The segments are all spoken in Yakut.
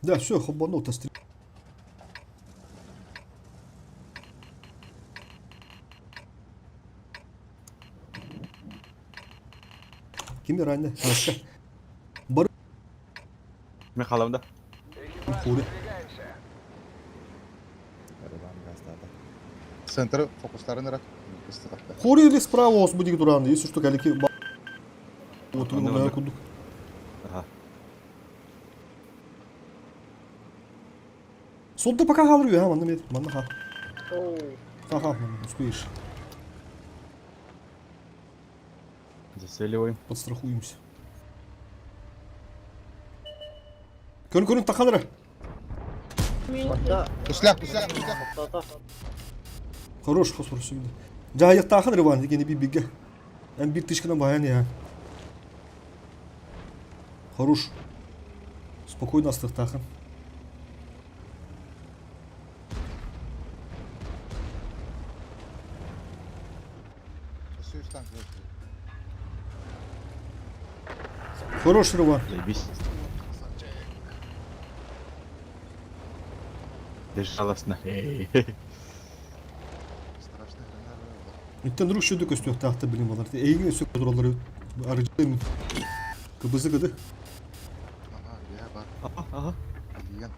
Да, все, хобанул то. Ким ранее? Хаска. Бар Михайлов да. хури. Центр фокустарын ырак. Хури или справа ос будет туран, если что, калики вот Онно, на онно. кудук. Ага. Солда пока халрю, а, манна мет, манна ха. Ха-ха, успеешь. Зацеливаем. Подстрахуемся. Көрүн көрүн таханра. Тусляк, тусляк, тусляк. Хорош фосфор сүгді. Жайық тахын рыван дегені би биге. Ән bir тышкынан баян я. Хорош. Спокойно астық тахын. Сүүс танк. Хорош рыван. Заебись. Безжалостно. Эй. Страшный гранат. Иттен рук шөді көстüyor тахта білім балар. Эйгин өсөк туралары арыжым. Кыбызы кыды. Ага, я бар. Ага, ага. Деген.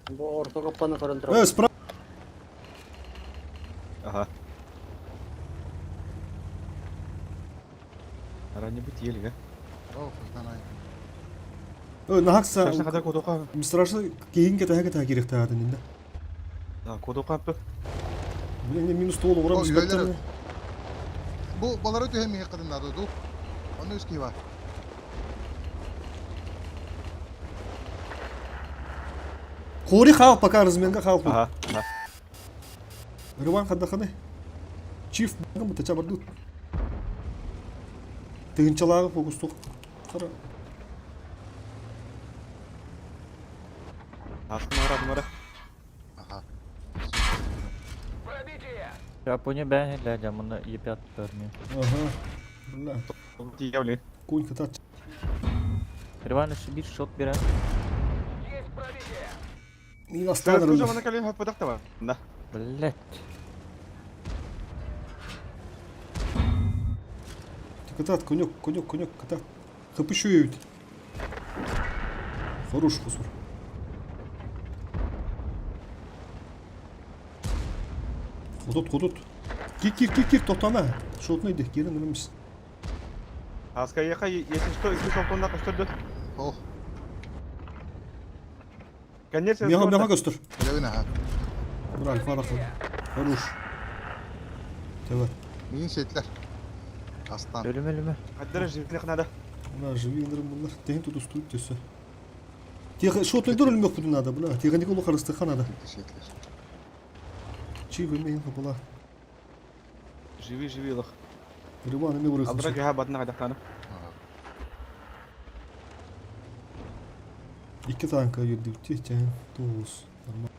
Бу орто каппаны көрөн Э, турабын. справа. Ага. Ранее быть ели, а? О, фонтанай. Э, нахакса. Страшно, когда кодока. Страшно кейин кете хәкете керек тағатын енді. Да, кодока. Блин, минус толы О, урам үйелер. Бу балары түһәмиге кадыннады ду. Оны үскей бар. Хори хал пока разменга хал. Ага, ага. Рыван хадаханы. Чиф багым тача барды. Тыгынчалагы фокустук. Кара. Астын ара, ара. Ага. Япония бән хеллә мұны епят көрмей. Ага. Бля, Тиявли. конь катат. Риван bir шот берә. Мин астан Тоже мана калин хаппадак та бар. Да. Блять. Катат, конек, конек, конек, катат. Хапышу ведь. Хорош фосфор. Ходот, ходот. Кир, кир, кир, кир, тоқтама. Шотны иди, келін өліміз. Аска еха, если что, если что, көстөрдү. О, Конечно, Мега, мега көстір. білеуін аха. Бір альфа рахмет. Хорош. Давай. Миин сетлер. Астан. Ölüm ölümü. Каддара живых надо. Мына живи ындырым бұлар. Тегін тұтыстырып төсі. Тех, шотны дұрыл мөк бұдын надо, бля. Техника олы қарыстықа надо. Сетлер. Чи вымейін қапала. Живи, живи, лох. Рыбаны мен ұрықын. Алдыра жаха батына кадактаны. İki tanka girdik. Tihten. Тоғыз. Нормально.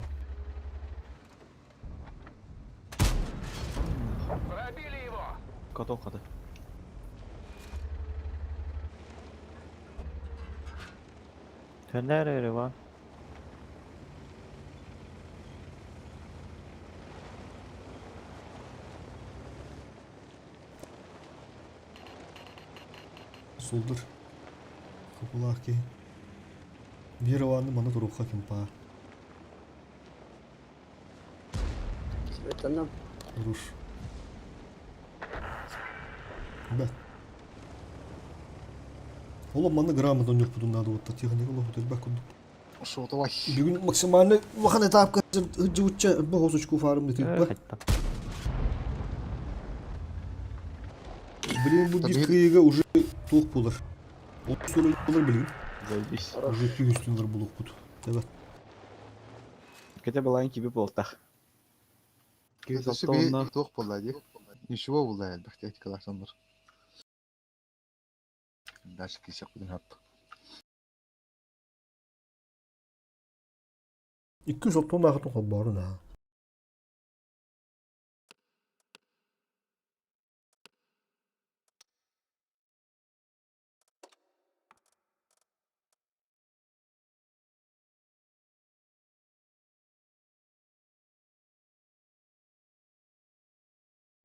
Коток кады. Төнәр Риван. Солдыр. Капылақ ки. Бир мана туруққа кемпа. Светланам. Руш. Бә. Ола маны грамотно нюх буду надо вот техника лоху бак куду. Шотовай. Бүгүн максимально улахан этапка жыбытча бу хосочку фарым дитик ба. Хатта. Блин, бу бир кыйыга уже туох булар. Ол суры булар билгин. Заебись. Уже күйүстүнлөр булук бут. Давай. Кете балайын киби болтах. Себе тоқ болды ди. Ничего болды әлбәттә каласандар. Дальше кисек будын хап. 200 тонна хатын барын ha.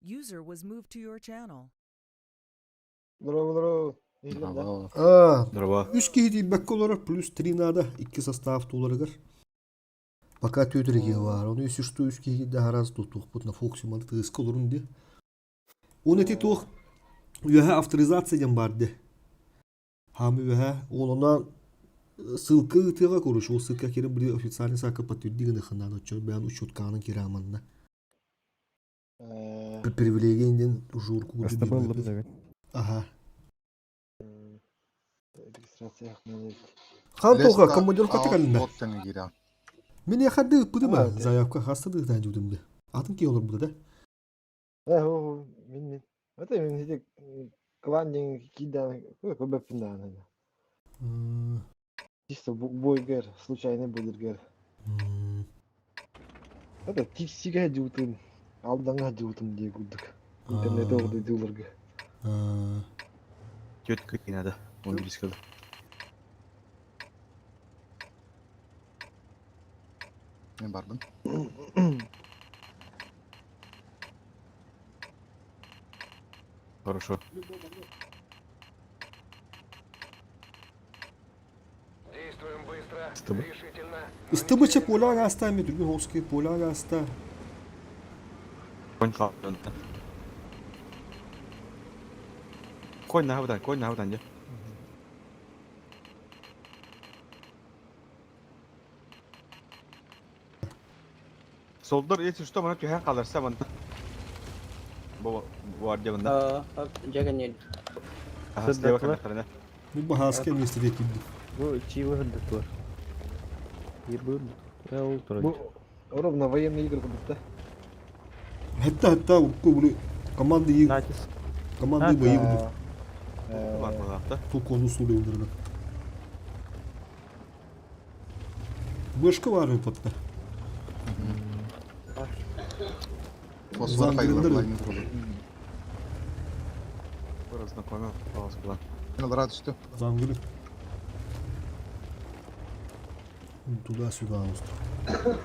User was moved to your channel. Здорово, здорово. Иһиллэр да? А, Здорово. үс киһи тиийбэккэ олорор, плюс три надо, икки состав туларыгар. Пока түөтүрүгэ баар, ону если что үс киһи да араас тутуохпут на Фокси маны тыаска олорун ди. Уон эти туох үөһэ авторизация диэн баар ди. Хаамы үөһэ, ол онон ссылка ыытыаҕа короче, ол ссылка киирэн били официальный саакка подтверди гыныххына оччо бэйэн учеткаҕынан киирэҕин Привилегия диэн журку СТБ ыллым да Аха. Регистрация Хан тоха командировка кэллэ. Вот тэҥэ киирэ. Мин яхарды ыппытым а заявка хаста дыытаан дьудым да. Атын киһи олорбута да. Э, мин мин. Это мин ити клан диэн киирдээн көбөппүн даҕаны. Чисто бойгер, случайный бойгер. Это тиксигэ дьуутун, алдаҥа дьуутун дии курдук. Интернет оҕуду дууларга. Тетка не надо. Он близко. Мен бардым. Хорошо. Стыбы. Ыстыбыча поля араста ми түргэн хоски поля араста. Конь хаалла. Конь наһабытан, конь наһабытан дьэ. Солдор, если что, мана түһэн хааларса манна. Бу бар дьэ манда. Дьэ Аха, слева кэллэхтэринэ. Бу баһааска миэстэтэ киирдим. Бу чиилы һырдыктылар. Биир бу ол турар. Бу ровно военные игры курдук да. Хатта хатта урукку били команда и Натиск. команда бои курдук. Бар балаахта. Токону суулуйдурна. Бышка бар ыппатта. Фосфор хайылар лайны туралы. Разнакомил. Палас была. Мен алара түстү. Зангыры. Туда-сюда усту.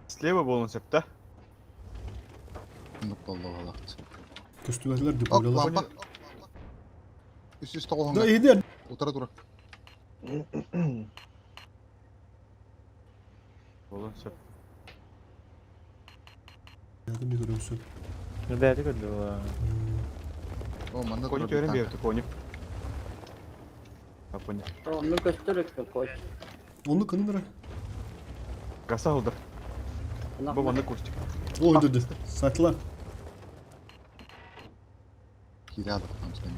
Слева болон септа. Нук боллоҕалаахт. Көстүбэтилэр Оп, диполялар. лампа. Үс үс тоҕуһуҥҥа. Да иһдер. Утара тура. Болон сөп. Ятым bir көрөмсүн. Бэйэтэ көрдө О, манна Коню тура түөрэн танка. биэрбит коню. А коню. Онну көстөр өттө кой. Onu кынын Гаса холдор. Бу манна кустик. Ой дөдө. Сатылар. Киирэ алыктам сен.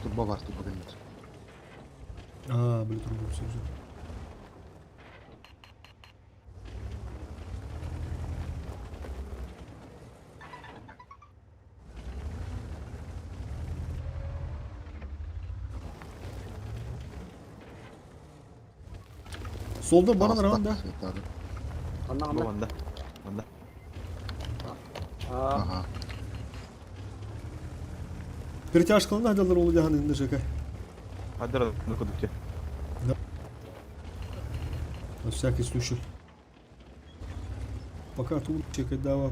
Турба бар, турба кэллэр. Аа, били турбу сөзү. Solda bana randa. Светары. Анна Бу анна. манна. Манна. Аа. Ага. Перетяжкалана hadallar oldu jahanında şaka. Хаддар нукудук. На всякий случай. Пока тут чекать дава.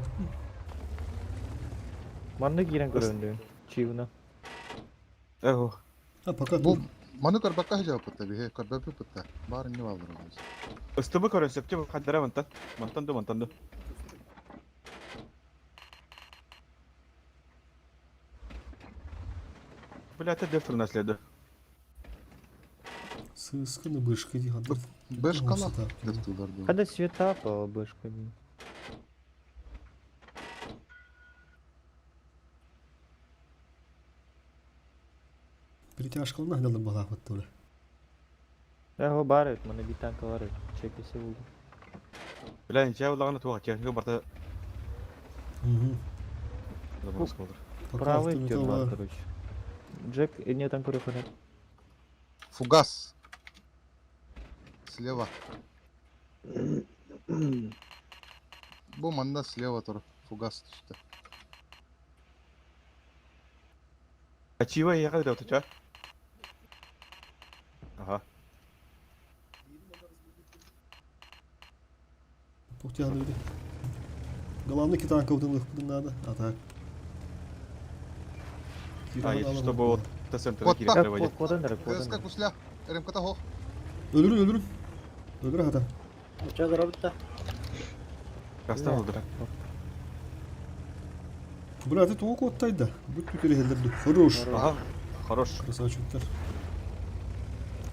Манна киирэн көрөндү. Чиуна. Эго. А пока Бу тут. маны көрбөккө хажаппыта биһи көрбөппүт Баар инне баалар олус. Ыстыбы көрөн сөптө хаддара мантан. Мантан ду мантан ду. Бля, это дефтер наследу. Сысканы бышка ди хаддар. Бэшкала. Дефтулар ду. Хада света по бышка. Перетяжкалана hadallar балахват тура. Эго бар эт, мана бит танка бар эт. Чекесе булду. Бля, ничего лагана туга техника барта Угу. заморозка болдур. Пока Правый автомета тёр бар, бар. короче. Джек, не там көрө ханат. Фугас. Слева. Бу манна слева тур. Фугас түстэ. А чива я когда вот у Ага. Туох тиһаныгыт? Главный китанкабытын ылыахпытын наада. А так. А, если что, вот центр Куотта. киирэр Куотан эрэ, куотан КСК эрэ. кусля. РМК-та хоох. Өлөрүн, өлөрүн. Өлөр хата. Оча дробта. Кастан олдура. Брат, это тоҕо куоттайда? Бүт түтүрүһэллэр Хорош. Ага, хорош. Красавчиктар.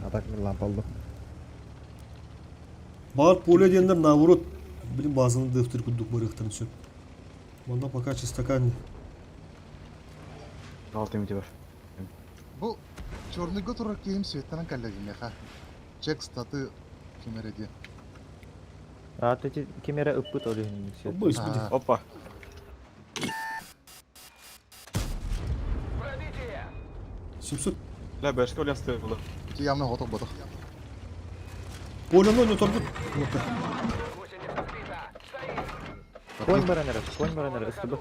А так мен лампа алдым. Баар поле диэннэр наоборот, блин, базаны дыхтыр курдук барыахтарын сөп. Манна пока чистакан. Алты минут бар. Бу черныйга турар киһим светтанан кэллэ меха. Чек статы ким эрэ диэн. А, то эти ким эрэ ыппыт ол иһин свет. Быс, буде. А, Опа. 700. Ля, бэшка улясты было. Ити явно хотох ботох. Поле но торбут. Вот так. Конь баран эрэ, конь баран эрэ, СТБ.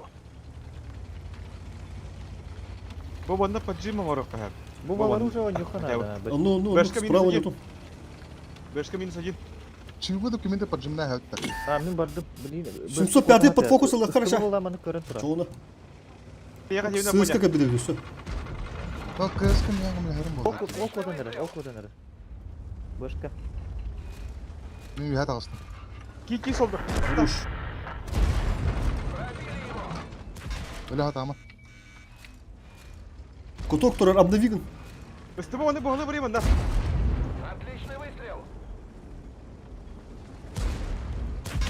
Бу банна под джимом орох кахар. Бу балар уже онюха Хотя бы. надо. А, ну, ну, Бэшка минус справа один. нету. Бэшка минус один. Чугу документы поджимная хәтта. А, мин бардым, блин. 705 под фокус ылла, хорошо. Була маны көрөн тура. Чоуна. Я хотел на Сыска поля. как беде, все. Бу КСК мен гымлы Ол хәрим булды. ол куотан эрэ, ол куотан эрэ. Башка. Мин үһә тагыстым. Ки-ки солдыр. Хорош. Өлө хатама. Куток турар обновиган. СТБ оны бұғылы бір да.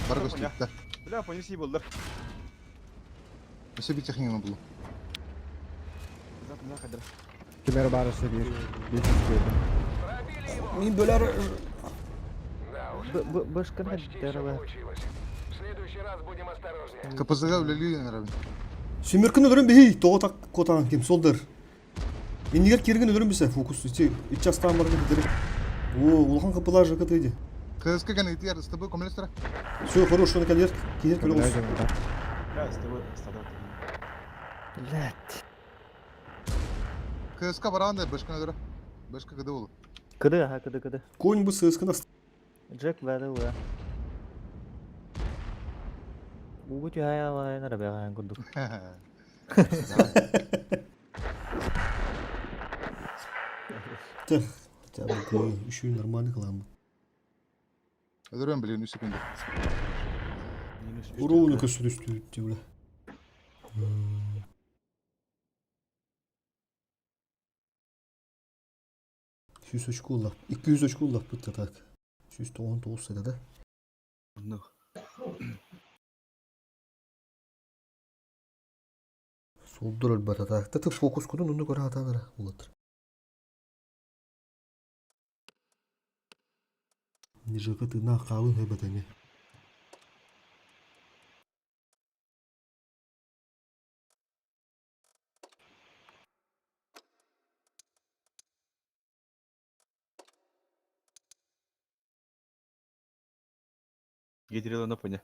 Бар көстүттер. Бля, понеси болдыр. Өсө бит техниганы булу. Зат, зат, кадыр. Кимер бар өссө биир. Биир киирдим. Мин бөлөр Б б башка дәрәлә. КПЗга үлелүү нэрабин. Сүмөркүн өлөрүн бихи тоҕо так котаан ким солдыр. Иннигер кирген өлөрүн бисе фокус ити ичастан барган китере. О, улахан капылар жакат иди. КСК ган ити СТБ комлестер. Все, хорош, он калер, кирер көлөс. Бля, СТБ стадат. Блять. КСК баранда башка нөрө. Башка кыды булу. Кыды, ага, кыды, кыды. Конь бы сыскана. Джек бәді уя. Угу түһәйә алайын эрэ бэҕэһэн курдук. Тех, хотя бы еще и нормальный клан. Өлөрөм билин 3 секунда. Минус үч Уровну такая. көсү түстү бля. Сүүс очко уллап, 200 очко уллаппыт да так. 199 сада да. Ну. Солдур өлбөт атак. Таты фокус кудун уну көрө атанара улатыр. Нижака тына калын хэбэтэме. Гидрила на поня.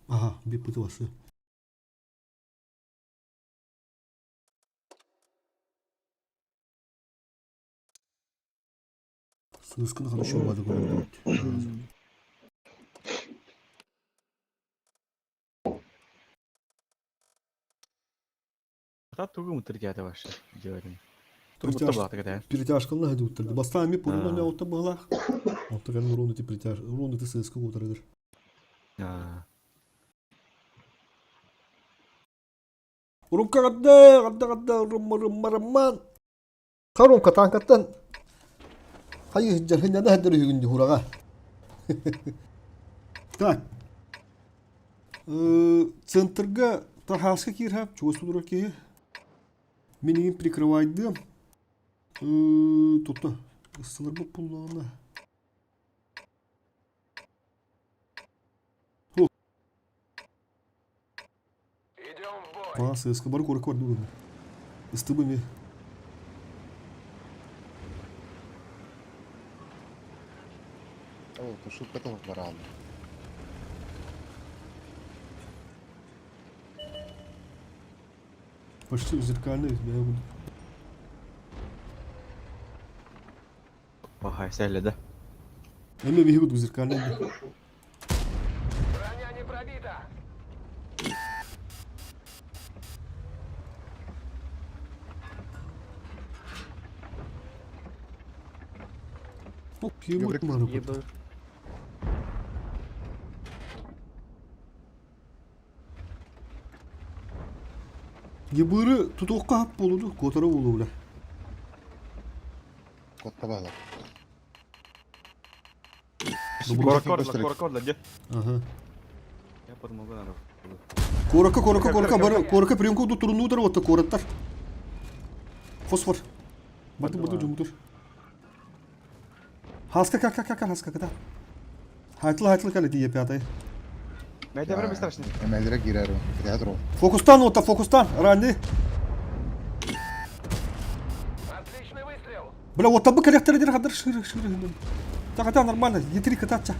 Ага, би пытыласы. Сыныскын хорошо бады көрөндү. Та тугу мутыр вообще. Делаем. Притяж- Турбута была Перетяжкална хади уттарды. Бастан ми пурна А. не отта баалах. Отта кан урунду ти притяж, урунду ти сыскы утарыдыр. А. Урумка гадда, гадда гадда, румма румма роман. Харумка танкаттан. Хайы жархын да хадыр хүгүндү хурага. Так. Центрга тахаска кирхап, чугас ки. Минигин прикрывайды. Тута. Ысылар бу пуллана. Ба, сыска бар көрік бар бүгін. Ыстыбы ме. О, тушилка того баралды. Почти зеркальный, я буду. Ага, сәле да. Эме бихи буду зеркальный. Ебать, Ебы. Ебыры тутуохха хап буолуду, куотара буолуо бля. Котта баалар. Коракка орла, коракка орла, де. Ага. Я подумал, надо. Куоракка, куоракка, куоракка, бары, куоракка приемка уду турунуудара уотта куораттар. Фосфор. Барды, барды, жумутур. Хаска, ка, ка, ка, ка, хаска, ката. Хайтла, хайтла, кали, дие пятая. Найди время страшно. Эмэллэрэ киирэр киирэ турар. Фокустан, уотта, фокустан, ранни. Бля, вот табы корректор дер хадыр шыры шыры. Так, это нормально, Е3 кататься.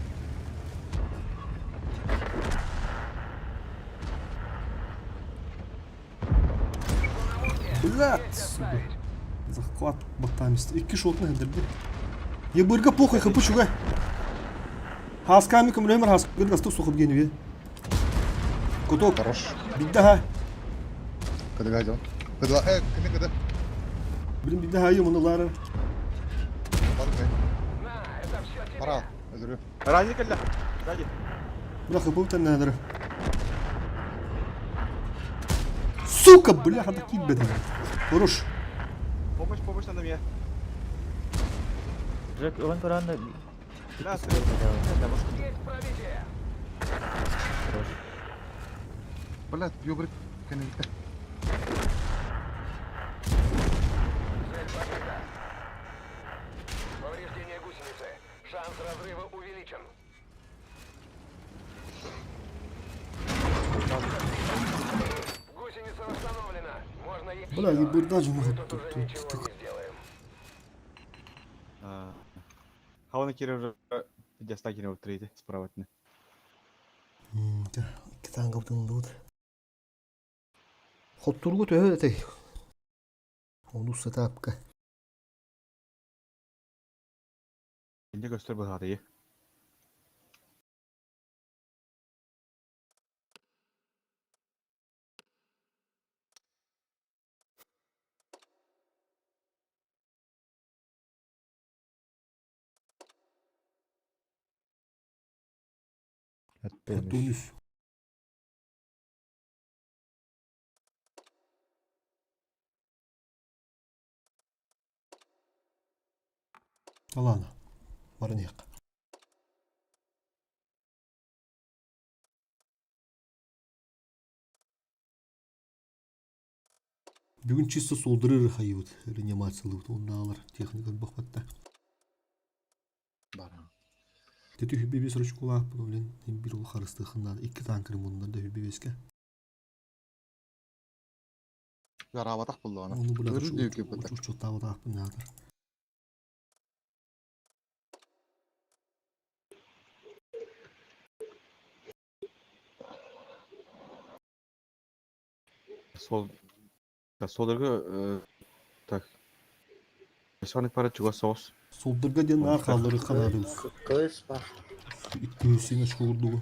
Блядь, сука. Захват баттамист. Икки шотны хендерди. Ебырга похуй хапы чугай. Хасками көмөлөмөр хас гыргастык сухып генүе. Куток. Хорош. Бидде ха. Кыдыга дьон. Кыдыга э кини кыды. Блин, бидде ха юм лара. Бар бе. Пора. Өлөрү. Разик эллэ. Сзади. Бля, хапы тэннәдер. Сука, бля, хата килбеди. Хорош. Помощь, помощь надо мне. Жек, он туранда. Да, Хорош. Блядь, бьёбрик кэнниттэ. Повреждение гусеницы. Шанс разрыва увеличен. Гусеница восстановлена. Можно ехать. Бля, ебырда же Мы может тут тут уже тут ничего тут. не сделаем. Хавана кире уже пидеста кире третий справа. Китанга бутын Хоттургу төһө этэй. Ону сатапка. Инде көстөр быһааты. Тунис. Ладно. Барынек. Бүгүн чисто солдырыр хайыбыт реанимациялыбыт оннаалар техника бахпатта. Бар. Тети хүбби бес ручкулаах блин бир ул харыстыхыннан икки танкер муннан да хүбби беске. Жарабатах буллаҕына. Оны бля Көрүр диэки быта. учуттаабатаахпын наатар. Сол Солдырга так. Соны пара чуга соус. Солдырга диэн наар хааллары ханаадыбыт. Кыз бар. Икки сине шкурдугу.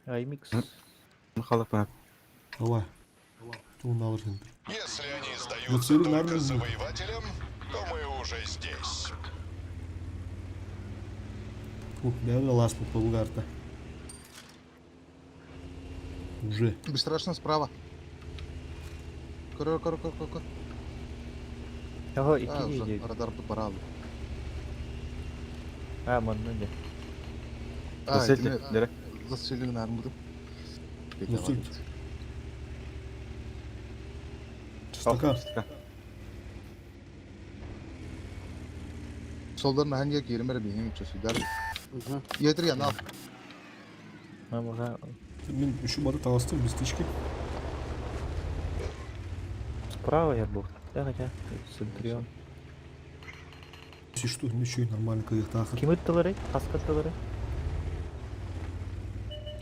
Аймикс. Халык бана. Давай. Туун алыр хендер. Если они Вот сдаются целый только нормальный. завоевателям, то мы уже здесь. О, бәрі лас болып булгарта. Уже. Бесстрашно справа. Көрөр, көрөр, көрөр, көрөр. Ага, А, икки уже киһи. радар барал. А, манна дьэ. А, Засели, дере. Засели на армуду. Засели. Чистака. Солдар наханге киирмер биһиң үчөсүдэр. Иэтир янал. Мамаға Мен үшу бары таластым, без тычки. справа я был. Да, хотя, Центурион. Если что, ничего, нормально, кайықтақыр. Ким ыттылары? Хаска ыттылары?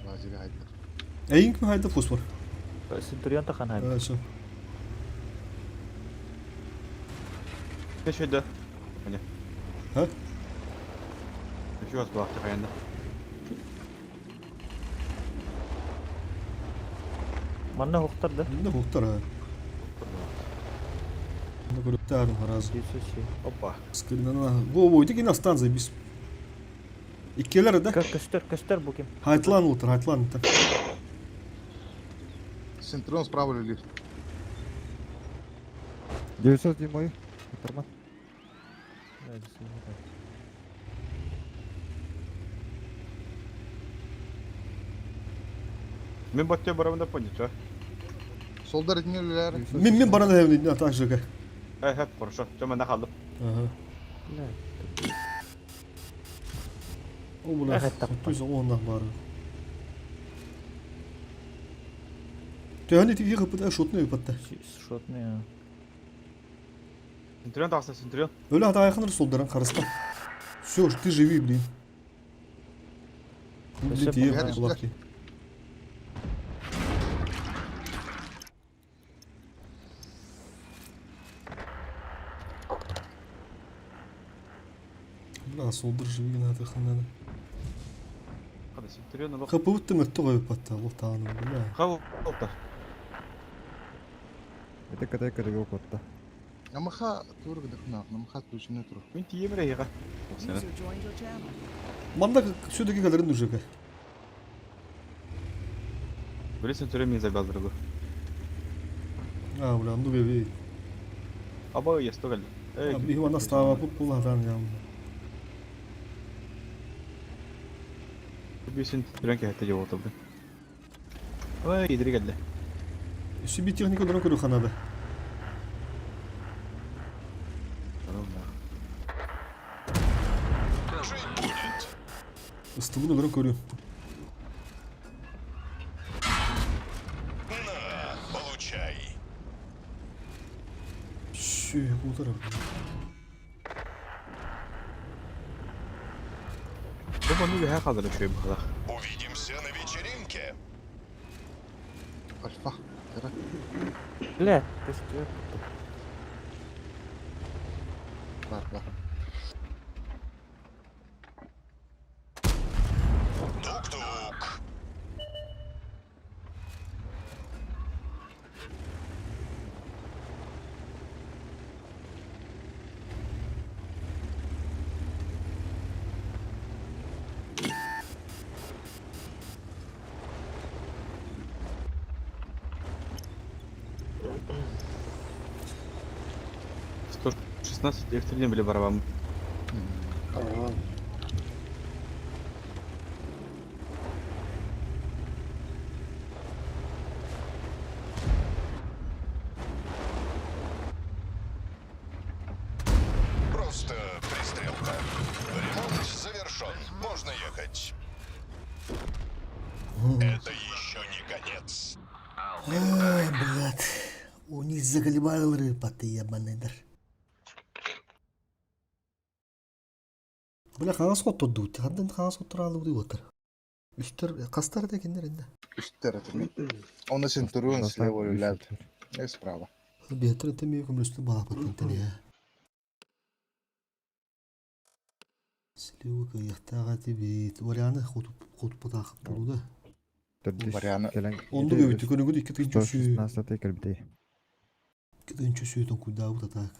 Лазери хайдар. Әйін кім хайда фосфор? Центурион тахан хайм. Все. Еще да. Міне. А? Еще раз была хаянда. Манна хохтар да? Манна хуктар а. Манна көрүктаарым харазы. 907. Опа. Скринана. Во-во, ити кини астан заебись. Иккилэр да? Көстөр, көстөр бу ким? Хайтлан утар, хайтлан та. Центрион справа лежит. 907 Утарма. Мен баття барамын да понял, что? Солдар etmiyorlar. Мен мен баран эвни так же. Э, э, хорошо. Что мен нахалдым. Ага. О, бля, туйса оннах бары. Төһөнү тиги кыпыта шотны ыпатта. Шотный, а. Центурион тақса, Центурион. Өлі ата айқыныр солдаран қарыста. Все, ты живи, блин. Блин, тие кулаки. Бля, солдар живи на атахын Қада Центурион олық. Хапыбытты мөтті қойып батта, ол тағыны, бля. Қау, олықтар. Это катай категор котта. Намаха тург дыхна, намаха включены тур. Мен тиемір әйеға. User joined your channel. Манда все-таки калерин уже. Біле Центурион мен забалдырды. А, бля, ну бе. Аба, есті кәлді. Ивана става пула там я. Bir Центурион кәхетте жол отырды. Ой, идiri келді. Себе техника дұрын көру ханада. Жить будет. Ыстыбын өлөрөн көрү. На, получай. Шү, утара. Бұл бұны үйе қазір үші бұқалақ. Увидимся на вечеринке. Альфа. Кара. Бля, көстөр. Бар, бар. Тук-тук. Сто 16 электрден біле барабам. Ага. Просто пристрелка. Ремонт завершен. Можно ехать. Это еще не конец. Ой, блядь. У них заколебал рыба, ты ебаный дар. Бля, қағаз қот дут. Хандан қағаз қот туралы отыр. Үстер, қастар да кендер енді. Үстер это. Он на Центурион слева лежит. И справа. Бетер теми көмлөстү бала баттан я. Слева кыяктага тибит. Варианы хотуп хотуп тахып болду да. Варианы. Онду өбүтү көрүнгү 2-3 116 кэлбитей. 2-3 тон куда так.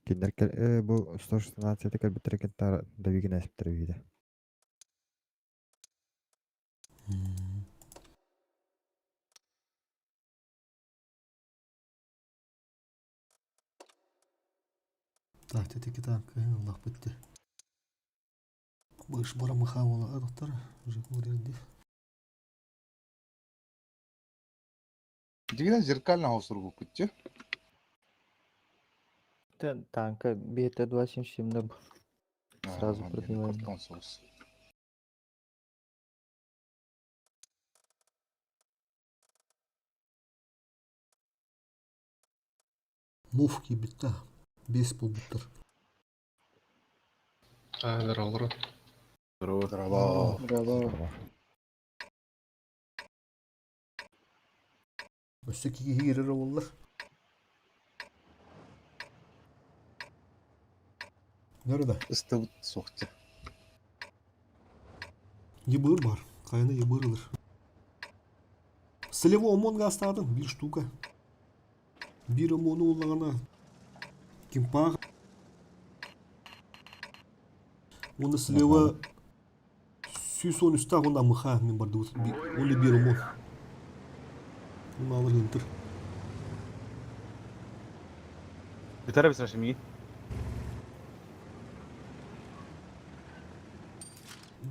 Киндер кел бу 116 кэлбиттер кентар давигин эсптер биде. Так, тетики так, Аллах бітті. Быш бара мыха ола доктор, уже говорил. Дигинен зеркально осургу күтті. Танка бета 277 да. Сразу пробиваем. Картон соус. Муфки бітті. Бес бол буттар. Здорово. Здорово. Здорово. Браво. Өстө киги кирер олар. Nerede? Ыстыбыт суохча. Ебыр бар. Хайаны ебыр ылыр. Слева ОМОН гаастаатын биир штука. Биир ОМОНу ыллаҕына кимпаах уонна слева 113 уонна МХ мин бардыбыт. Уонна биир ОМОН. Уонна алыр гынтыр. Бүтэр эбит миигин.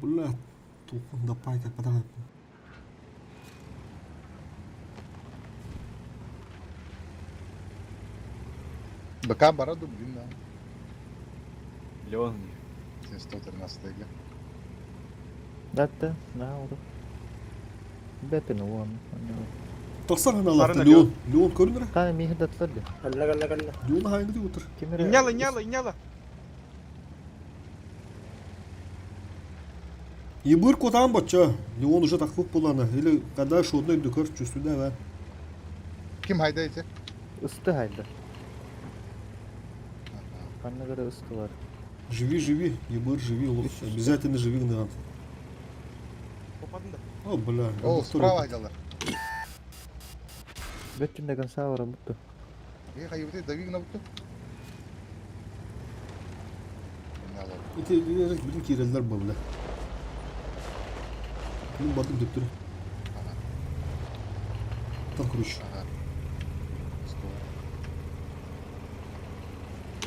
Бля, тухун да пайка потом. БК бара дублин да. Леон. 113 Датта, на oldu. Бепин уон. Тахсар ханалаахта Леон. Леон көрүнэр. Таны михи даттар ди. Калла калла калла. Леон хайны утыр. Кимere Иняла, иняла, иняла. Ебыр котан бача. Леон уже такып буланы. Или когда шодной дүкөр чувствует да. Ким хайда ити? Ысты хайда. Канна göre ысты бар. Живи, живи, ебыр, живи, лох. Обязательно живи, гнан. Попадын да. О, бля. О, справа айдалар. Бөттүн деген саавара бутту. Е, хайыбыты давиг на буту. Иняла. Ити билин киреллер бу, бля. Мин бардым дөптүрү. Там короче. Ага. Сто.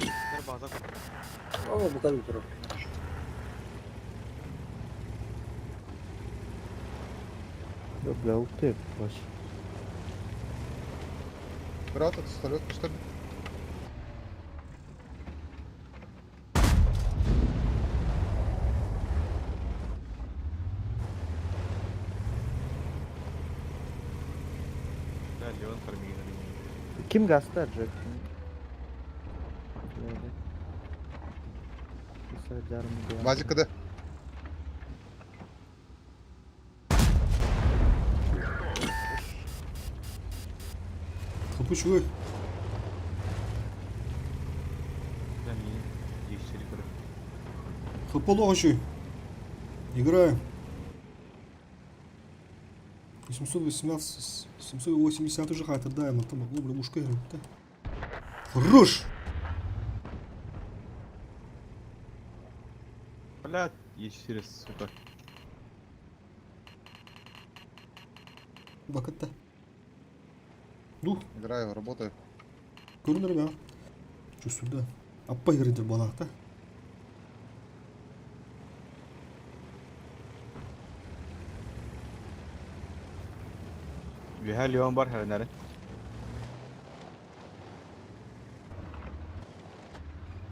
Бер база. О, букан турар. Бля, бля, улты баш. Брат, это самолет, что ли? Да, Леон фармигин. Ким гаста Джек? Вазик когда? Хапучуй. Да, миигин. Ешчери көрө. Хапологачуй. Играем. 818, 780 уже хайтер, да, я там, о, бля, мушка играю, да. Хорош! Бля, ешчери, сука. Бакатта. Дух, Играю, работаю. көрүнөр бя. Чувствую, да. Аппа играет балахта. Үһэ Леон бар хәренәре.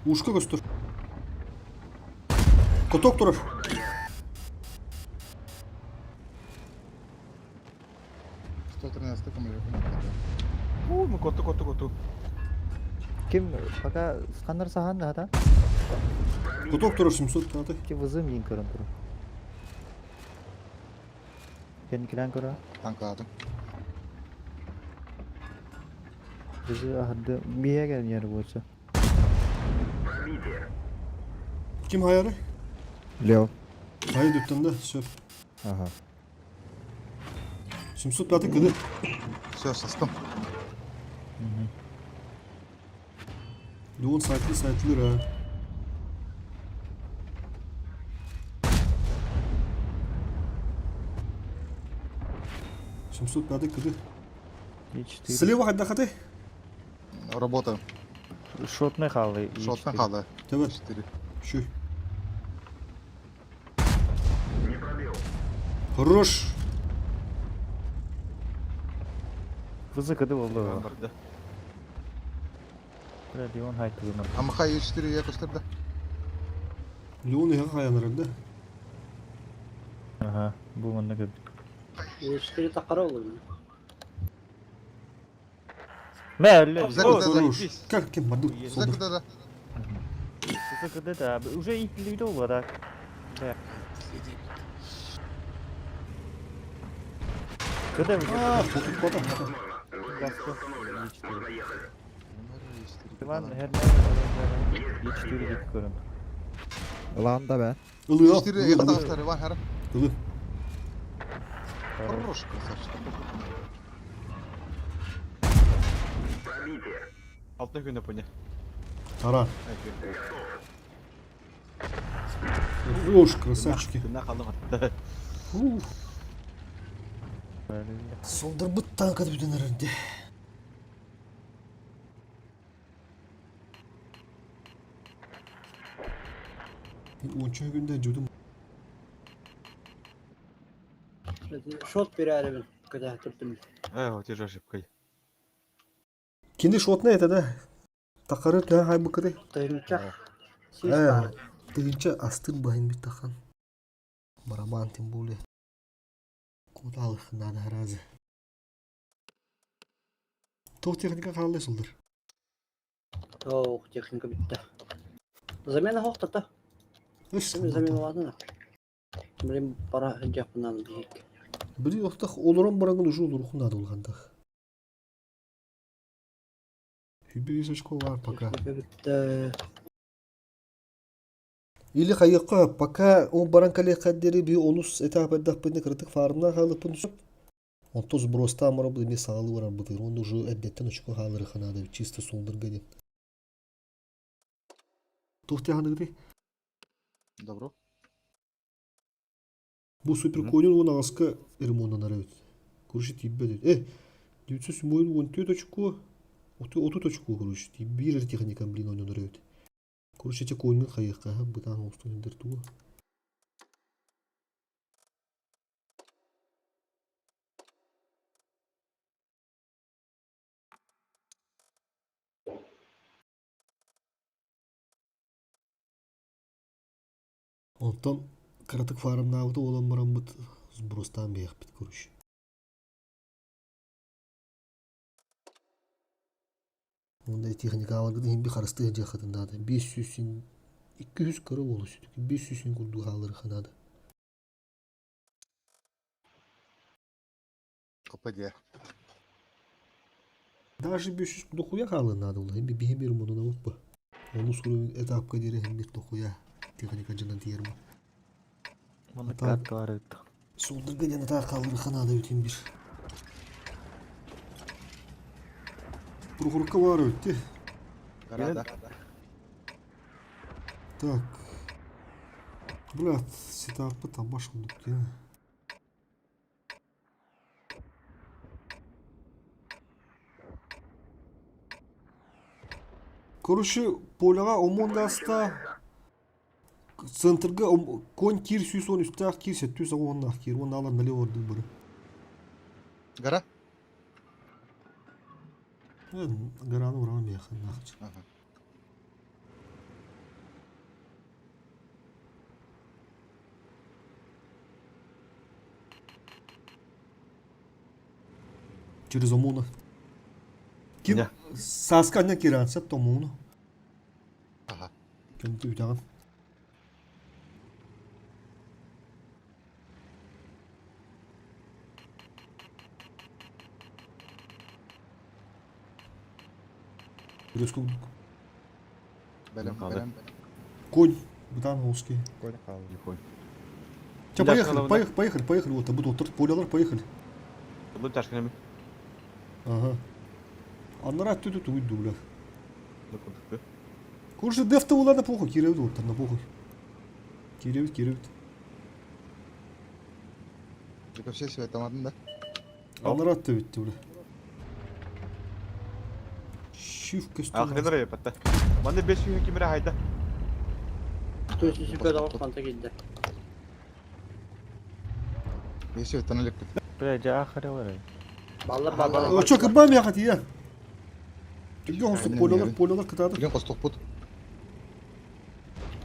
Ушка көстөр. Коток турар. 113 камера. У, мы коту, коту, коту. Ким пока сканер сахан да хата? Коток турар 705. Ки вызым йин көрөн туру. Кен килен көрө. Танкладым. Bizi ahırdı miye gel yer bolsa. Ким хаяры? Лео. Хайы дөптөн да, сөп. Ага. 705 кыды. Все, состым. Леон сайтлы сайтлыр а. 705 кыды. E4. Слева хайда хаты. Работаю. Шотный халы. Шотный халы. Төбет. 4. Шүй. Хорош. Вызы кыды Леон болду. бар да. Бля, Леон хайтыгына. АМХ Е4 я көстөрдө. Леон иха хаяныр да. Ага, бу мында көп. Е4 тақара olur. Мә, әллә. Зак- О, Хорош. заебись. Как кем барды? Зак да да. Вызы кыды да, уже итлейді ол да. Да. Кыды уже. А, коток кота. Гасты. E4. Е4. Иван Хернер E4 деп көрөм. Ылаан да бэ. Ылыа. Четыре Ылы, ылы. этажтары бар, хара. Ылы. Хорош, красавчик. Алтын күнде пуня. Тара. Хорош, красавчики. Тына қалдым. Ух. Солдырбыт танка бүтін әрінде. Онча күндә жудым. Шот берәребин көтә түртүм. Э, вот же ошибкой. Кини шотна это да. Тақары тә хай быкыры. Тыйынча. Э, тыгынча астын баһын бит тахан. Барабан тем более. Куда надо разы. Тоқ техника қалай солдар. Ох, техника битте. Замена хоқтата. Үш Замена ладно. Блин, пора жапынан бик. Бiri охтах олорон барангын уже олорухун надо болгандах. Хүбе очко бар пока. Техника битте. Или хайыққа пока он баран кале каддери би онус этап эддах быны кырытык фармна халыпын сөп. Он тоз броста мара бу эме сагалы барар бытыр. Он уже эддеттен очко халыры ханады чисто солдырга ден. Тухте ханыгды. Добро. Бу супер конин он аска ремонтан арабит. Короче, тиббе дейт. Э, 914 очко. 30 очко, короче. Бир техника, блин, он арабит. Короче, те конин хайыққа, бытан олстун дертуа. Онтон кыратык фарымнаабыты олан бараммыт сбростаан бэйэхпит короче. Ондай техникаларгытын химби харыстыах дьахатыннаада. 500 200 кыра болу сүтүк. 500 курдук хаалырыханаада. КПД. Даже 500 дохуя хаалынаада ол. Химби биһи бир мунуна уппа. Ону суру этапка дире химби дохуя техника жынан тиерма. Мана Так. карта бар эбит. Солдырга ден ата хаалырыханаада бүтүн бир. Прохорка бар өтте. Гора, да. Так. Блядь, сетапы там баш болдук дии. Короче, поляға ОМОН гаста центрга конь кир сүүс он үстээх кир сэттүүс оҕуоннаах кир уонна алар налево ордук бары. Гора? Гараны урама механ нахчы. Ага. Через ОМОНа. Ким Не. Саска не киран сеп томуну. Ага. Кем түйтаган. Рөскө Бэлэм, Надо. бэлэм. конь бытан холский. Конь хаалар. Нихуй. Че, Да, поехали, головна. поехали, поехали, поехали. Вот, буду вот полялар, поехали. Бұл ташкын Ага. Аннара түтү туйду, бля. эми. Короче, дефта була на похуй, киребит вот на похуй. Киребит, киребит. Только все себе там один, да? Аннара түбүттү, бля. Шиф костюм. Ахренер епатта. Манда 500 кимре хайда. Төсүсү көдө канта килде. Если это налегке. Бля, жа ахыры бар. Баллар баллар. Чо, кыбам яхат я. Түгө хосту Aynen полялар, öyle. полялар кытады. Билен косток пут.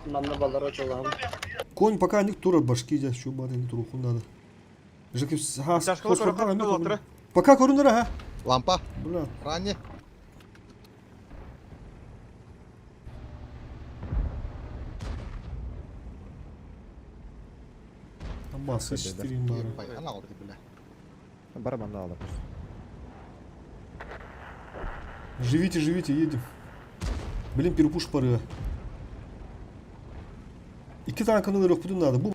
Манна баллар очолам. Конь пока ник тура башки дя, şu бады не турухун надо. Жеки ха, Ташкын көрө Пока көрүнөр ха. Лампа. Бля, Ранее. Масса 4 бары. Ана алды, бля. Барабан алар. Живите, живите, едем. Блин, перепуш пары. Икки танканы өлөрүөхпүтүн наада. Бу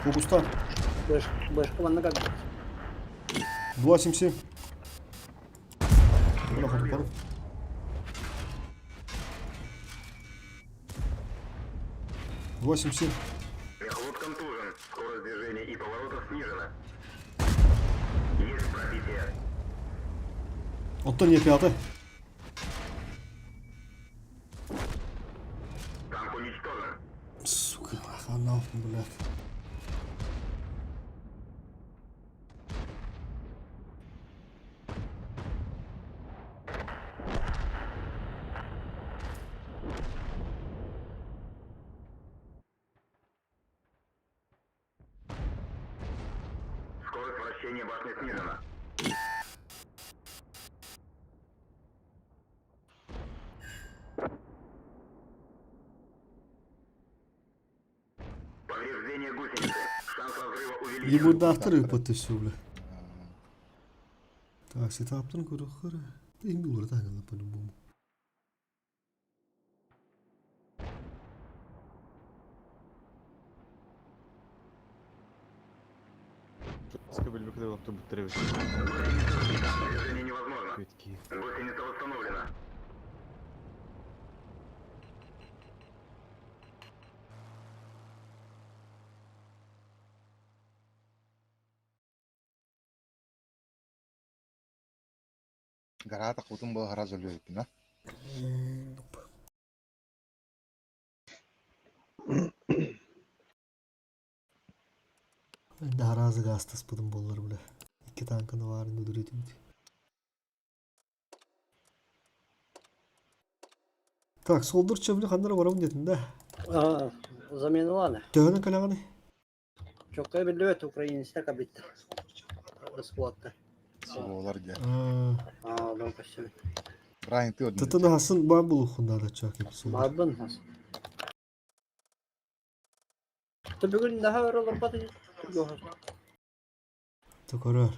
Фокустан. Бэшка манна кэлбит. 277. Бына хотуппарым. 277. Мехвод контужен. Скорость движения и поворотов снижена. Есть пробитие. Оттон не пятый. Танк уничтожен. Сука, анал, блядь. Скорость вращения башни снижена. Повреждение гусеницы. Шанс разрыва увеличен. Ебурдаахтар ыыппат өссө бля. Так, сетаптан көрөхөр. Эми уларыта хаҥалла по-любому. Билбэкэ турбуттар эбит. Движение невозможно. Күөткии. Гусеница восстановлена. Гараата кутун буола сразу өлүөбүппүн а. Наразы гаастаспытым буоллар бля. Икки танканы баарын өлөрүтүбүт. Так, солдур чөбүнү ханнара барабын диэтин да. Аа, заменалааны. Төһөнөн кэлэҕиний? Чокка биллибэт украинецтар кабиттар. Раскладка. Суолар диэн. Аа, онон көстүбүт. Брайан ты одни. Тытын аһасын баар булуоххун наада чаак эпизод. Баарбын хас. Ты бүгүн наһаа өр олорбот Токорор.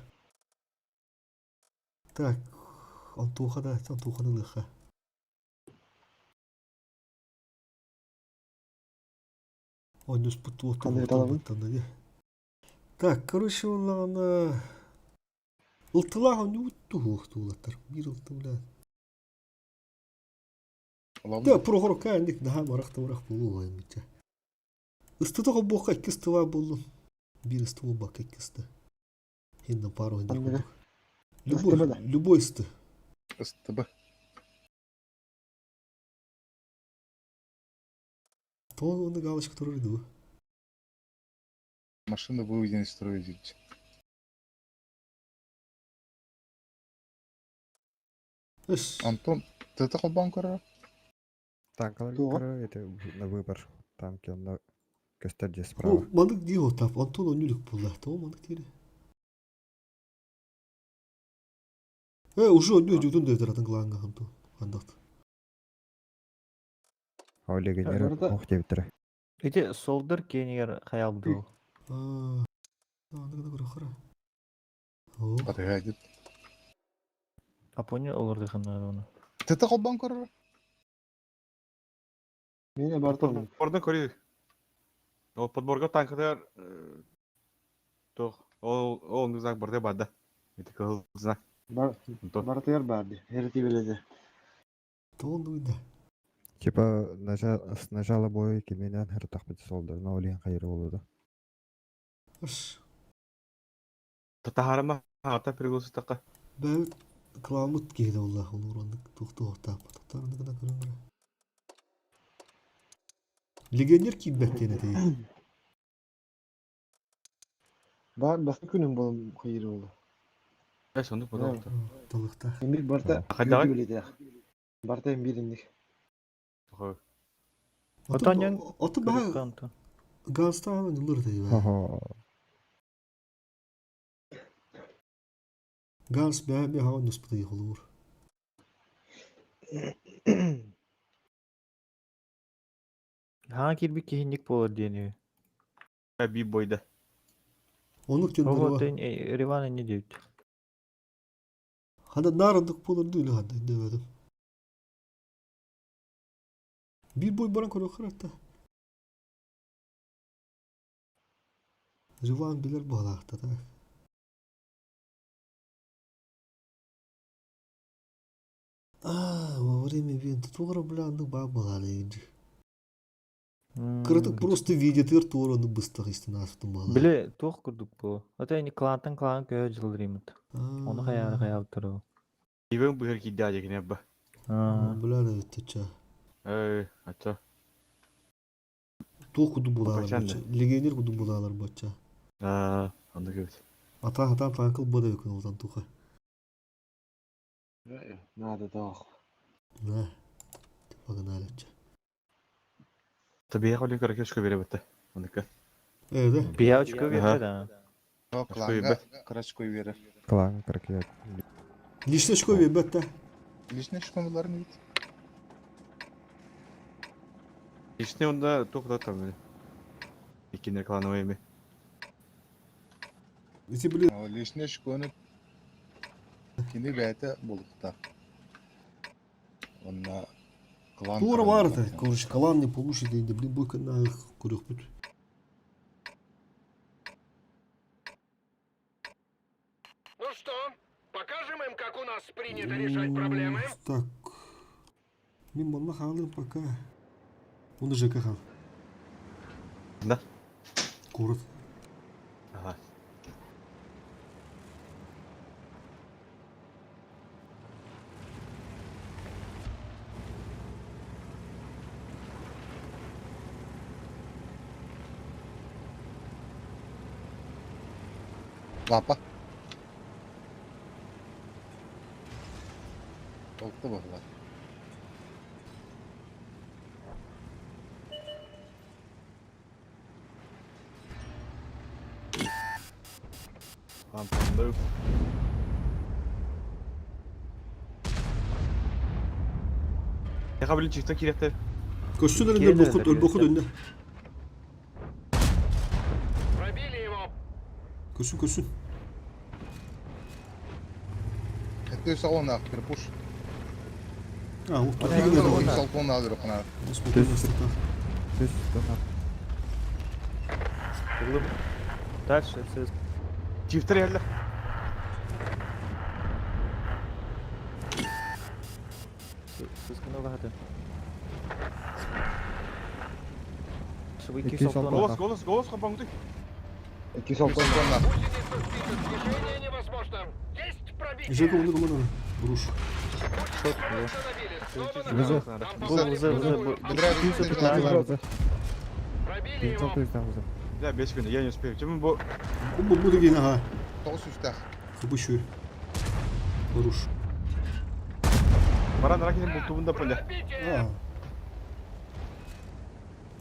Так, Антуха да, Антуханы ылыахха. Онньуспут Ханнык талабын? туох Так, короче, онлаҕына ылтылаах онньубут туһуох туулаттар. Биир ылты бля. Да, Прохоровка инник наһаа марах да марах буолуо эмиччэ. Ыстыта холбуохха икки ыстыва буоллун. Биир ысты буолбакка икки ысты. Хинна пару хинна Ханныга? курдук. Любой, Ыстыба да. любой ысты. Ыстыба. То онно галочка турар дуу. Машина выведена из строя диэбит. Эс. Антон, ты холбоон көрөр? Танкалар Туох? көрөр, это на выбор. Танки онно көстөр дьэ О, справа. маннык дии отап. Антон онньулук буолла. Тоҕо маннык диэри? Э, уже онньу дьутун да атын кылаанга Антон. Хандахт. Ол легионер Барыта- ох диэбиттэрэ. Ити солдор киэнигэр хайалды ол. Аа, аны гына көрөхөрө. О, Батыһа диэт. Апоня олордухына оны. Ты холбоон көрөр? Миэнэ барыта оннук. Подбордан көрүү. Ол подборга танкатыгар туох ол ол оннук знак барда барда. Ити кыһыл знак. Бар Антон. барытыгар баар дии. Эритибилэтэ. тоҕо оннугуй да? Типа с начала боя киминэн хыртахпыт солдор, но олиэн хайыр буолуо Аш. Татахарама хаата пригласытакка. Бэбит кылааммыт киһи да буолла. Олор оннук туох туохтааппат. Аны гына көрөҥ Легионер киирбэт диэн этэ. Баар бастакы күнүм буолан хайыыр буолла. Э, соннук буолуохта. Талыхтаах. Эмир барыта Хайдаҕай? билетэх. Барыта эмбир инник. Отон Оту баха гаастаан ылыр да Хо-хо. Ганс бэһэ бэһэ оннуспута холуур. Хаҥа киирбит киһинник буолар диэни. Би бойда. Оннук Ого, дьонноруа. тен Риван инни диэбит. Хана наар оннук буолар дуу ханна дөбөдүм. Биир бой баран көрүөххэ эрэ Живан билэр быһалаахтата. Аа, во время ивента туох эрэ бля оннук баар буолаары дии. Кыратык просто видеотыгар туора оннук быстах истэн ааспытым буоллаа. Били туох курдук буо. Ото ини клантан клан көһө дьылдырыймыт. Ону хайаары хайаабыттар ол. Ивен быһыр киирдэ дьэ кинебба. Бля да ачча. Эй, ачча. Туох курдук булаалар бачча. Легионер курдук булаалар бачча. Аа, оннук эбит. Ата хатаан танкыл бу да күн олтан туха. Надо тоох. На. Погнали ачча. Табиях олин көрөкө очко бере бетте. Оннука. Э, да? Бия очко берді да. О, кланга кырачкой берер. Кланга кыракия. Лично очко бербет да. Личный очколарын бит. Личный онда туох да там. Иккинер клановый эми. Ити били Личный очкону кини бэйэтэ булукта. Онна клан Туора баар это, короче, клан не получит, енді блин бойка на көрөкпүт. Ну что, покажем им, как у нас принято решать проблемы? Так. Мин манна хаалым пока. Оны ЖК хал. Да. Город. Ага. Лапа. Толку баһылар. Лампанды. Яха билин чикта кириэхтэр. Көстүлэр инде өлбөхүт, өлбөхүт önde. Пробили его. Көссүн, көссүн. Это салон перепуш. А, ух, тут Салон надо. Түс тонар. Дальше все Чифтер ялла. сысканы бахаты. Икки солтан. Голос, голос, голос хапаңды. Икки солтан. Гусеницу сбить движение невозможно. Есть пробитие. ЖК оны кылман аны. Буруш. Остановили. Снова Вызов. на Нам Бу попали вызов, в вызов, грузовую. бу. Вызов. Пробили его. Вызов. Да, 5 күн, я не успею. Чем бу Бу бу деген ага. Тоғыз үстәх. Хыбышы. Буруш. Баран ракетин бултубун да поля. Пробитие.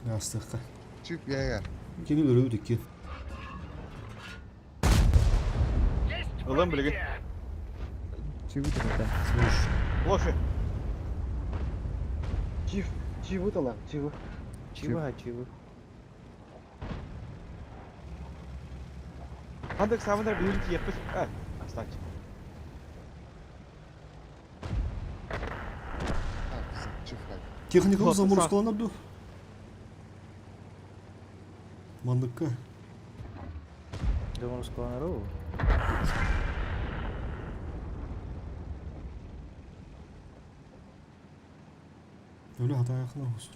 А. Астыққа. Чип я Кені өлі ки. Есть Ылым билиги. пробитие. Чигу да. Лоши. Чиф, чивы талар, чивы. Чива, чивы. Хандык самындар билин тиеппит. А, астач. Чиф Техникалық Вот, заморозка са. кыланар Мандыкка. Заморозкаланар Өлі хата аяқына болсын.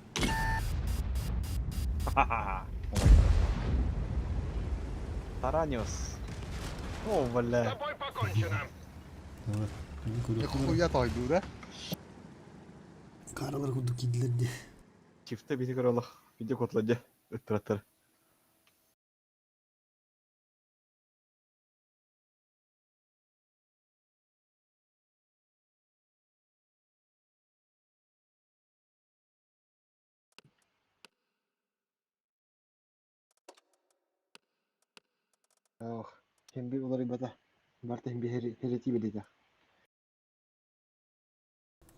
Тараниос. О, С бля. тобой покончено. Давай. Мен көріп Хуя тойду, да? Каралар курдук кийдилер де. Чифте бити көрөлөх. Видео котлады. Ыттыраттар. Ох, хемби улар бата. Барта хемби херети билите.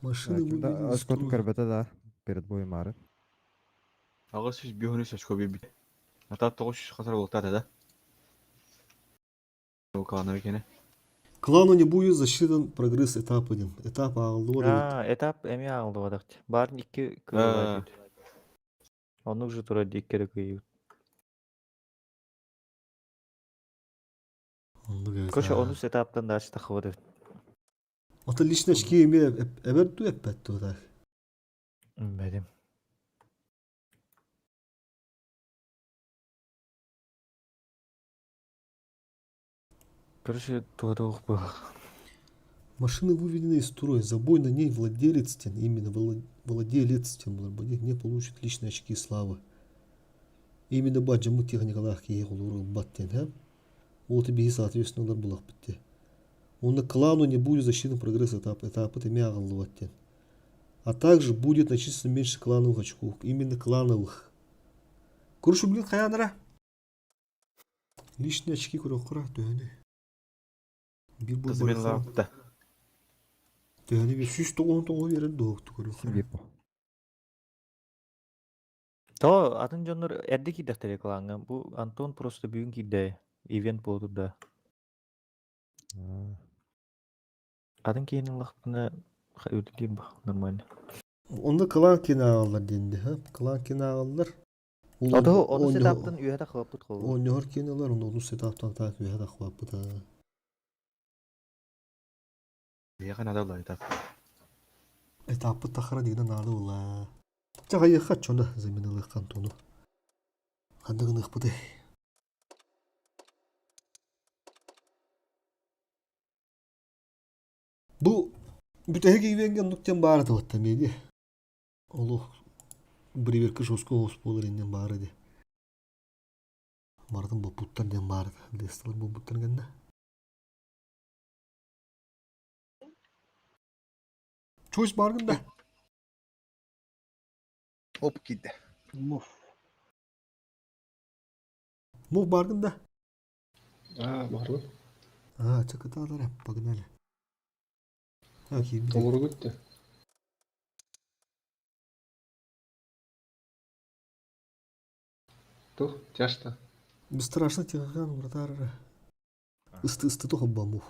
Машины вывели из Очкотун строя. көрбөтө да. Перед боем ары. Ағыз сүз бихуну сочко бирбит. Ата тоғыз жүз қатар болуқтады да. Клановый кене. Клану не будет засчитан прогресс этап один. Этап ағылды бар А, этап эми алды бадакчы. Барын икки А. кылып. Оннук же турар дии икки эрэ кыайыыбыт. Оннук эбит. Короче, онус этаптан дальше таххыбыт эбит. Ото лично очки эмиэ эбэр дуу эппэт дуу так? Бэтим. Короче, туох быһах. Машины выведены из строя. Забой на ней владелец тен, именно владелец тен не получит личные очки славы. Именно баджамы техникалаах киһи холур ылбат диэн, һэ? Ол биһи соответственно ылар булахпыт диэ. Онно клану не будет засчитан прогресс этап, этапы эмиэ аҕыллыбат диэн. А также будет начислено меньше клановых очков, именно клановых. Короче, блин, хайанара. Лишние очки көрөххө төһөнү. Биир бу Заменлаабыта. Төһөнү bir 199 берер дуокту көрөххө. Син бу. То атын дьоннор эрдэ киирдэхтэрэ клаҥҥа. Бу Антон просто бүгүн киирдэ. Ивент буола турда. Атын киһини ыллахпына үрдүлүүр бу нормально. Онно клан кинааллар диэнди, ха? Клан кинааллар. Ото ону сетаптан үөһэ тахыбаппыт холбу. Оонньоһор кинилэр, онно ону сетаптан таак үөһэ тахыбаппыт. Биһиэхэ наада буолла этап. Этаппыт тахара дигинэ наада буолла. Чэ хайыахха чоно заменылыахха Антону. Ханна гыныахпытый? Бу бүтэһик ивеҥҥэ оннук диэн баара тылаттан медиа. Олох бриверка жестко оҕус буолар иннин баара ди. Барытын боппуттар диэн баара лесталар буолбуттар гэннэ. Чуйс бааргын да? Оп киирдэ. Муф. Муф бааргын да? А, баарбын. А, чакытаалар, погнали. А, киирбит. Толору көттө. Тух, тяжто. Бесстрашно тихохан, вратарь. Ысты ысты тухабба муф.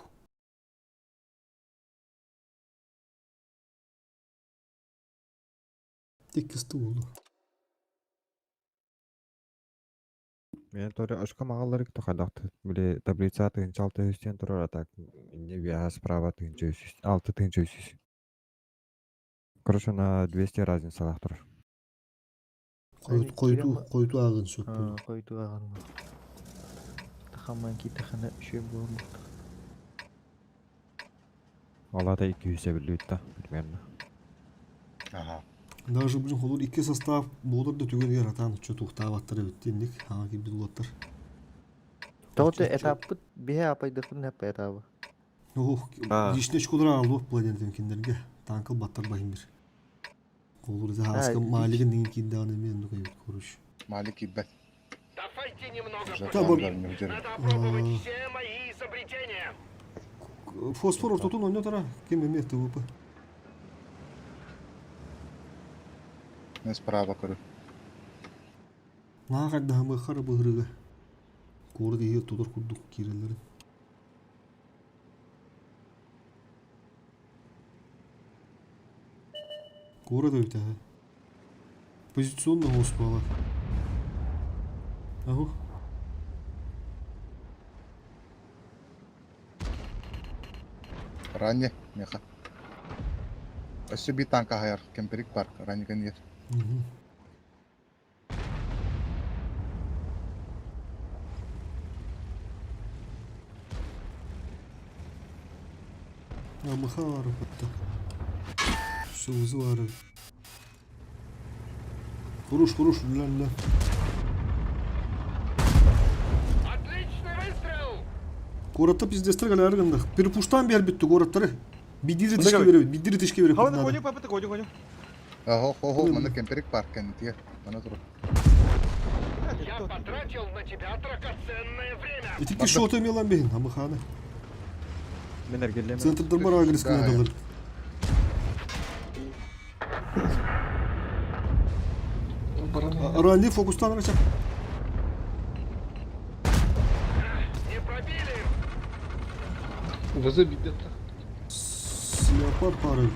Иккисти буолду. Мен торе очко магаллары тохадахты. Били таблица тыһынча алта үстен турар, а так не вяз справа тыһынча үс, алты тыһынча үс. Короче, на 200 разница турар. Хойуту хойуту ааҕын сөп буолу. Хойуту ааҕын. Тахаман китэхана үчүгэй буолбут. Алата 200 эбиллибит да, примерно. Ага. Даже блин холур икки состав буолар да түгэнигэр атаан оччо туохтаабаттар эбит диэнник хаҥа киирбит уолаттар. Тоҕо этаппыт биһэ апайдыхпын эппэ этабы. Ох, личный очколар аалуох планетам кинилэргэ. Танкыл баттар баһын бир. Холур да ааска Малигин нин киирдэҕинэ эмиэ оннук эбит короче. Малик киирбэт. Давайте немного Та бар Надо опробовать все мои изобретения. Фосфор ортотун ойнотора ким эмиэ ТВП. Мен справа көрү. Наһаа хайдаһамыаххара быһырыга. Куорат иһигэр тутар курдук киирэллэрин. Куорат эбит ээ. Позиционно оҕус буолар. Аһу. Ранне, меха. Өссө биир танка аһайар Кемперик парк ранниган иһэр. Мыха баар Все вызываю. Хорош, хорош, ля-ля. Отличный выстрел! Куоратта пиздецтер кэлээр гыннах. Перепуштан биэрбиттэ куораттары. Бидири тишке беребит, бидири тишке беребит Хаваны надо. коню папа коню коню. Хо хо хо манна Кемперик парк кэннитигэр. Мана турар. Я потратил на тебя драгоценное время. Ити шоты мелан бейін, амыханы. Мен эргиллем. Центрдер бар агрес Да, кынадалар. Ранди фокустан рача. Не пробили! ВЗ бидет. Леопард пары.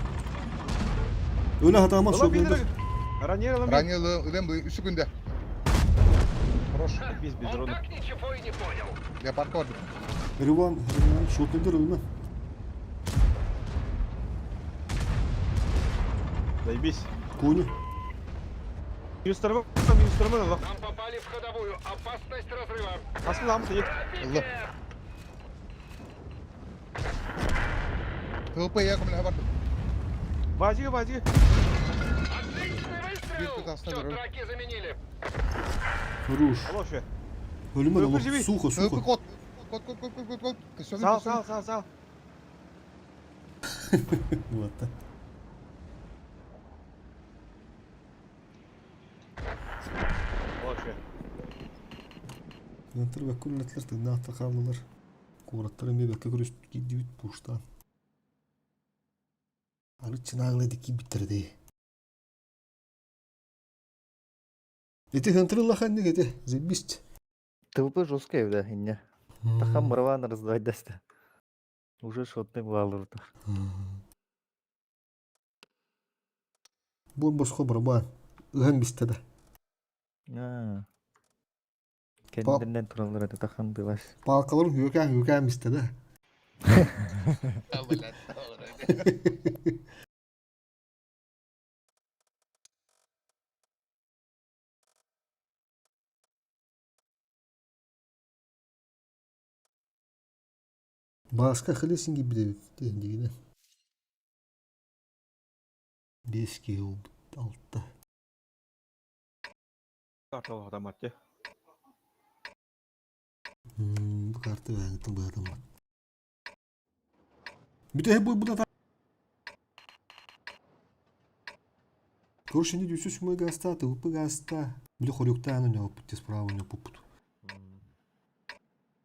Öyle hatama Ulan şob bir oldu. Ранее ылым. Ранее ылым бу үс күндэ. Хорош. Без без дрона. Леопардка барбыт. Риван, Риван, шотныйдыр ылма. Заебись. Кони. Минус второй, минус второй, Нам попали в ходовую. Опасность разрыва. Асын лампа, Ылла. ПВП я көмөлөһө бардым. Вазига, Вазига. Биир тутаасына көрөбүн. Хорош. Алло, ще. Өлүмэн Өлбүт олох. живи. Сухо, ПВП сухо. кот. Кот, кот, кот, кот, кот, кот. Көстөмүн, Сал, көстөмүн. сал, сал, сал. Вот так. Алло, ще. Тыгантыр бәккә үлләтләр, тыгнаахта хааллылар. Куораттар эмиэ бэккэ көрүс киирдибит пуштаан. Арыт чынааҕылай да киирбиттэрэ дии. Ити хантырыллаха инник ити, заебись. ТВП жесткая, да, инне. Тахан барабан раздавать даст. Уже шотный баллар. Буор босхо барабан. Ыһан бистэ да. Аа. Кэннинэн тураллар это тахан дылаш. Палкаларын үөкээн үөкээн бистэ да. Бааска хылесин киирбит эбит диигинэ. Биэс киһи буолбут алта. Картал хатаматте. Бу карта бэйэҥиттэн быһатаммат. Бүтэһик буолбут Короче, не дүйсү сүмэ гаста, ТВП гаста, били хорюктаан өнөоппут справа өнөоппут.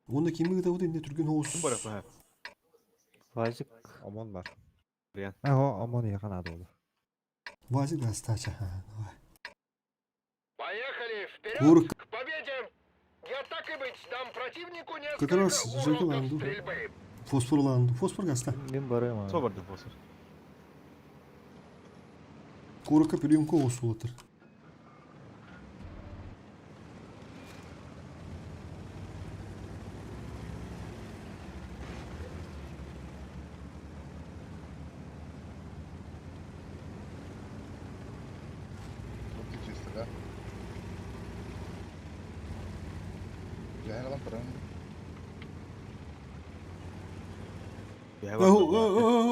Уонна кими гытабыт инне түргэн хоус. Ким бар апа? Вазик. Омон бар. Вариант. Аho, омон яхан ады олу. Вазик гаста ча. Давай. Поехали! Вперед! Курк. К победе! Я так и быть дам противнику Как раз Жекеланду. стрельбы. Фосфорланду. Фосфор гаста. Мен барым. Со барды фосфор. Курка приемка осулатыр. Вот ты чисто, да? Дьэһэн ылан туран.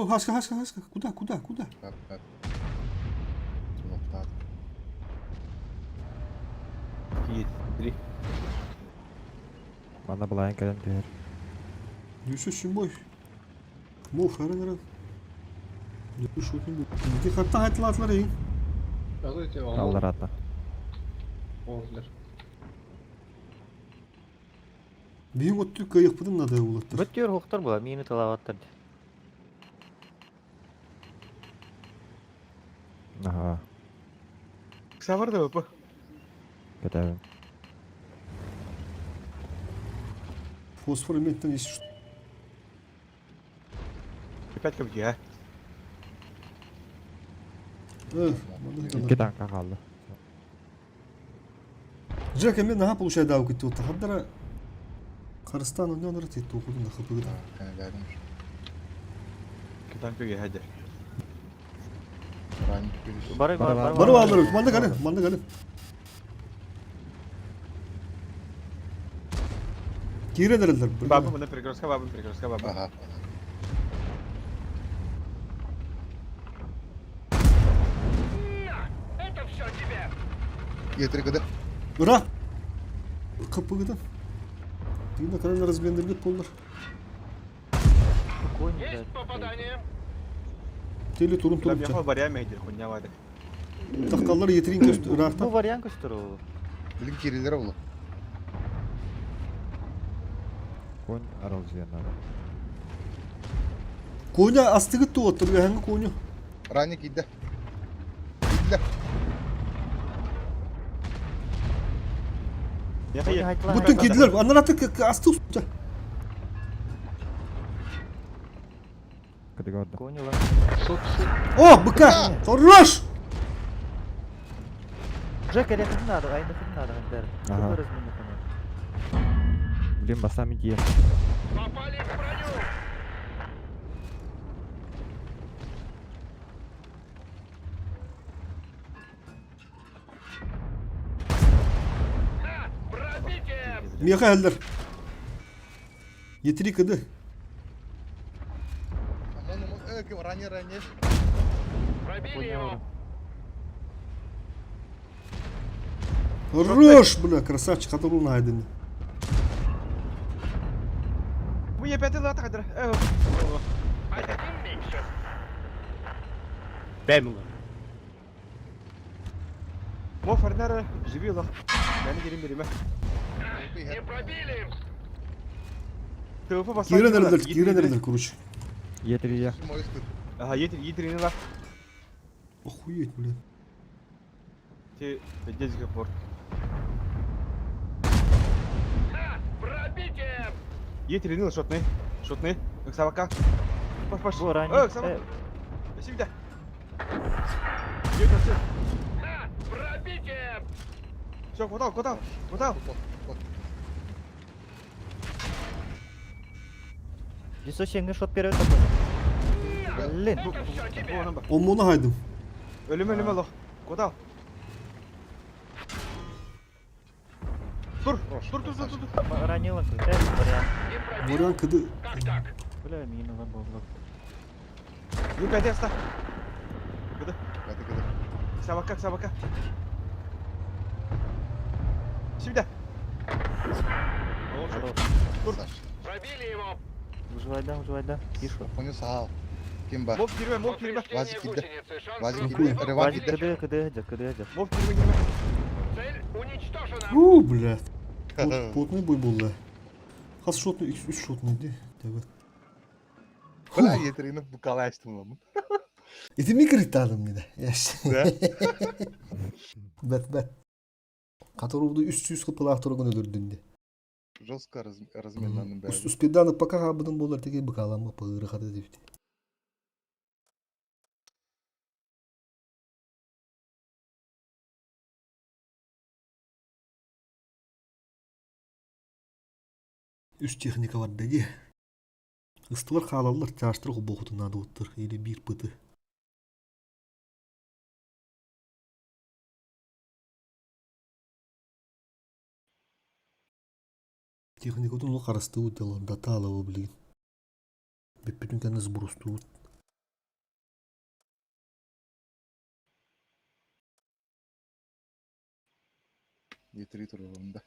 Хаска, хаска, хаска. Куда, куда, куда? Бап, бап. Суохтаат. Три. Манна былайын кэлэн түһэр. Дүйсү сүмой. Мо фарыныран. Дүйсү Ити хатта хайтылаатылар эйин. Азыр эти омон. Аллар ата. Оңлар. Биһиң отту кыйыкпытын нада улаттар. Бөттөр хоқтар була, мені талаваттар. Аха, Кса бар да ПВП. кэтэбин. Фосфор эменттен ес Опять кабки, а? Икки танка хаалла. Джек эмен наха получай дау кетти отта. Хаддара Карыстан оннан ырыт етті оқудың да хыпыгыда. Кэнэлээтим. Танка ге хәдер. Ранее күлүс. Бары бар, бар, Барып алдыр, манды калын, манды калын. Кире дерелдер. Бабы мына перекрестка, бабы перекрестка, бабы. Ага. Это все тебе! Етіргіді. Ура! Кыпыгыдан. Тыгына каран разбендиргет болдыр. Есть попадание! Теле турун Там турун. яхал барья мехдер, хуйня вадик. Тақталар етерин көст Бу ырахта. вариант көстөр ол. Билин кирилер олу. Конь аралжыян ады. Коня астыгыт туоттыр, яһаңы коню. Ранее киирдэ. Киирдилэр. Бүтүн кидилер. Аннан аты асты уста. Категорда. Кони лан. Сот, сот. О, быка! Хорош! Уже кэлиэххитин наада, айныххытын наада хандар. Ага. Тугу разменнахына. Блин, басами тиийэн. Попали в броню! Ха! Пробитие! Миэхэ иһэллэр. Етри кыды. Омон, омон, ранее, ранее. Пробили его! Хорош, бля, красавчик, хатырун айдын. Бу епети лата кадыр. Один меньше. Бэм улар. Мо фарнара живи лох. Мени керим бериме. Не пробили! ТВП бассан. Киирэн эрэллэр, киирэн эрэллэр, короче. Етрия. Ага, етри етрини ла. Охуеть, бля. Ти дезге порт. Ха! Пробитие! Етрини шотны. Шотны. Оксавака. Паш паш. Бу ранее. Оксава. Спасибо. Все, Ха! Пробитие! все, куда, куда, куда? Десо сенге шот берет такой. Блин. Это все тебе! Оммуна хайдым. Ölüm ölüm лох. Куда? Тур, тур, тур, тур, тур. Ранил он. Вариант. Не пробил? Вариант кыды. Как так? Бля, мина был. Не пять оста. Куда? Кады, кады. Собака, собака. Сюда. Саш. Пробили его! Выживай да, выживай да. Тише. Понял, саал. Ким бар? Моб кирме, моб кирме. Вазик Повреждение кидде. гусеницы. Шанс Вазик на кидде. взрыв Реван Вазик кидде. КД, КД, КД, КД. Моб кирме, кирме. Цель уничтожена! У, бля. Плотный бой был, да. Хас шотный, үч шотный, ди. Тебе. Бля, етрини букалай açtım lan. Ити микритадым мида. Яш. Да? Бет бет. Каторуду 300 кыпылах турган өлөрдүндө. Жестко разменланным бәрі. Успеданы пока хабыдын болар теге быкалама пыры хады депти. Үс техника бар деги. Ыстылар хаалалар чаштыр хубохутун надуттар или бир пыты. Техникатын ол қарастыбыт дело даталова блин. Бүппүтүн кэннэ сбрустубут. Етри турулумда.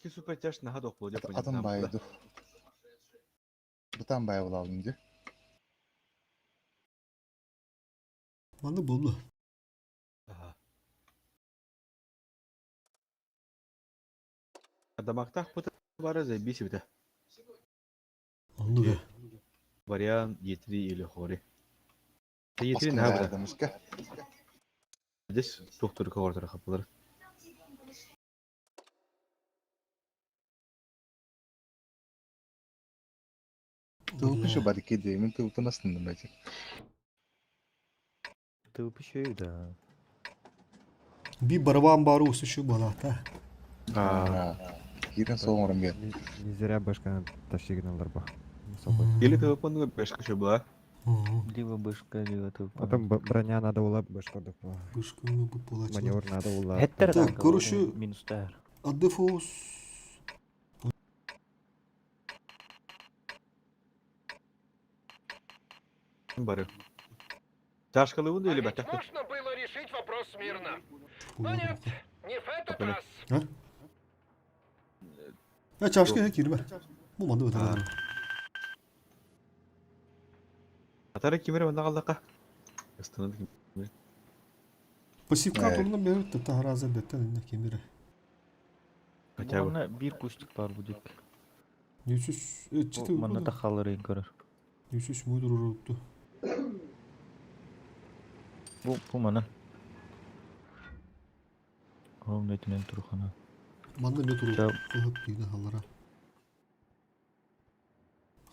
İki süper taş naha doklu. Атан байды. Бутан бай буlalım di. Манна болду. Адамактах пыты бары заебись бите. Онду да. Вариант етри или хори. Етри наha бите. Адамышка. Здесь доктор ковордыр хапылар. Тылпы şu барики деймин тылпы nasıldım bence. Ты еще да. Би барабан бару еще балата. Кирен соңырым бер. Не зря башканы тащигналар ба. Или телефонный бешка еще была. Либо бышка, либо ты. Потом броня надо была башка была. Бышка мы бы получила. Маневр надо было. Хеттер Так, короче, Минус тар. Аддефоус. Бары. Чашкалы или А ведь бәтәк. можно было решить вопрос мирно. Но нет, не в этот раз. А? Я чашка кирме. Бу манды бөтә. Атары кимере мында калдыка. Останови. Пассивка турна берет та хараза беттен инде кемере. Хотя бы. Манна бир кустик бар будет. Нүсүс чити. Манна тахалар ең көрөр. Нүсүс муйдур урупту. Бу бу мана. Оң нетинен турхана. Манна не туру. Ча Кылып дигән халлара.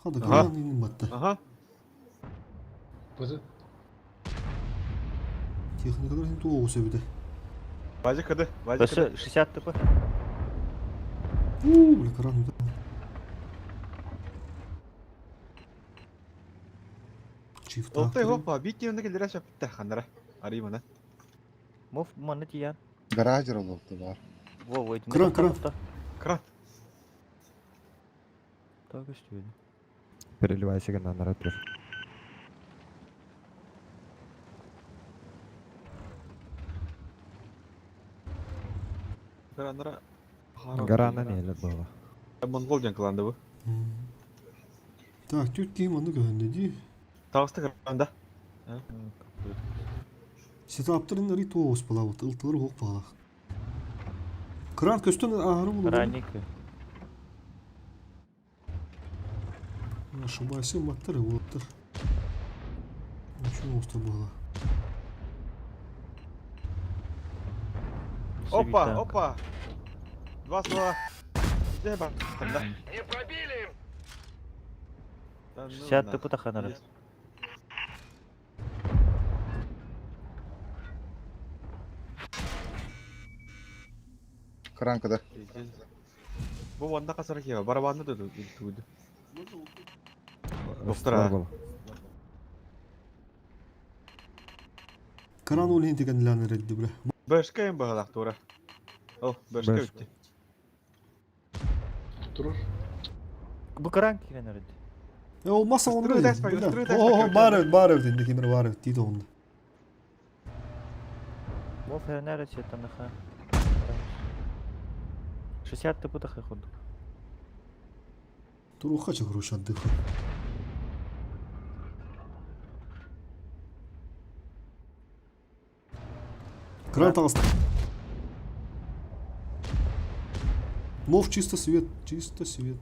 Хады Ага. кылан инде батта. Ага. Бызы. Техникалар хин туох сөбүдэ. Базик кыды, базик кыды. Өссө 60 ТП. У, бля, кран да. Чиф Олтай хопа, бит кемне келдере шапты ханара. Аримана. Мов маны тиян. Гараж олорду бар. Во, во, Кран, кран. Кран. Так үстү. Переливайся на народ. Кранара. Гарана не было. Монгол ден кланды бу. Так, түт кийим аны көһүндө ди. Тагысты кранда. Сетаптарын ри тоос балабыт, ылтылар хоқ балах. Кран көстөн ағыры болу. Ранник. Ошибайся, маттар болуптыр. Ничего оста было. Опа, опа. Два слова. Где ба? Да. Не пробили! 60 ТП таханара. Кранкада. Бу ванда касар кева, барабанны да туды. Доктора. Кран ол хин деген ләнер эдди бля. Башка им багалак тура. О, башка Башка. үтте. Турur. Бу кран кирен өрөдү. Э, ол маса онда. Үстүрү тәспәк, үстүрү тәспәк. О, бар, бар эбит, инде кемер бар эбит дейди онда. Мов хернер сетанаха. 60 ТП таха ходу. Туруха чакырыш отдыха. Кран тағыс. Мов чисто свет, чисто свет.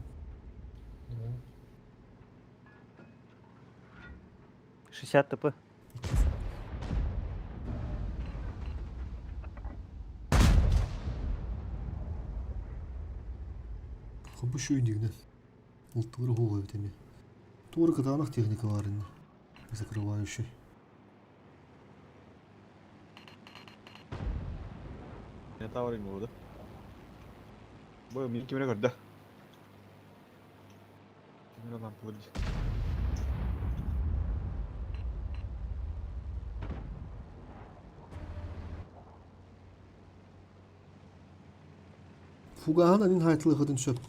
60 ТП. Хабы шөй дигнен. Ултылыр хоға бит эми. Тура кытаанах техника бар инде. Закрывающий. Не тавар им болду. Бу мин кимне көрдө. Кимне лампа көрдү. Фугахан анин хайтылы хытын сөп.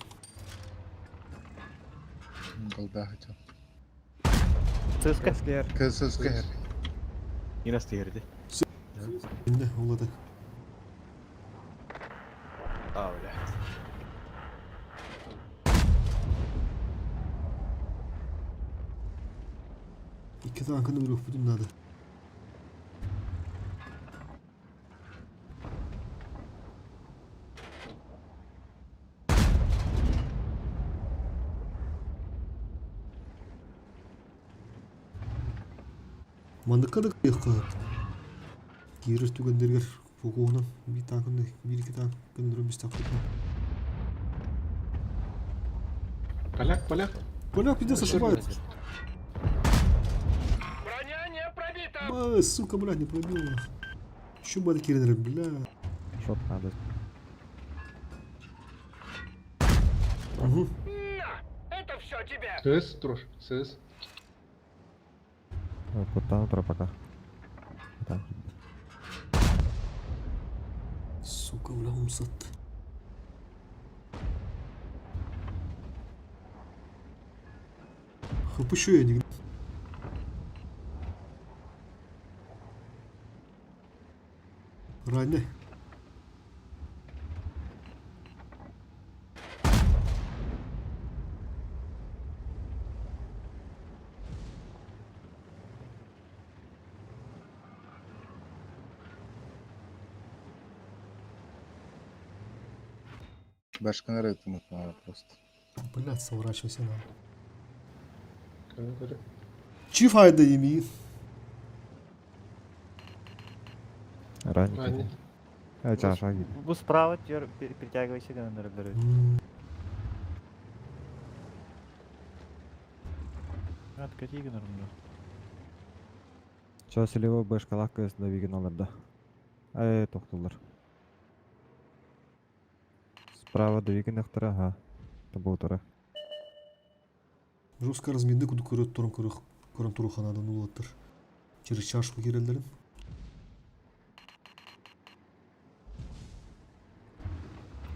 Голда хотел. ЦСК. КССК. Инас тегерди. Инде олады. А, бля. Икки танкını bir өкпүдүм надо. Мандыкка да кыйыкка. Кирер түгендергер фокуунан бир танкын бир iki танкын бир тапкын. Поляк, поляк. Поляк пиздец ошибается. Броня не пробита! А, сука, блядь, не пробил нахуй. Еще бы киренер, бля. Шот надо. Угу. На! Это все тебе! СС турур. СС. Куттан утра пока. Так. Сука, бля, умсат. Хапышу я не. Ранее. Башканар это надо просто. Блядь, сворачивайся надо. Көрө көрө. Чиф айда еми. Ранник. Ранник. Э, чаша гид. Бу справа тер притягивайся гана өрөдү. Откати гана. Все, слева бэшкалаах кыыс Давигин олордо. Ай, тохтулар. Справа Давигин охтора, ага. Табутара. Жестко разменді күді көрөт туран көрөн туруханадан улаттар. Через чашку кирелдерин.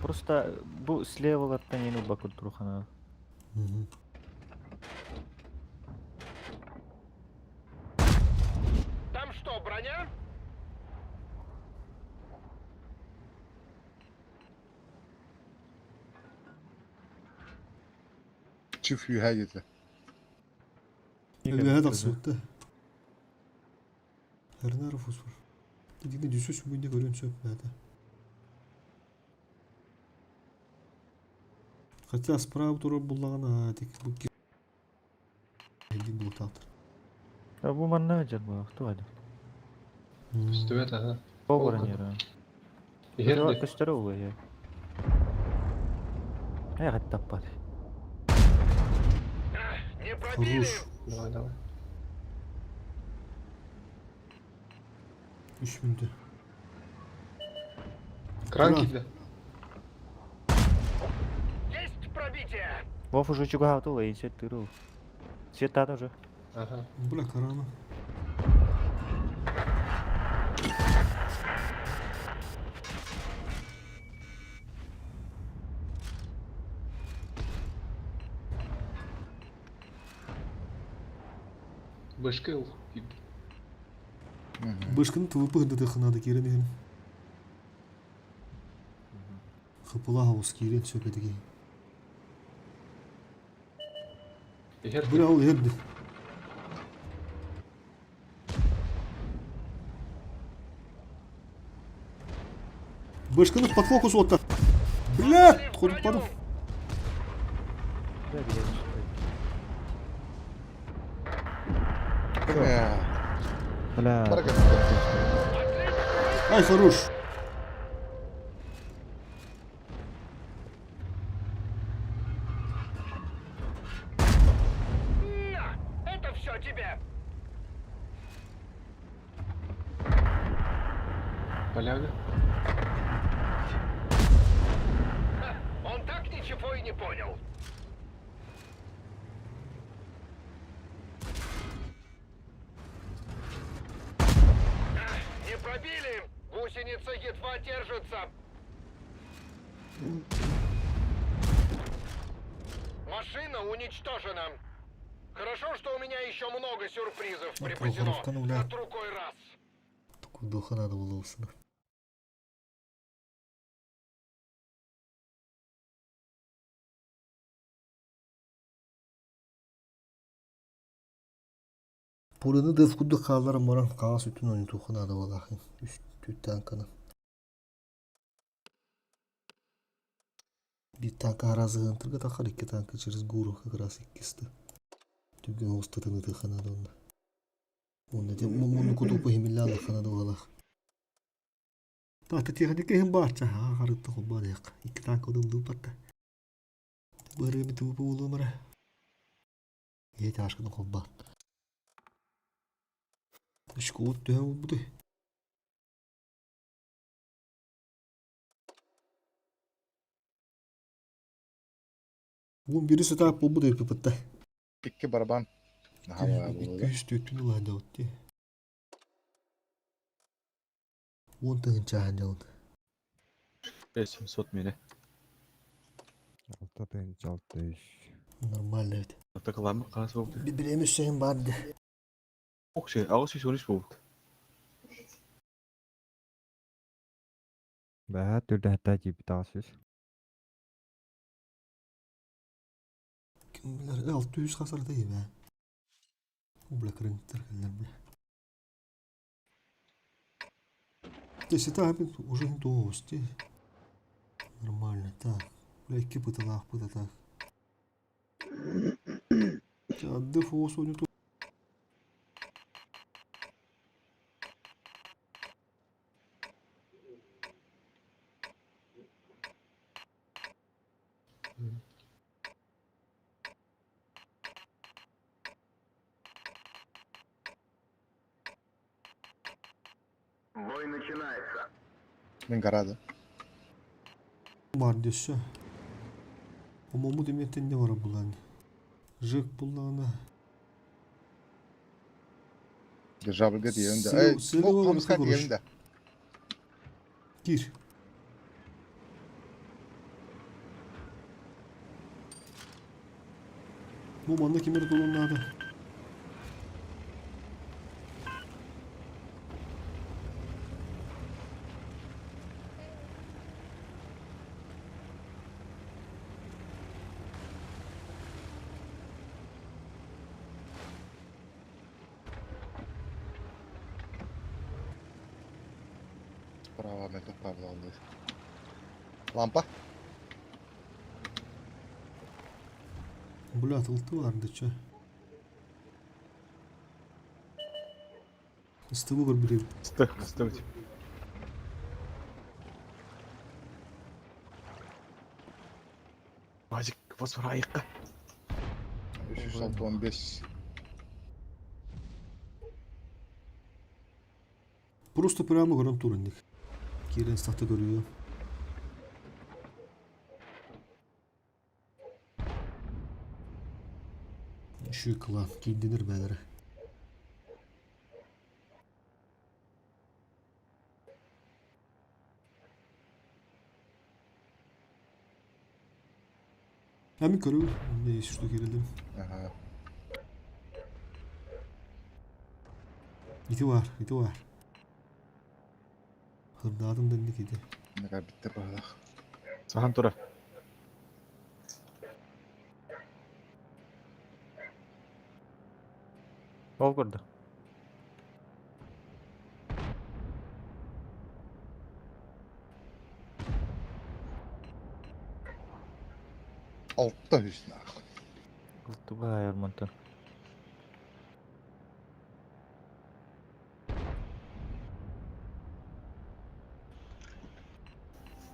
Просто бу слевалартан yeni bakır Турхана. Там что, броня? Чиф үһэ диэтэ. Үөһэ тахсыбытта. Эрнар фосфор. Дигини дүсү сүгүнде көрүн сөп бәді. Хотя справа турар буллагана тик бу Эдин бултаптыр. А бу манна жар бу кто ады? Көстүбэт, ага. Повар Ол не ра. Иһэр дии. Көстөрө улы я. Ай хаттаппат. Не пробили! Хорош. Давай, давай. 3 мүнөтө. Кран Кран. киирдэ. Есть пробитие! Вов уже чуга тула и сет тыру. Сет тата уже. Ага. Бля, карана. Бэшка ыл киирдэ. Бышкын ТВП дыдыхынады кирен ehen. Хыпыла хаус кирен сөп эдиги. Иһэр Бля, дии. ол эрди. Бышканы под фокус отта. Бля, ходып бардым. Да, билет. Бля. Бля. Баракат. Ай, хорош. На! Это все тебе! Поляга. Ха, он так ничего и не понял. А, Не пробили! Гусеница едва держится. Машина уничтожена. Хорошо, что у меня еще много сюрпризов Ну, припасено. Прохоровка, ну, бля. На другой раз. Духанады болосуна. Пурыны дыв кудду хаалар моран каас үтүн ойун туханады болахын. Үс танканы. Bir танка аразыгын тырга тахар, iki танка через гору как раз иккисти. Түгін остатыны тыханады онда. Онда те муну кутупу химилла ханады болах. Тахта техника хим барча ха харытты хобба дек. Iki танка одын дупатта. Быры биту болумара. Ете ашкын хобба. Шкот тө буду. Бун бирisi таап болбу деп пытта. Икки барабан. Наһаа буолла. 200 түн улаан жаутти. Он тыгын чахан жаут. 500 мені. Алта тыгынча алты үс. Нормально ведь. Атакаламы қас болды. Билеме сен барды. Окше, ағыс 113 болды. Бәһә түрдә хәтта жип тағыс үс. Ким билер 600 касар дейм ә. Бля крынтер келдер бля. Те сета уже не то Нормально, так. Бля, iki пыталах пыта так. Дефо сегодня тут. Бой начинается. Мин гарада. Бар дөссө. Омомут эмиэттен не бара булан. Жек буллаҕына. Державльга тиийэн да. Эй, Сылы бу хамыска короче. тиийэн да. Кир. Бу манна кимер тулун надо. Справа мен Павла алды. Лампа. Бля, тылты бар да чё. Ыстыбы көр билем. Сты, сты. Базик, фосфор айыққа. 365. Просто прямо көрөн турынник. Кирен статы көрüyor. Şu klan giyinir bəlere. Hem көрüyor. Ne şu girelim. Ага. İti var, iti var. Hırdadım da ne gidi. Ne kadar bitti bu. Сахан тура. Ол көрді. Altta hüsnü. Тубай Армантон.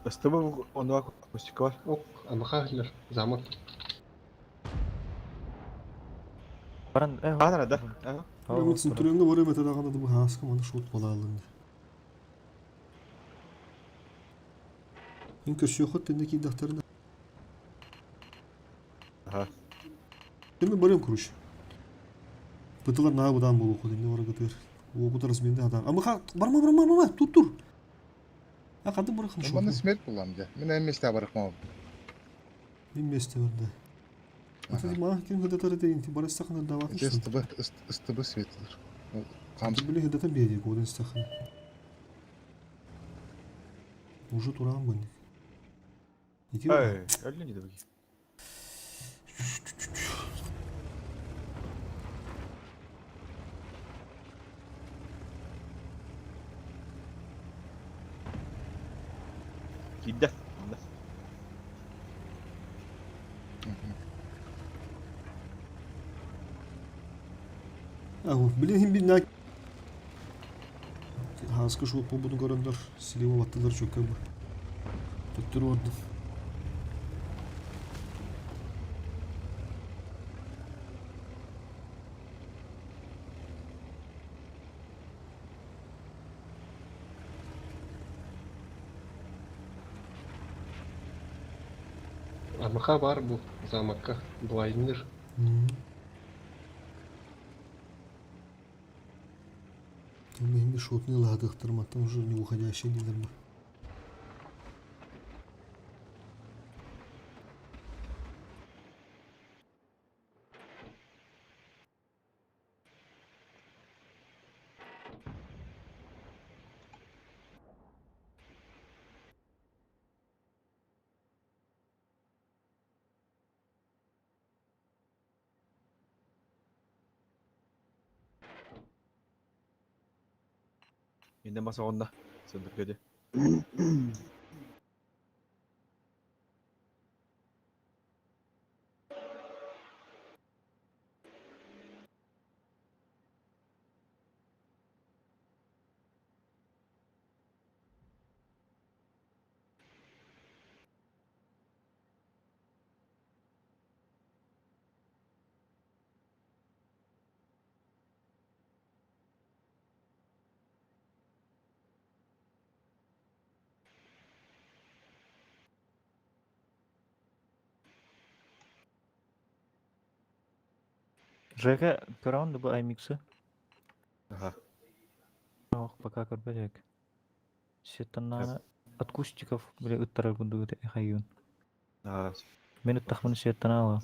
Ыстыбы онуа костик бар. Ок, амахахлер, замок. Баран, э, Анара да. Мен центурионга барып этедаганда да бу хаска маны шот бола алынды. Ин көрсө хот тенде ки дактарына. Ага. Мен барым куруш. Бытылар на будан болу хот инде бара гытыр. О бу разменде адам. Ама ха барма барма барма тур тур. А кады барахым шот. Bana смерть булам де. Мен эместе барыкмам. Мен месте барда. Ата ма ким хыдатар дейин ти барыс сахна дават. Ыстыбы ыстыбы светлер. Камс Биле хыдатан беди годен сахна. Уже туран бын. Иди. Эй, әлі не дебеги. Кидде. Ау, биле хим бин Хаска шут по буду көрөндөр, силево баттылар чөкө бу. Төттөр орду. Амаха бар бу замокка, блайнер. Там хим шотны ладыктыр, там уже не уходящий дилер бу. Инде маса онда. Сөндіргеде. Жека, көрөҕүн да бу iMix-ы? Аха. Ох, пока көрбөт эбик. Сеттаннаана от кустиков, бile ыттарар курдук эхайыын. Аа. Мен ыттахпын сеттанаала.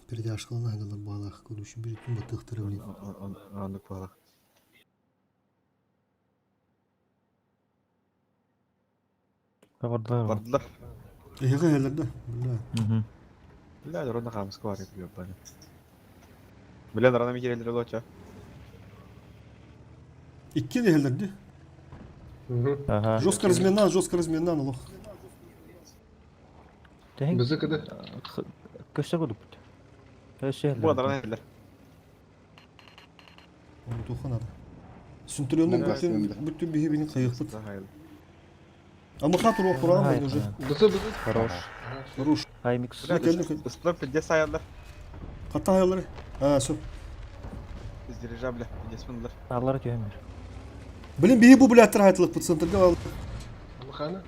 Передяшкалана айдалар баалаах көрүүшү бир түн батыахтара блин. Оннук баалаах. Бардылар. Бардылар. Эһиэхэ иһэллэр да? Бля. Мгм. Бля, дорона хаамыска бар этилер баны. Бля, нарана микерелер олоча. Иккиэн иһэллэр дии. Ага. Жестко разминан, жестко разминан олох. Тэһин Бызы кыды. Көстө кудуппут. Өссө Бу нарана иһэллэр. Оны туха надо. Центурионның Мында, бүтүн мында. бүтүн биһи бини кайыхпыт. Захайл. Амаха туруох тураан бу уже. Бызы бызы. Хорош. Хорош. iMix. Бля, Кэлли ыстылар пиздец аяллар. Хата аялары. А, сөп. Из дирижабля пиздец мындылар. Аллара түһэммир. Блин, биһи бу блядтар айтылык бу центрга ал. Амахана.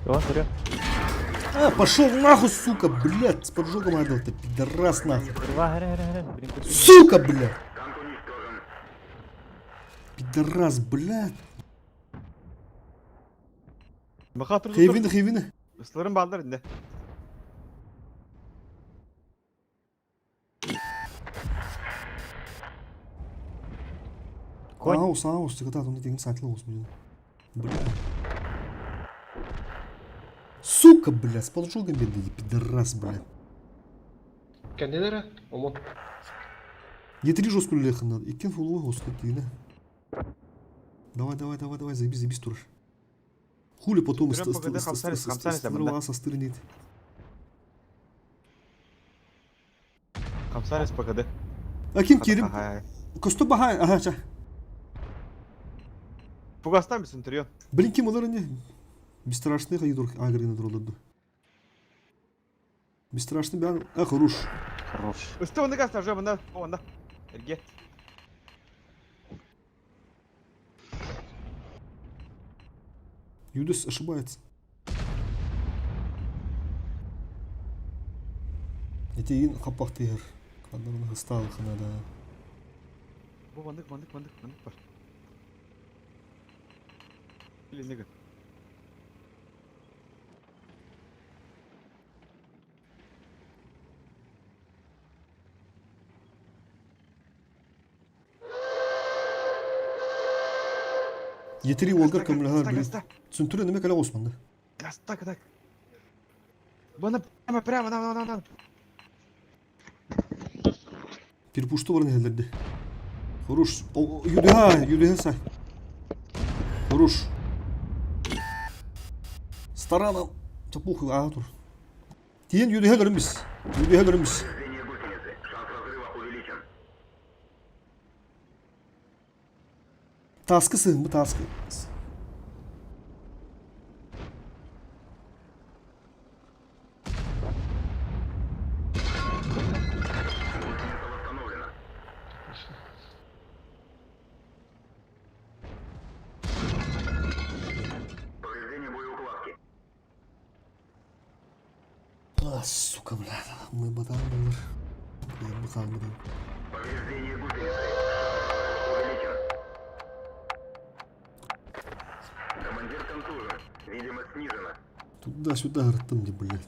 Оған көрө. А, пошел нахуй, сука, блядь, с поджогом айдал ты, пидорас нахуй. Ва, хәрэ хәрэ хәрэ. Блин, көстө. Сука, блядь. Танк уничтожен. Пидорас, блядь. Маха тур. Хейвини, хейвини. Ыстыларын балдар инде. Конь. Аус, аус, ты когда там не сайтла ус, блин. Бля. Сука, блядь, с поджогом беды, пидорас, блядь. Кәнелері? Омо. Не три жесткую леха надо. И кен фуллы господи, да. Давай, давай, давай, давай, заебись, заебись, турыш. Хули потом Прям погоди, хамсарис, хамсарис, да. состырнет. Хамсарис ПКД. А ким кирим? Косто бахай, ага, ча. Пугастан би Центурион. Блин, ким олар не? Бесстрашный хайдур агрина тролларду. Бесстрашный бян. А, хорош. Хорош. Ысты онды гаста уже мында. Онда. Эрге. Юдас ошибается. Эти ин хаппахтыгер. Кадырны хысталыхына да. Бу мандык, мандык, мандык, мандык бар. Или неге. Етери олгар көмілғар блин. Гаста, Центурион неме кәлі Османды. гаста, так. Бана прямо, прямо, на, на, на, на. Перепушты барын хелдерді. Хорош. Юдыха, юдыха сай. Хорош. Старана. Чапух, а тур. Тиен юдыха көрінбіз. Юдыха көрінбіз. Повреждение гусеницы. Шанс разрыва увеличен. Таскы сығын, bu таскы. Гусеница восстановлена. Повреждение боеукладки. А, сука, бля. Мы батан болар. Я бухал буду. Повреждение гусеницы. Шанс разрыва увеличен. Командир контужен. Видимость снижена. Туда-сюда ртом где, блядь.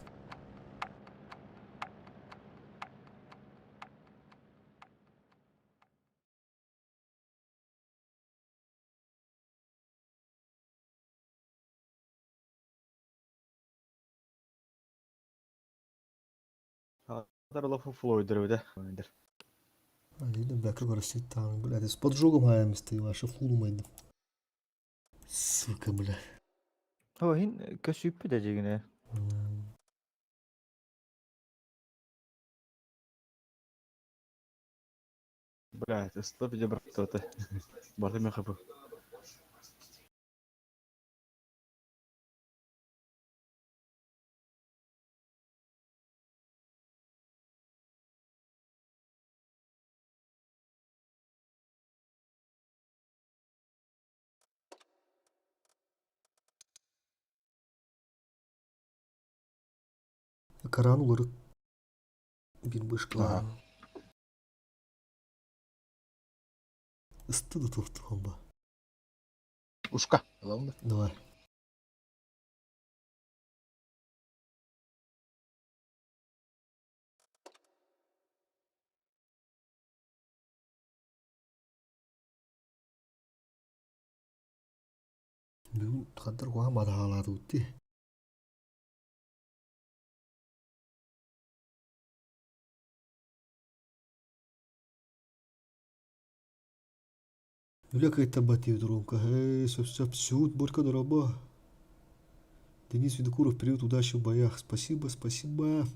Дар лофу флойдер өде. Флойдер. А, видно, бля, как растет там, блядь, с поджогом хаемс ты, ваша фулу майда. Сука, бля. О, хин көсүппү да жигине. Блядь, ыстылар пиздец бар ты. Барды мен хапы. Каран улары. Бир бышкалаах. Ысты да туохтухан ба. Ушка, ылабын да. Давай. Бүгүн хандар куһаҕан бадаҕалаатыбыт дии. Үлэ кыайтарбат диэбит Ромка. Эй, сөп-сөп, сүүт Борька дорообо. Денис Винокуров, привет, удачи в боях. Спасибо, спасибо.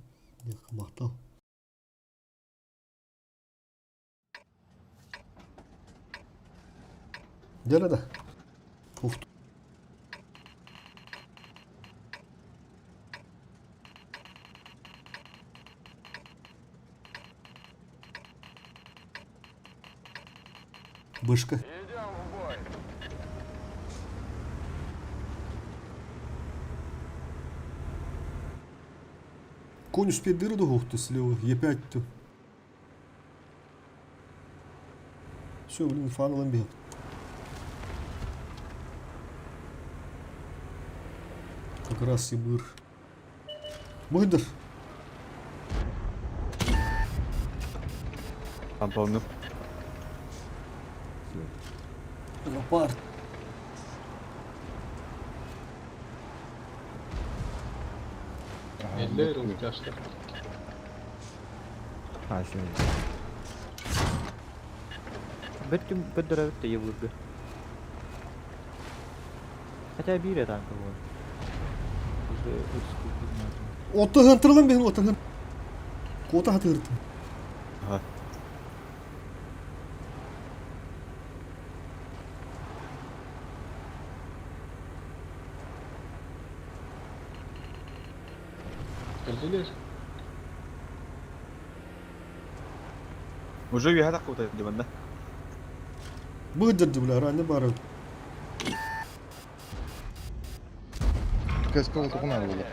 Махтал. Дьэ да. Ух. Бышка. Идем в бой. Конь успеет дыру дугухту слева. Е5 ту. Все, блин, фан ламбет. Как раз Сибир. Мыдыр. Антонов. Леопард. Эллер ылдьаштар. А, сен. Бөттүм бөддөрөбүт да ебылыргы. Хотя биир танка вот. Уже отскупить Оттыгын тырылын бэһин оттыгын. Кота хатыртым. Ага. Кэллилэр. Уже үөһэ таххыбыта дии манна. Быдырды бля, раны бары. КСК олтугун ары болар.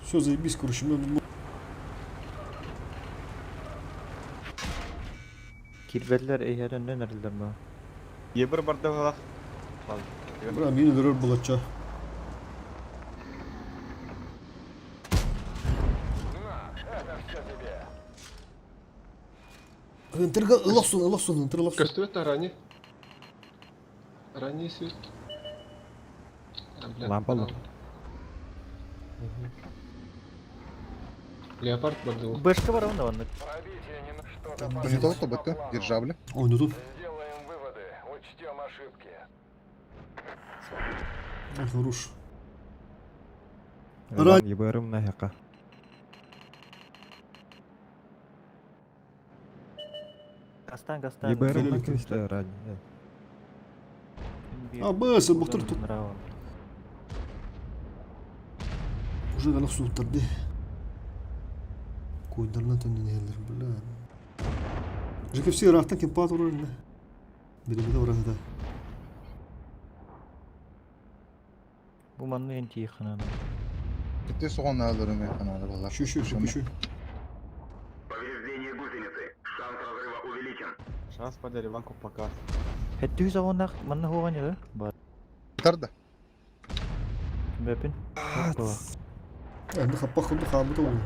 Все, заебись, короче, мен Кирберлер эйһэрэннэн эрэллэр ма. Ебір барды балах. Бра, мин өлөрөр булача. На, это все тебе. Ынтырга ылохсун, ылохсун, ынтыр ылохсун. Көстүбэт ранее. Ранее свет. А, бля, Лампа парал. Мгм. Леопард бардыл. Бэшка бар онда оннук. Пробитие не на что-то Не то, что бытка, державля. Ой, ну тут. Сделаем выводы, учтем ошибки. Ой, хорош. Ран ебарым на хека. Кастан кастан. Ебарым на креста ран. А, бэс, бухтар тут. Уже галах суттарды. Койдарна төннен бля. ЖКФС рахтан кем пат урын. Беремede урагыда. Бу манны эн тииханан. Китте соған алырым каналы балар. Şu şu şu şu. Повреждение гусеницы. Шанс разрыва увеличен. Шанс подали Иванку пока. Хэттүү савоннах манна хуган яда. Бар. Тарда. Бэпин. Энди хаппа хунду хамыта улун.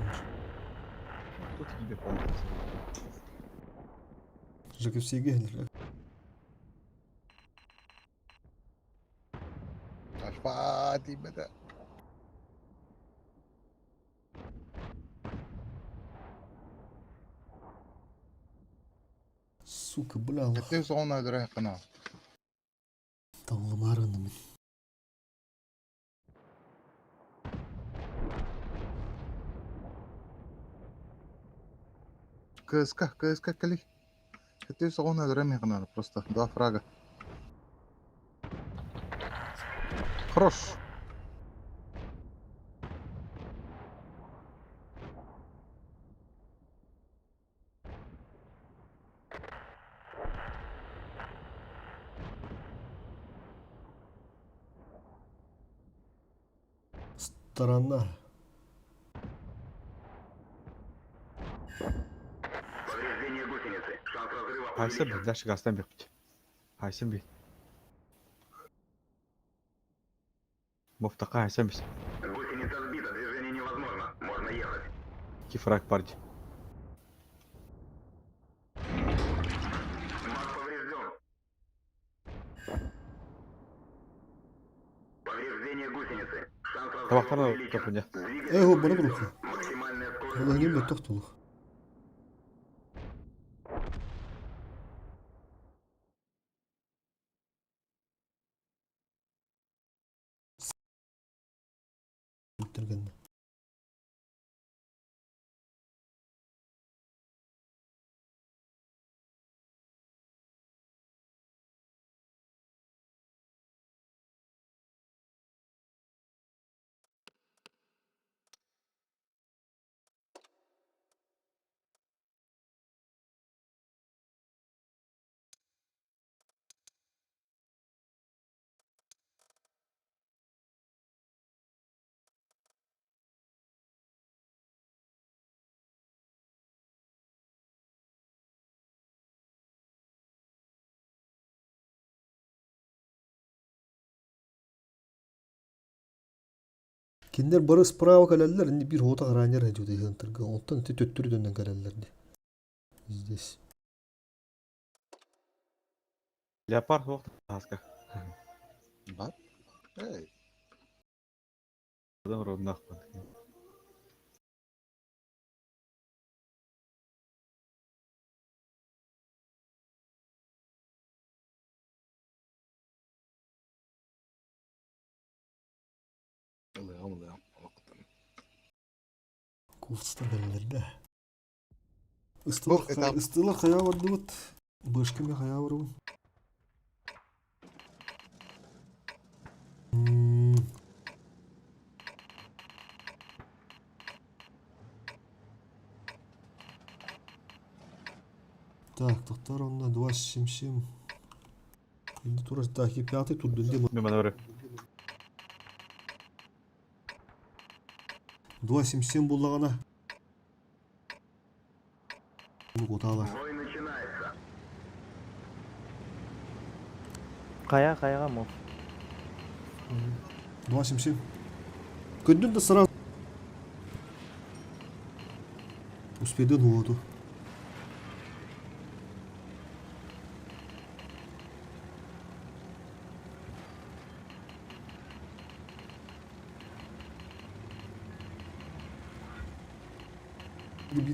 Тут тебе помнится. ЖКФС-ге хелер. Ашпа тибета. Сука, бля, Аллах. Китте соған алырым канал. Таллымарынды мен. КСК, КСК кали. Китте соған алырым канал просто два фрага. Хорош. Сторона. Шанс разрыва Хайса увеличен. бир, дальше газтан бир. Хайса бир. Мофтака хайса бир. Гусеница сбита, движение невозможно. Можно ехать. Кифрак парди. Маг поврежден. Повреждение гусеницы. Шанс разрыва Табактарына увеличен. топуня. Двигатель Э, бара поврежден. туруха. Максимальная скорость Ол снижена. эҥин тохтулух. Бүттергенне. Кинилэр бары справа кэлэллэр, инни биир оҕото хараанньар сылдьыбыт Онтон ити төттөрү төннөн кэлэллэр дии. Здесь. Леопард суох тааска. Бар. Эй, Адам ровнахпын. ылыам ылыам. Олохтон. Кулстар кэлэллэр да. Бу Ыстылар, этап ыстылар хайа бардыбыт. Бышками хайа барабын. Так, тоқтар онна 277. Енді тура так, и пятый тут дым. Мен мана 277 буллаҕына. Куталар. Бой начинается. Кая каяга мол. 277. Көндүн да сразу. Успеден воду.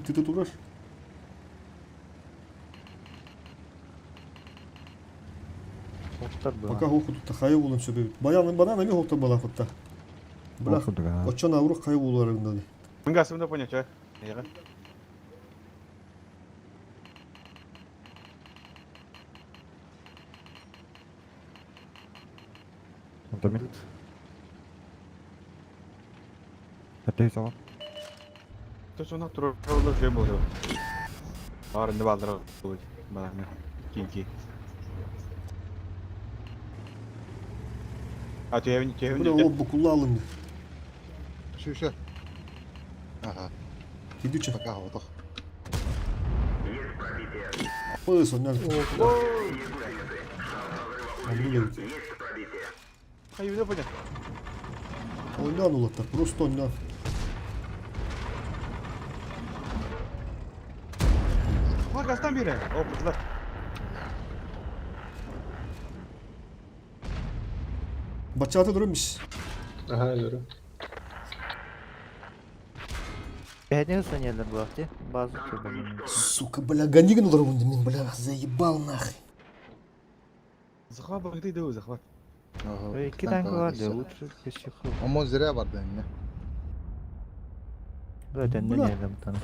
Ты тут ураш? Оттар бу. Пока хоку тут хайа булun сөбөбүт. Баян банан эми хокта бала хотта. Бля, очон аврук хайа буларында. Мен газымда поня чай. Яга. Онто мен. Әтей саған. Точно туралы жем болды. Арынды балдыр болды. Баланы. Кинки. А түйевин түйевин. Бля, ол букулла алын. Шүшө. Ага, Кидүче. пока готов. Есть пробитие. Ой, соннан. Гусеницы. Шанс разрыва Анны увеличен. да Есть пробитие. Хайвина поня. Ойнан улаттар, просто ойнан. Ла газтан бире. О, бутылар. Бачата дұрымыз. Ага, өлөрү. Бәден санелер bu hafta. Bazı türlü. Сука, бля, ганигин олар мен, бля, заебал нахуй. Захват багты дөө захват. Ага, İki tank var diyor. Лучше кеші Омо зря барды эмне. Zaten Бля. ne yerden bu tane.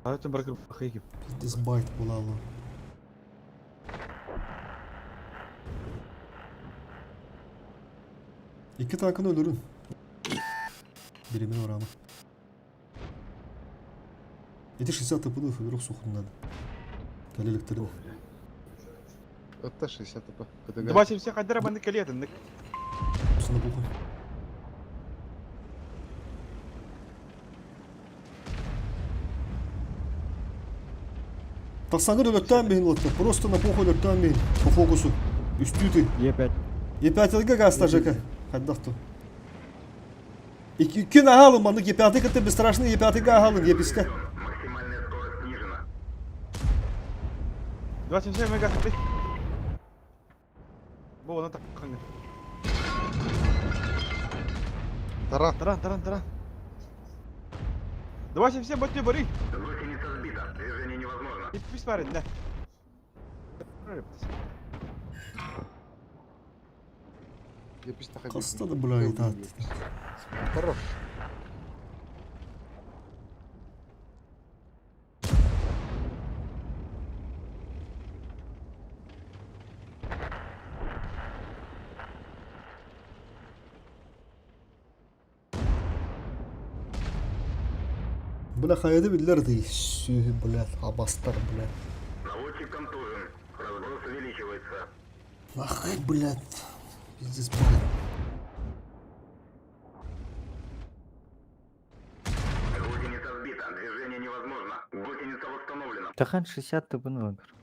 Атын бір кіріп хайгип. Пиздец байт була алла. İki tankını öldürün. Birimin oramı. Эти 60 тыпыны федоров сухуннады. Калеликтерин. Это 60 ТП. КТГ. 277 кайдара банды келетин. Sana похуй. Тахсаҥҥын өлөртөөн биһин уоттар. Просто на похуй өлөртөөн биһин. По фокусу. Үстүү тый. Е5. Е5-га гаста ЖК. Хайдах ту. Иккин аһаалын маннык Е5 кытта бесстрашный Е5-га аһаалын Епискэ. Максимальная скорость снижена. 27 мега ты. Бу оны таккан. Таран. Таран, таран, таран. 27 бөттө бары. Гусеница сбита. Движение невозможно. Иппис бар инде. Епис таха Хаста да бля итаат. Хорош. Бля хайады биллэр дии. Сүһү бля абастар бля. Наводчик контужен. Разброс увеличивается. Ах, блядь. Пиздец, блядь. Гусеница сбита. Движение невозможно. Гусеница восстановлена. Тахан 60 тыбын ылар.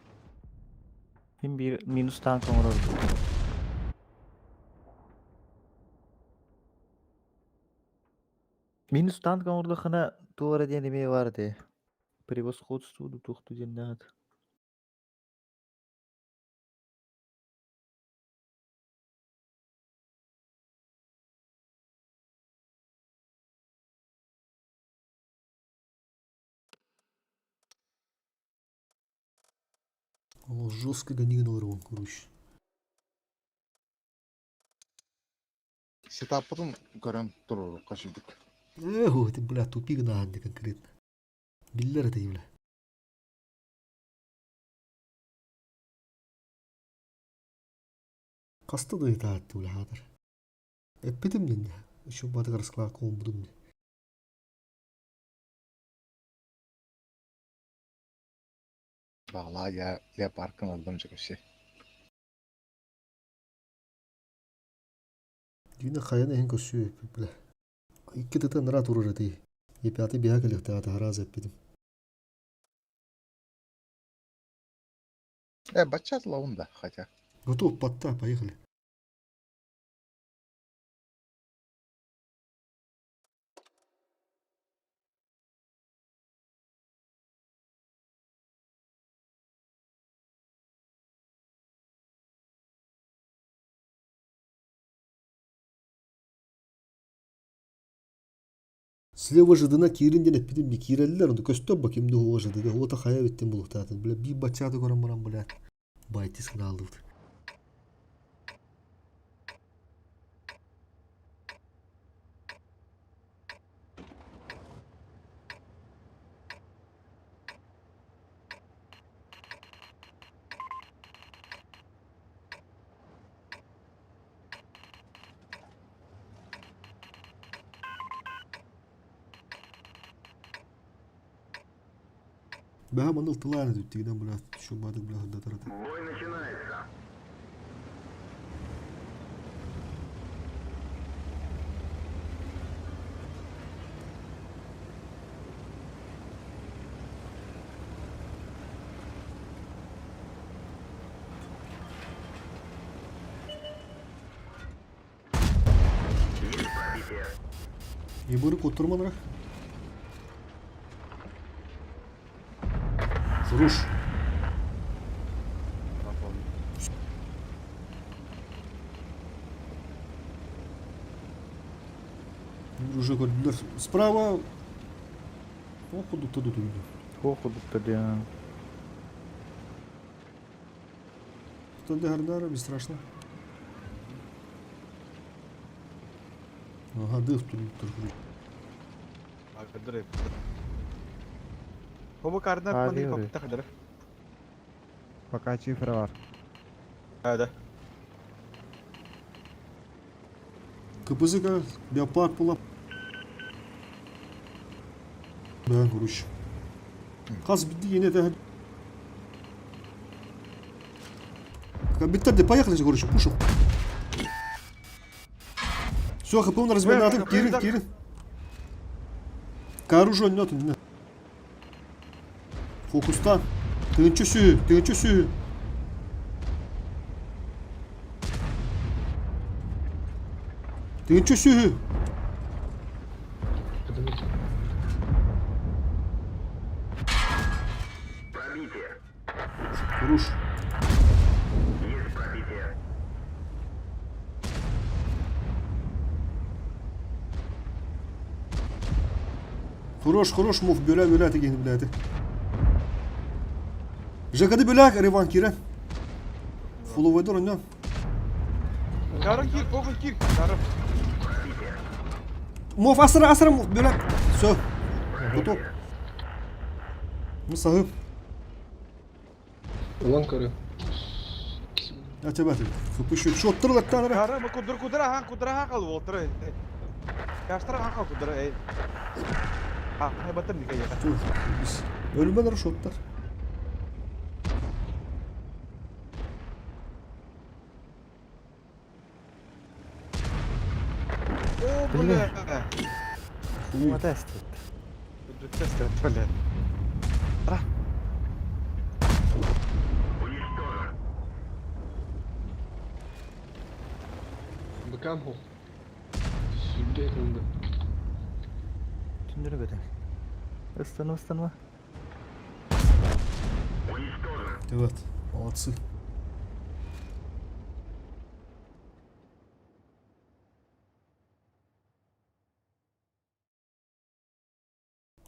Мин биир минус танк оҥорор. Минус танк оҥордоххуна туох эрэ диэн эмиэ баар этэ. Превосходство дуу туох дуу диэннээх этэ. Ол жестко гонигин олорон короче. Сетаппытын көрөн туруорукка сүдүк. Эх, ты, бля, тупик на конкретно. Биллэр это бля. Хаста да ытаатты бля хаатар. Эппитим дэннэ. Еще батык расклад колбудум. Бағла я леопаркын алдым жекеше. Дина хайан эһин көрсүү бля. Икки тыта нара турар эти. Епяты биһа кэлиэхтээх таһараас эппитим. Бачат лаунда, хотя. Готов, подта, поехали. Слева жыдына киирин диэн эппитим би киирэллэр, ону көстөр ба ким да уһуга жыдыга, уота хайа эбиттин булуктаатын, бля, биир баччааты көрөн баран, бля, байтис гына алдыбыт. Бэһэ манна ылтылаан этиттигинэн, бля, шубатык, бля, сырдатар этэ. Бой начинается. Есть пробитие. Ебыры куттурманара. Руш. Уже көрдүлэр. Справа О, кудукта дутуйду. Туох курдуктар диэн. Кто Гарнара, не страшно. Ага, дых тут Кардыры. Хобу кардына А, маны диори. попытта кадыры. Пока цифра бар. А, да. КПЗ-ка, леопард була. Да, короче. Хас битти yine de. Биттер поехали, короче, пушу. Все, хп на размен Кирин, Кирин. К оружию нет, не. Фокустан. Тыынчы сүү, тыынчы сүү. Тыынчы сүүһү. Пробитие. Хорош. Есть пробитие. Хорош, хорош мух бөлә бөлә дигән беләде. Жакады бөләк Реван кире. Фуловойдор оннан. Кара кир, похуй кир. Кара. Мов асыра асыра мов бөләк. Все. Готов. Ну сahып. Улан көрө. Ачабаты. Фупышу шоттырлар танра. Кара, мы кудыр кудыра хан кудыра хан кал болтыр. Каштара хан кал кудыра. А, батыр ника яка. Ölümeler шоттар. О, бля. Хуй. Тест. Тест, бля. Уничтожен. Быкам хо. Сүрдэ кылды. Түндөрө көтө. Ыстанма, ыстанма. Уничтожен. Evet. Молодцы.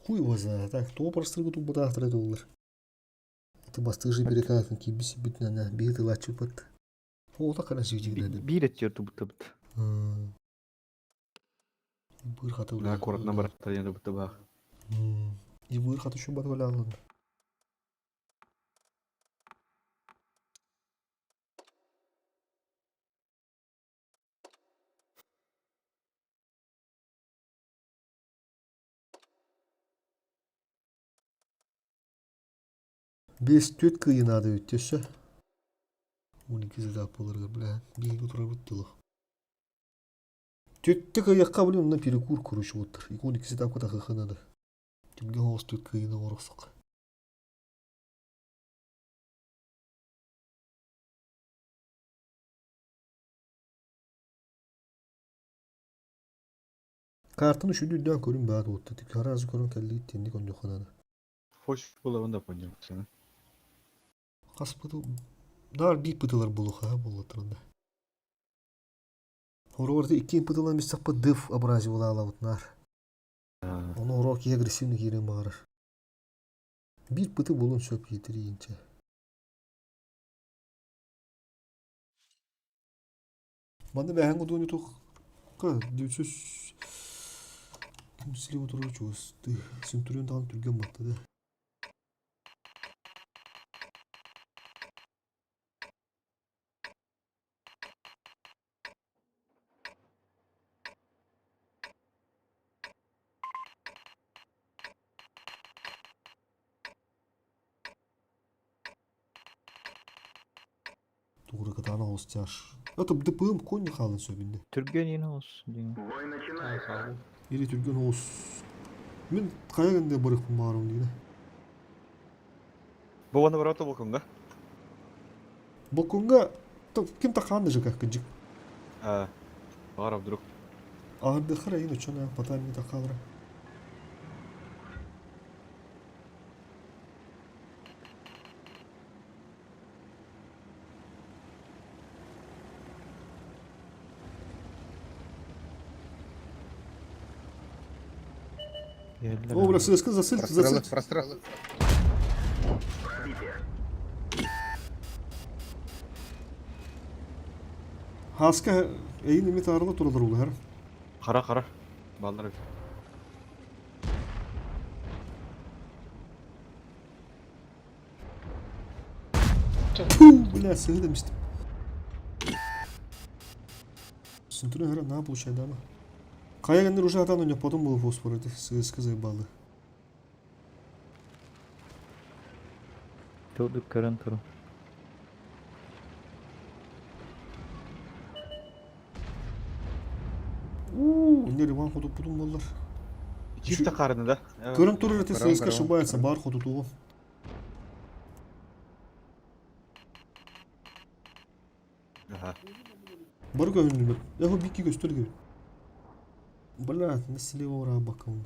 Хуй его знает. Так, то прострыгу тут буда доллар. Это бастыжы перекатын кибиси битнана бейті лачупат. О, так она жүйдегіледі. Биир өттүөр тубут. Быр хаты Да, аккуратно брат, я не буду бах. И быр хаты şu bat alın. Бес түт кыйынады өттесі. 12 задап болырға, бля, бейгі тұра бұттылық. Түтті кыйыққа, блин, ондан перекур короче оттыр. 12 задап ката қықынады. Түнге оғыз түт кыйыны орықсық. Картын үшүдү үрдән көрүн баат отты. Тик харазы көрүн кәлли тенник онжоханады. Фош было онда понял. Хас пытыл... Дар би пытылар болуха боллатырында. Хорорты иккин пытылан бис саппы дыф абрази була алабытнар. Оны урок агрессивный кирен бағарар. Бир пыты болун сөп кетирейинче. Манда бәһән гудуни тух ка 900 Кимсили отыру чугасты. Центурион тагын түрген батты да. Тугры кытаана оҕустааш. Это ДПМ конь хаалан сөбүнде. Түргөн иин оҕус диэн. Бой начинается. Хаалын. Или түргөн оҕус. Мин хайа гэнде барыхпын баарым дигинэ. Бу оны барата болкунга. Бокунга ким тахаан же как кыджик. А, Бара вдруг. Ардыхара ин учена потам не тахалра. О, бля, сыска засыль, Прострелы, засыль. прострелы. Пробитие. Хаска эйин эми таарла туралар улар. Кара кара. Балдар. Пу, бля, сыгы демистим. Сынтыры хара на получай дама. Кая гендер уже атан ойнап потом был фосфор эти сыска заебалы. Тылдык көрөн туру. У, не риван ходу путум боллар. Чифта карыны да. Көрөн турur эти Көрөн, сыска көрөн, ошибается, көрөн. бар ходу тугу. Ага. Бары көһүннүлэр. Эхо бикки көстөр эбит. Бля, на слева ура бакаун.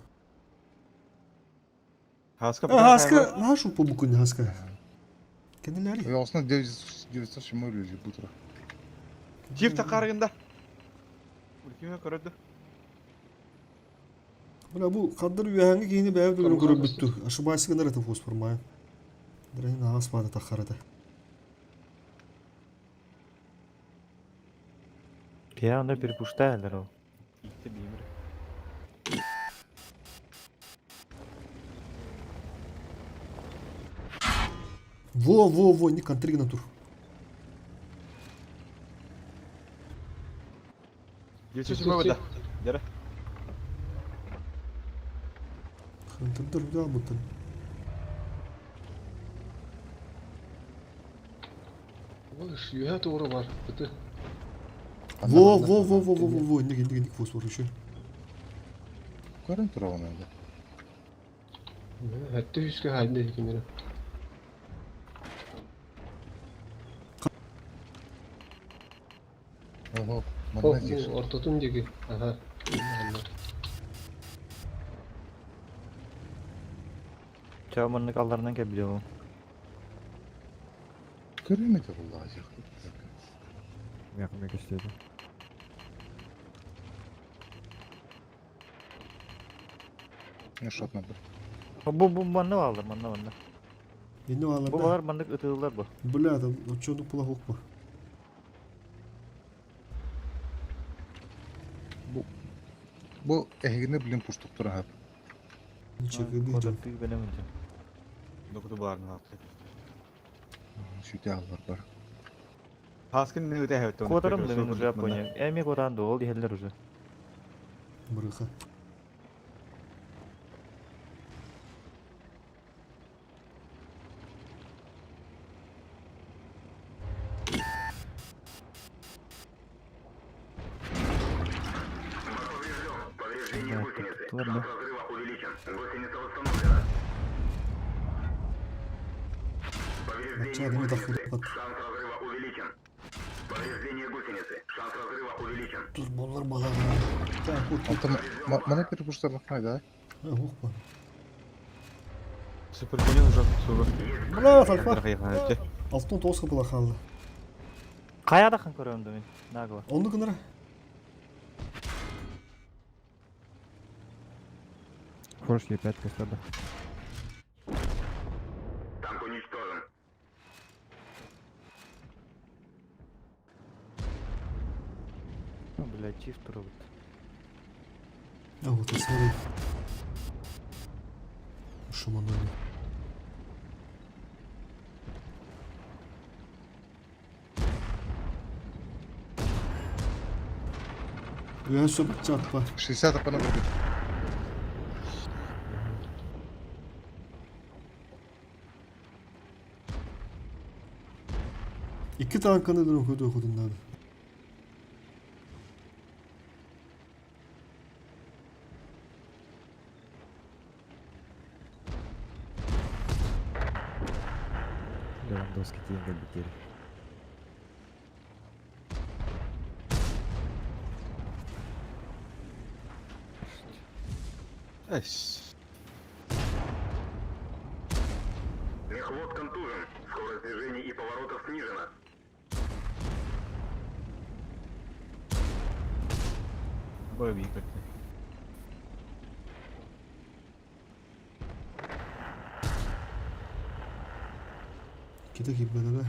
Хаска Хаска, нашу по букве Хаска. Кенелери. Ояғысына 907 өлі бұтыра. Чиф тақарыгында. Үлкеме көрөдү. Бля, бу хаддар үөһээҥҥи киһини бэйэбит өлөрөн көрөрбүттү. Ошибайся гынар это фосфор май. Драйын аас баада тахарата. Я оны перепуштайлар ол. Итте беймір. Во, во, во, не контригна тур. 907 да. Дәрі. Хантырдар да буттан. Ой, юха тура бар. Быты. Во, во, во, во, во, во, во, не, не, не, фосфор еще. Көрін тұра оны енді. Хәтте үскә хәлдә икән. Ого, О, манна здесь. ортотун диги. Ага. Чамыннык алдарынан кәбиле ол. Көрін ете бұл азия. Мякмек истеді. Не шотна бір. Бу бу манна алды, манна манна. Енді Бу аларда. балар маннык ытылар бу. Бля, там чё плохо по. Бұл әгіні білін пуштық тұра хап. Ничего, не Кодыр бенем инде. Докуду барны атты. Сүте алар бар. Хаскын не өте хәбетте. Кодырым да мен уже понял. Эми коданды ол дихеллер уже. Брыха. Повреждение Да, гусеницы. тут ладно. Шанс разрыва увеличен. Гусеница восстановлена. Повреждение Начало не гусеницы. доходит. Шанс разрыва увеличен. Повреждение гусеницы. Шанс разрыва увеличен. Тур болар бала. Так, вот. Антон, мана перепуштарлық найда? Ох, па. Супер конен уже сугы. Бля, альфа. Алтын тоғыз қапыла қалды. Кая да хан көрөм да мен. Нагла. Онды күнірі. Форш Е5 көстеді. Танк уничтожен. Бля, чиф турабыт. А вот, смотри. Шуманули. Я все чат па. 60 апана бір. Iki tankını dönüm koydu okudun abi. Левандовский тиен кәлбетері. Эс. Мехвод контужен. Скорость движения и поворотов снижена. Бой беймір. İki dakika ben de.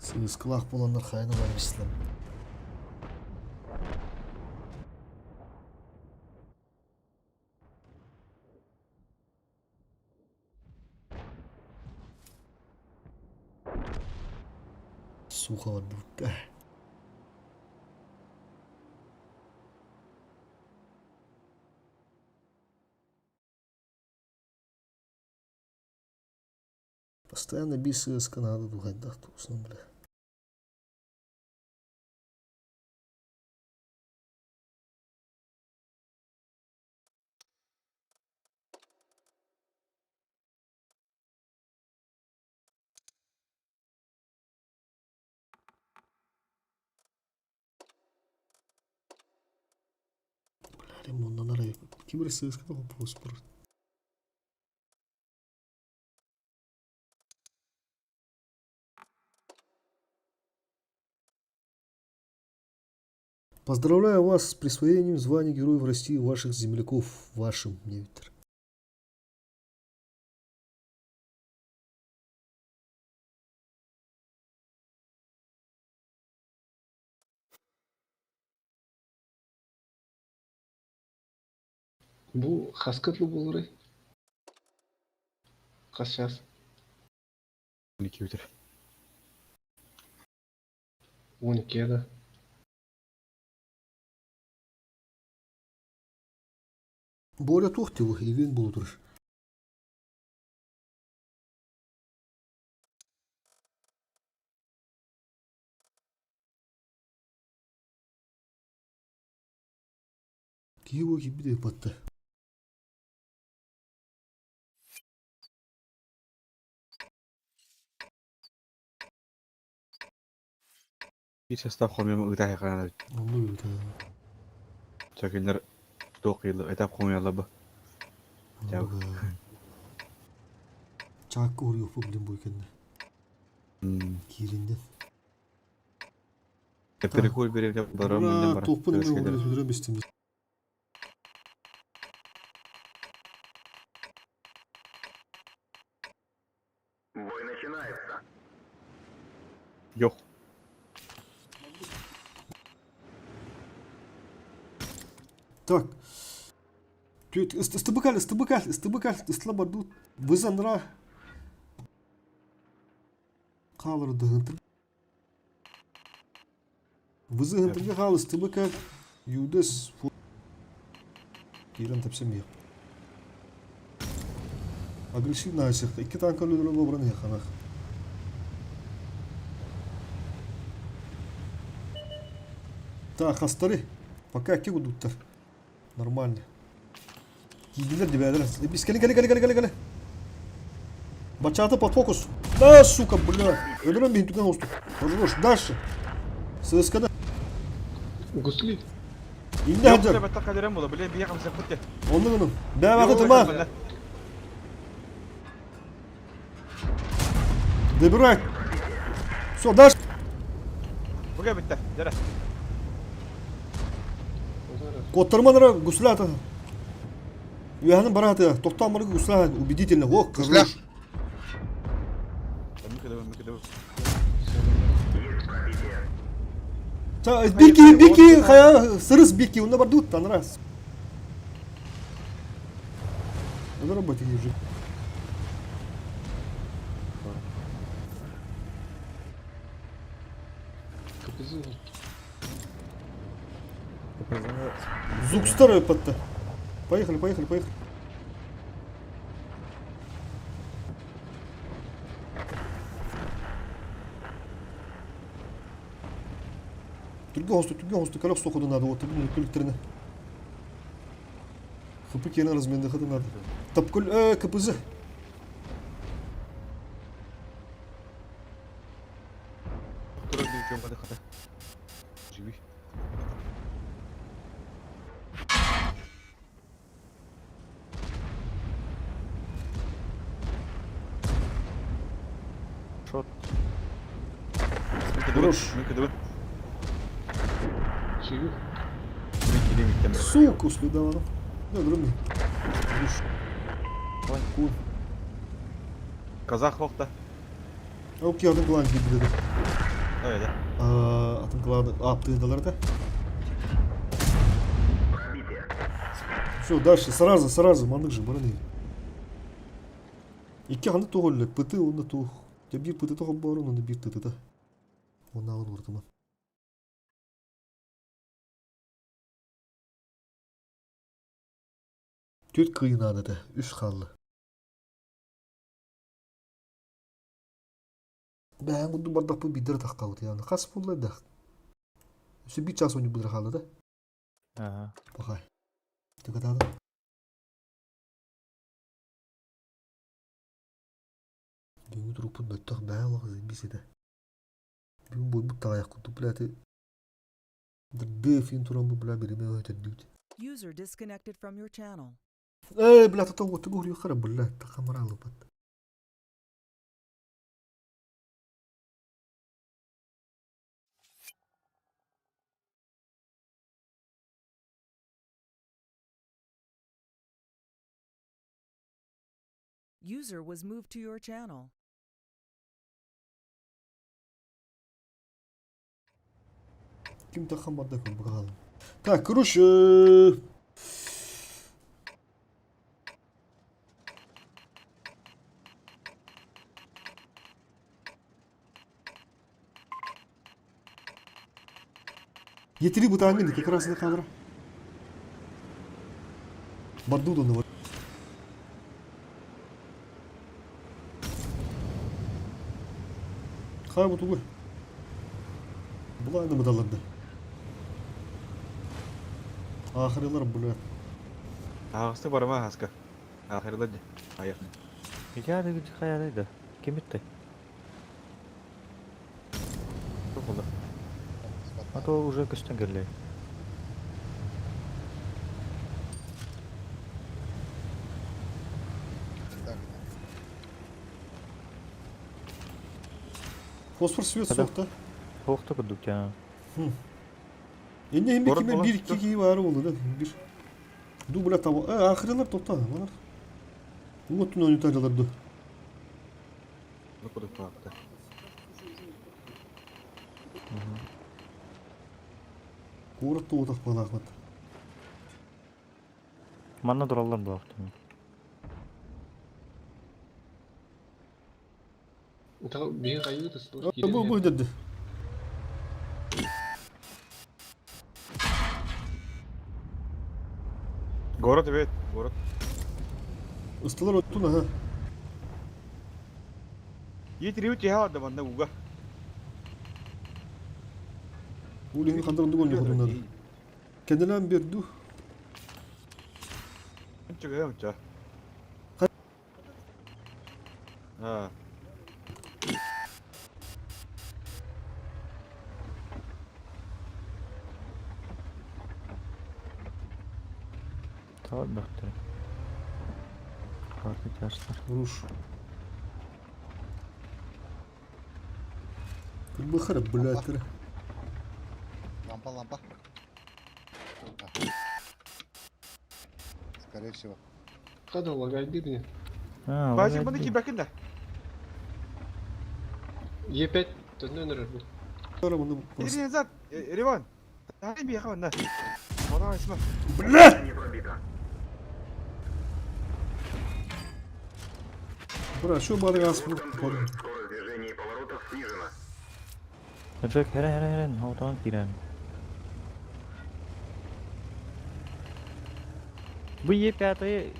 Сыскылақ боландар хайны бар ислам. Сухо бар будто. Постоянно биир сыаска наада дуу хайдах туусун бля. Бля, ремонтанар Ким эрэ сыаската хоппуоспур. Поздравляю вас с присвоением звания Героев России ваших земляков, вашим, Невитер. Бу хаска дылы буоларый? Хас чаас? 12 бүтэр. 12 да. Боря туох диво, ивент буолу турар. Киһи буо киирбит ыыппатта. Биир састаап хомуйан ыыта айхаан эбит. Онно ыыта. Чэ кинилэр туох кыйыллар этап хомуйаллар бу. Чаакка уруйуохпут билин бу кэннэ. Киириннин. Перекур беребит барам мунньан баран. Туохпун эмэ уруйуохпутун бистим. Бой начинается. Yok. Так. Ыстыбыкаль, ыстыбыкаль, ыстыбыкаль, ыстыла бардут. Вызанра. Хаалырдыһын. Вызыһын хаал ыстыбыкаль. Юдес. Киирэн тэпсэмиэх. Агрессивно асыхта. Икки танка өлөрөн обран яханах. Так, хастары. Пока икки кудуттар. Нормально. Киирдилэр дибээлэр. Бис кели кели кели кели кели кели. Бачата под фокус. Да, сука, бля. Өлөрөн биһин түгэн оҕустук. Хорош, дальше. ССК-да. Гусли. Инде хадьар. Баттах калерем була, бile бия хамса кутте. Онну гыным. Бэбэҕэ тыма. Добирай. Все, дальше. Буга битте. Дere. Куоттарманара гуслята. Үөһэнин барааты. Тохтоон барыгы гусла убедительно. О, хорош. Бики, бики, хая, сырыс бики, онно бардут, танрас. На работе уже. Зук старый подта. Поехали, поехали, поехали. Түргө хосту, түргө хосту, калек соходу надо, вот, күлүктерine. ХП киэнэ разменныхы надо. Тапкөл, КПЗ. Живи. Шот. Хорош. Чию. Сука, следовало. Да, други. Ой. Казах хохта. Окей, атын клан киирдэ. Öyle. Атын клан аптыындалар да. Все, дальше, сразу, сразу, маннык же, бараны. Икки ханнык туох өллө, пыты уонна туох. Дьэ биир пыты тоҕо уонна биир тытыта. Уоннааҕын ууртума. Түөрт кыйынаан этэ, үс хаалла. Бэһэн курдук бардахпыт биирдэ эрэ таххабыт яны. Хас буолла да? Өссө биир чаас оонньуубут эрэ хаалла да? Ага. Пахай. Тыкатаада. Бүгүҥҥү турукпут мөлтөх бээ олох заебись этэ. Бүгүн буойбут таҕайах курдук бля ты дырдыы фин туран бу бля биримэ өтөрдүүт. User disconnected from your channel. Эй, бля, тото уотугу уруйухара, бля, тахамаралыпат. User was moved to your channel. Ким тахан барда көрбө Так, короче, Етери бытаангын как раз на камера. Бардуданы Хай бу тугуй. Булайны мыдаларды. Ахырылар бля. Ағысты барма хаска. Ахырылар де. Аяқ. Я да хайа да. Ким итти? Çok oldu. А то уже көстөн кэллэ. Так, Фосфор свет Хада. суох да. Хоохто курдук я. Инне хим Город кime була. bir iki кии баары болду да. Bir. Ду бля там. Э, ахырылар тохта. Балар. Уоттун ойнутарылар ду. Ну куда туапты. Куорат туутах балаахмат. Манна тураллар буолуохтун. Биһи хайыы тастылар Бу бу деді. Город evet. Город. Ыстылар оттун аха. Етири өте да манда уга. Улин хандар дугон юхудунар. Кенделен bir ду. Чыгы мча. А. Таа бөхтөр. Карты тяжтар. Руш. Бахара, блядь. Лампа, лампа. Скорее всего. Хада лагайды мне. А, Базик маны кибәкин да. Е5 төннөн өрөр бу. Ири назад. Риван. Тай би яха да. Одан исма. Блядь! Не пробито. Бра, что бары ас Скорость движения и поворотов снижена. Джек, херен херен херен, хотон кирен. Бу Е5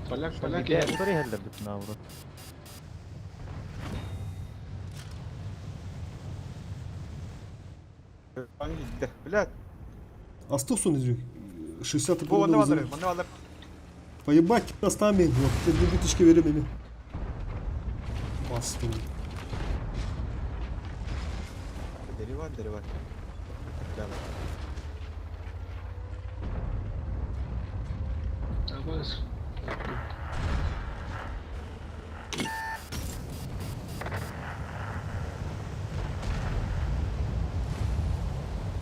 Поляк, поляк. Утары хеллер бүтүн авро. Блядь. Астусон изрек. 60 Бу манда балдар, манда балдар. Поебать, настами, ёп, ты бутышки верим Бастун. Дериван, дериван. Абас.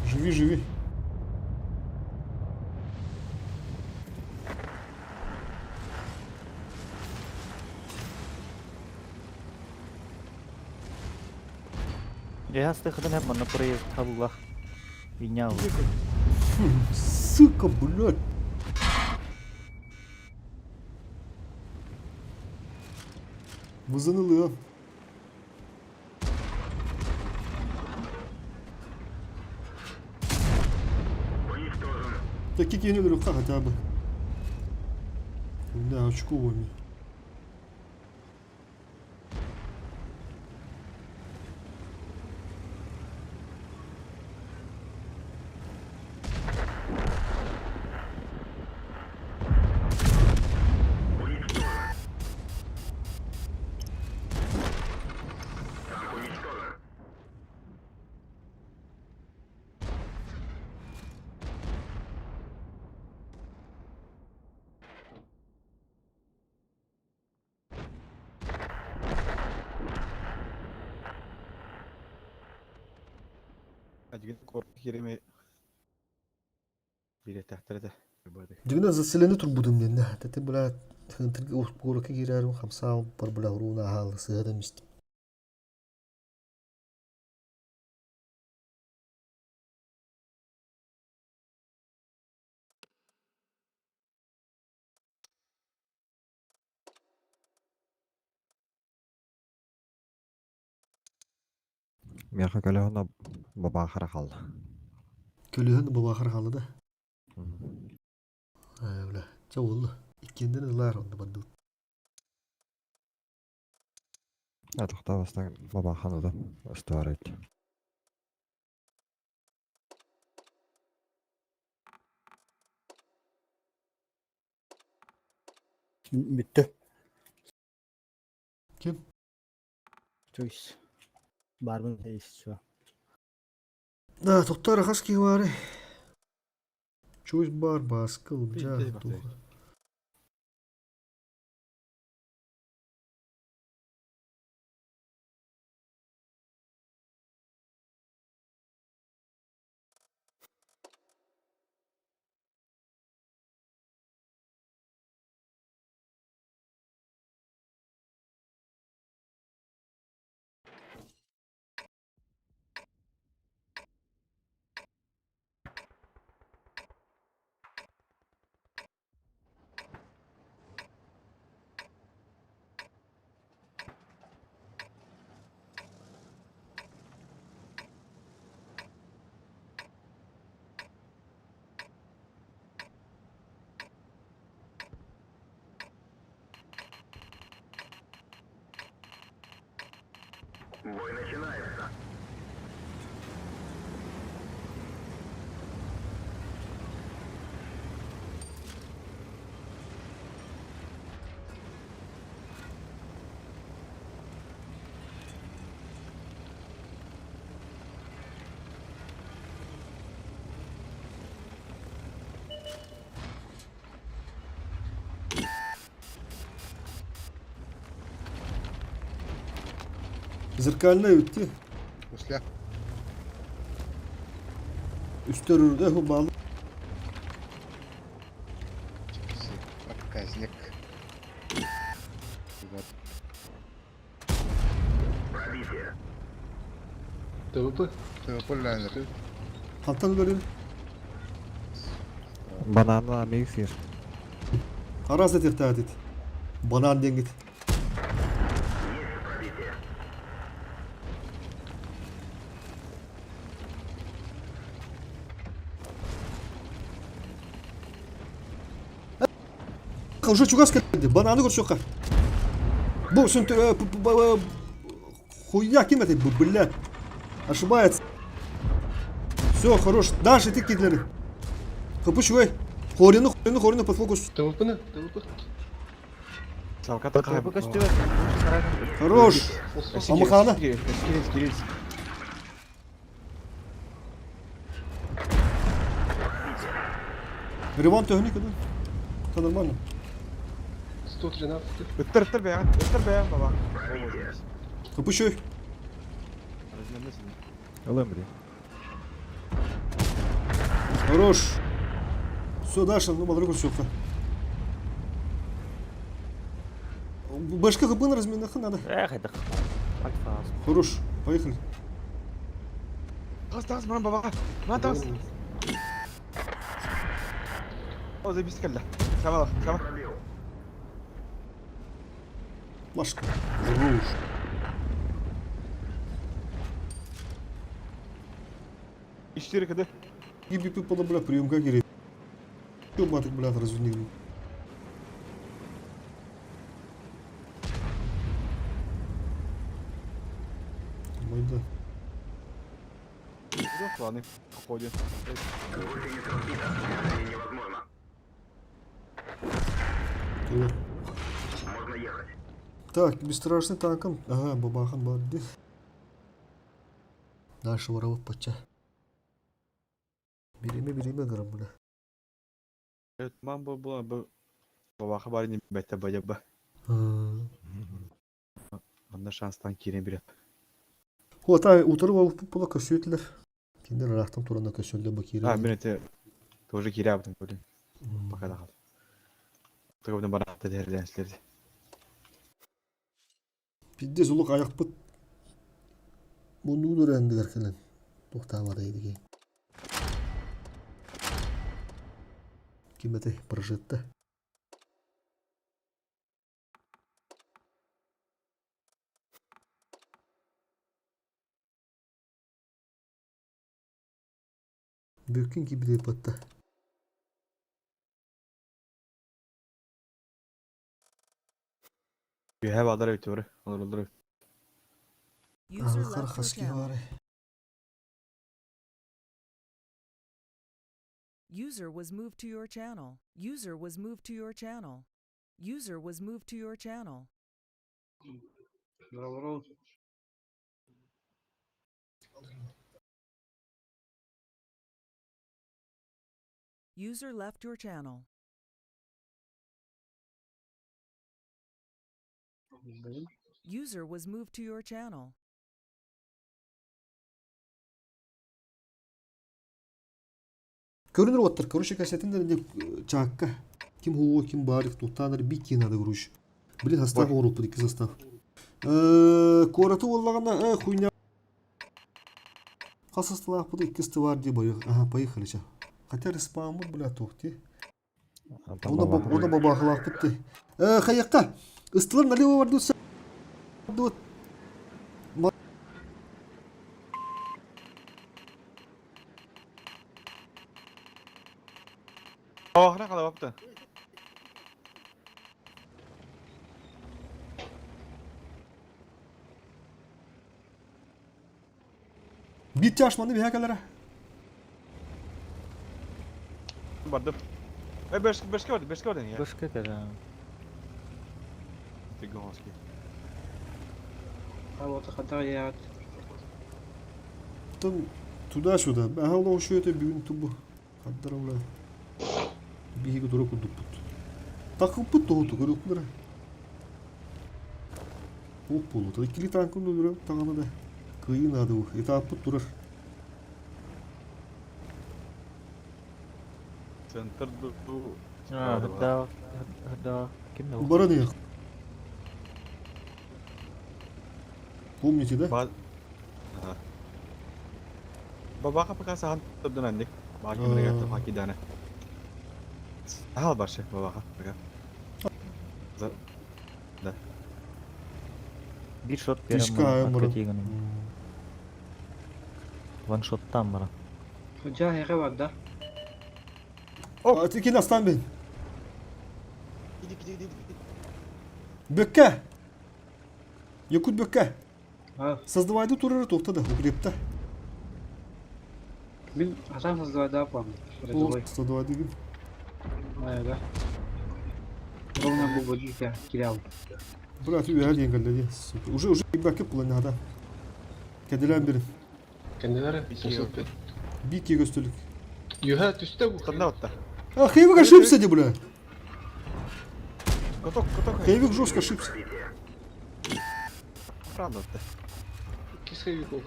Живи, живи. Я стыхадан хеп манна проект табыллах. Инял. Сука, блядь. Вызанылы, а. Уничтожен. Такие кинули рука хотя бы. Да, очковыми. Дигин корпус киреме биретахтар этэ. Дьигинэ заселены турбутум диэн да. Тete бля куоракка киирэрим хамсаал бар бля уруун аһаалы сыһа истим. Миэхэ көлөһүн бабаахара хаалла. Көлөһүн бабаахара хаалла да? Ээ, бля, чэ уолла. Иккиэннэрин ылаар онно бардыбыт. Атахта бастаан бабаахан ылым, ыстаарайт. Бүттэ. Ким? Чуйс. Баарбын все. Да, тоқтар хас киһи баарый? Чуйс бар, Бааска, Ылдьаа, Туха. Бой начинается. Зеркальная үтти. После. Үстер үрдэ хубалы. Проказник. Вот. Пробитие. ТВП? ТВП лайнер. Хантан өлөрүн. Бананы амик сир. Араас этиэхтээх Банан диэҥҥит. Есть пробитие. Уже чугас кэлди. Бананы көрсүөххэ. Бу сүнтү хуйня ким это, блядь. Ошибается. Все, хорош. Дальше ты кидлери. Хапыш, Хорину, хорину, хорину под фокус. ТВП-ны? ТВП? Салката ТВП кай. көстүбэт. Хорош. Амахана. Кирилл, Кирилл. Ремонт төһөнү кыды. Это нормально. 113. Ыттыр, ыттыр бэйэҕин, ыттыр бэйэҕин баба. Хапыш, Ылым бри. Хорош. Все, дальше, ну, малыры көрсүөххэ. Башка хабын разминаха надо. Эх, это Альфа. Хорош, поехали. Тас, тас, ман баба. Ман тас. О, заебись кэллэ. Сабала, саба. Машка. Хорош. Ищтири кыды. Гибби пола, бля, прием как или. Чё, маток, бля, разверни. Майда. Планы походе. Гусеница сбита. Движение невозможно. Тула. Можно ехать. Так, бесстрашный танком. Ага, бабахан барды. Дальше воровых пача. Бириме бириме грам, бля. Ман бу бу бу бабаха бар не бәтә баҗаба. Анда шанстан кирен биреп. Хуата утырып алып була көсүтләр. Кинилэр ыраахтан туран көсөллө бу А, киирэн. мин эти тоже киирээбитим көрүн. Пока да хал. Тыгыбын бараатта дэрдэн силерди. Пиздец улук айахпыт муннугун өрөндүгэр кэлэн туохтаабата идиги. Ким этэй прожитта. Бүккүн кибитэ батта. Үһэ баалар эбит бары. Олороллор эбит. User Ахар left your хаски channel. бары. User was moved to your channel. User was moved to your channel. User was moved to your channel. Браво. User left your channel. Блин. User was moved to your channel. Көрүнөр оттар, короче, кассетин де чакка. Ким хуо, ким барик, туттаныр бик кинады груш. Блин, состав оруп, ики состав. Кораты оллагана, хуйня. Хасастылах буду икки бар ди бой. Ага, поехали сейчас. Хотя респаун бля тухти. Оны бабахлах битти. Хаякка. Ыстылар налево барды. Ду. Бабахына кала бапты. Бит тяшманы бихакалара. Бардым. Э, бешке барды, бешке барды я. Бышка кэлэн. Ты гонский. Работа хадar Там туда-сюда. Ага, ол ошо это бүгүн тубу. Хаддар ола. Биһиги дура курдукпут. Такыппыт тоһуту көрөкпүлэр. Оп болу. Иккили танкын өлөрө таганы да. Кыйын ады бу. Этаппыт турар. Центр ду. А, да, да, ким да? Баран я. Помните, да? Ба. Ага. Бабаха пока сахан турдун Баки бригада баки дана. Сахал баршы бабаха пока. За. Да. Бир шот берем Тишка аймырын. Ваншоттан бара. Жа хеге бар да. О, тикин астан бен. Иди, иди, иди. Бөккә. Якут бөккә. А, Создавайды турары тоқтады, укрепті. мин Хасан создавай да помню. Ол создавайды деген. Да. Ровно бу будет я кирял. Брат, үйә дейін кәлді. Супер. Уже, уже бәкіп бұл ада. Кәделән бірін. Кэннилэр 705. Бик көстілік. Юха түстэ бу. Танда отта. А, Хейвик ошибся, де, бля. Коток, коток. Хейвик жестко ошибся. Правда отта. Кис хэвик ол.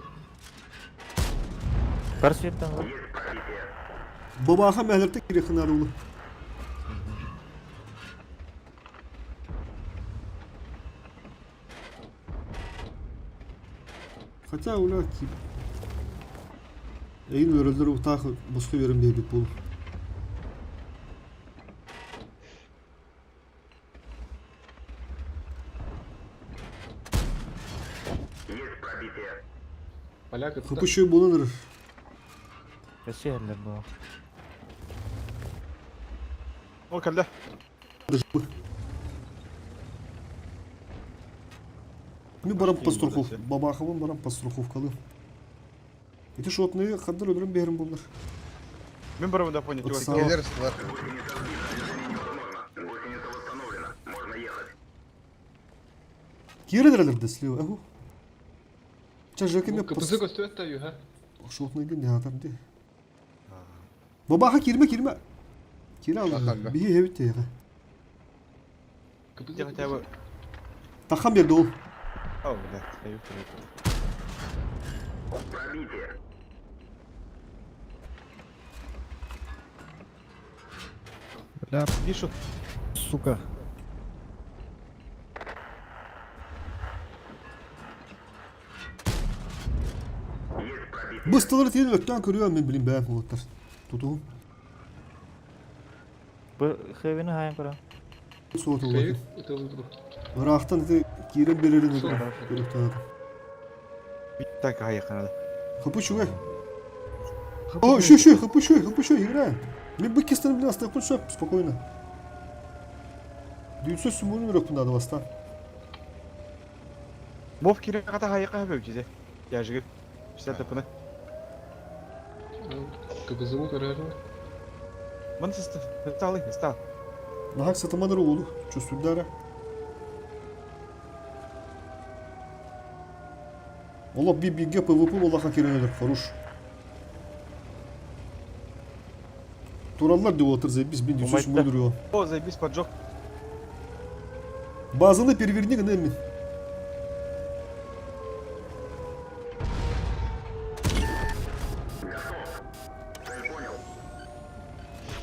Бар светтен бар. Бабаха мәлерті керек хынары улы. Хотя уля тип. Эйин өрөлдөр утах босқы берім бейбіт бол. Есть пробитие. Поляк это. Хыпышы болыныр. Өсө эллер бу. Ол кәлді. Мен барам по страхов. Бабахабын барам по страховкалы. Эти шотные хаддар өлөрүм берим болдур. Мен барамын да понял. Отстал. Келер ыстылар. Гусеница восстановлена. Можно ехать. Кирдерлерде слева. Аху. Ча жекеме КПЗ көстүбэт да юха. Шотный ген не ди. Бабаха кирме кирме. Кире алды. Ахалла. Бии хебит теге. КПЗ. Хотя бы. Тахан берди ол. О, блядь, я Пробитие. Бля, Вишу. сука. Быстылар тиийэн өттөөн көрүөм мин билин бэйэм уолаттар. Тутуһум. Бу Хевини хаайан көрөн. Суотуллар. Хевик ытылды. Ыраахтан ити киирэн биэрэрин көрүөхтээҕим. Так, хайаханада. Хапы үчүгэй. О, еще, еще, хапы еще, хапы еще, играем. Мен бы кистен блин астыахпын сөп, спокойно. Дүйсө сүмүрүн өрөкпүн надо бастаан. Мов кире ката хайака хөбөбүчүзе. Яжыгы. Писать тапына. КБЗ-ны көрөрүм. Мын сысты. Стал, стал. Нахак сатамадыр уолу, чувствуйдара. Олох би бигэ ПВП буоллаха кирэн өлөр, хорош. Тураллар деп отыр, заебись, мен дүйсө сүмүрүн өрөҕүм. О, заебись, поджог. Базаны переверни гына мин.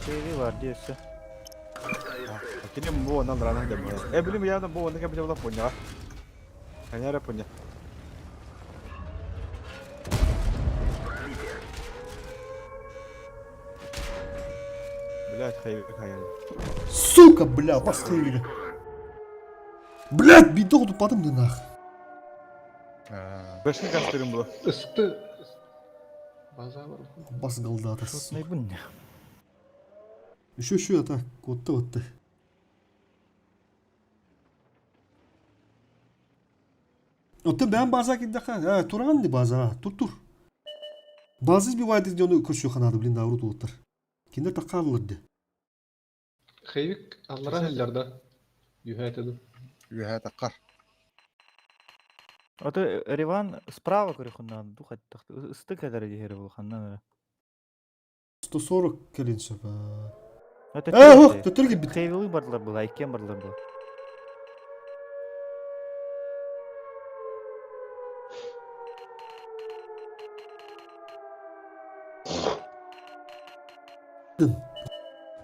Хеви бар дии өссө. Кини бу онан рана деп. Э, билим я бу оны кабы жаулап поняла. Ханяра поня. Блять, хай хай. Сука, бля, поставили. Блядь, бейді тупадым да нах. Башны кастырым было. Ысты. База бар. Бас голдата, Шотный сука. бун. Еще, еще, так, вот вот ты. Оттон бэйэм база киирдэххэ, ээ, тураҕын дии базаҕа, тур-тур. База избивает дьону көрсүөххэ наада, блин, наоборот уолаттар. Кинилэр таххааллар дии. Хевик аллара хылларда. Юһээтэ Үөһэ таххар. Ото Риван справа көрүхүн ду хаттах ыстык кэлэр диһэр бу ханнан эрэ. 140 кэлин сөп. аа. Э, Ээ, ох, төттөрү киирбит. Хевилы бардылар была, иккиэн бардылар была.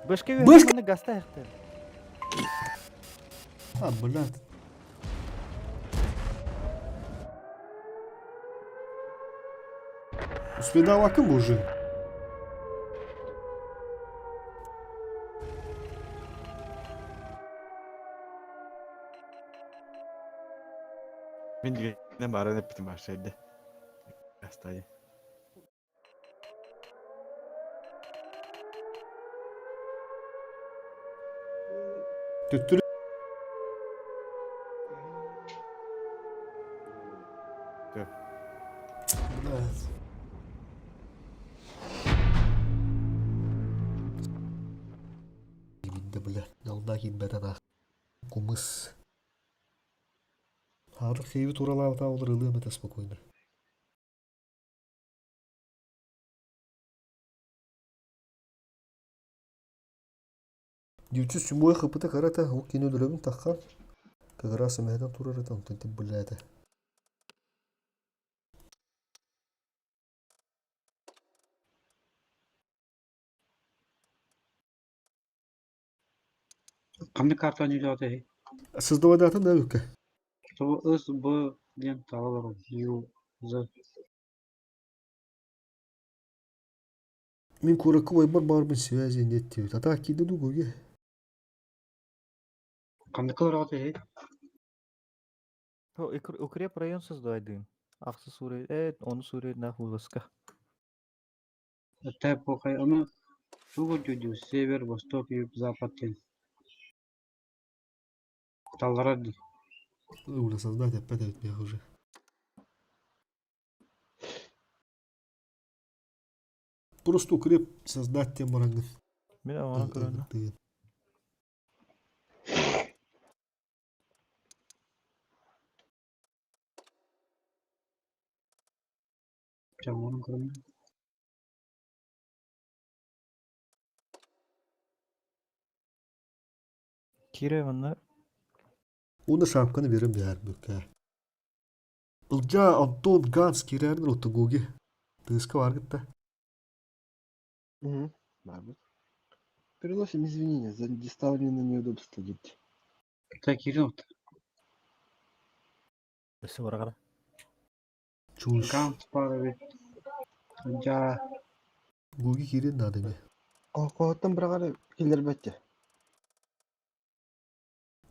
Башка Башка- үһүн гаста яхтар. А, блядь. Успедавакым уже. Мин дигәннән барын эптим башайды. Астайы. Төттөрү Tö. Блядь. Да, бля, долда киирбэтэ нах. Кумыс. Хаатыр хейби туралаабыта олор ылыам этэ спокойно. Дьүчү сүмуэ хыпыта кырата, ол кини өлөрөбүн таххан. Как раз эмэһэтэн турар этэ, онтон ити блядь. Ханнык картаны үлэҕитэ Создавайдаатын да бүккэ. Тобу С, Б диэн таала Ю, З. Мин куоракка убайбар баарбын связи нет диэбит. А так киирдэ дуу көге? Ханныкылар эһи Укреп район создайдын. Ахсы сурет, э, оны сурет на хуласка. Тэп хай аны тугу дьүдү север, восток, юг, запад диэн. Талларар дии. Уля создать опять от меня уже. Просто укреп создать тем рангов. Мен оған көрөндө. Чаҥҥын көрөн. Кире манна Уна шапканы берем бээр бүккэ. Ылдьаа Антон Ганс киирээрин оттугуги. Тыыска баргытта. Барбыт. Приносим извинения за доставленные неудобства диэбит. Так, киирэн Өссө бараҕара. Чушь. Аккаунт баар эбит. Дьаа. Гуги киирин надо мне. Хоһоттон быраҕары киллэрбэт дии.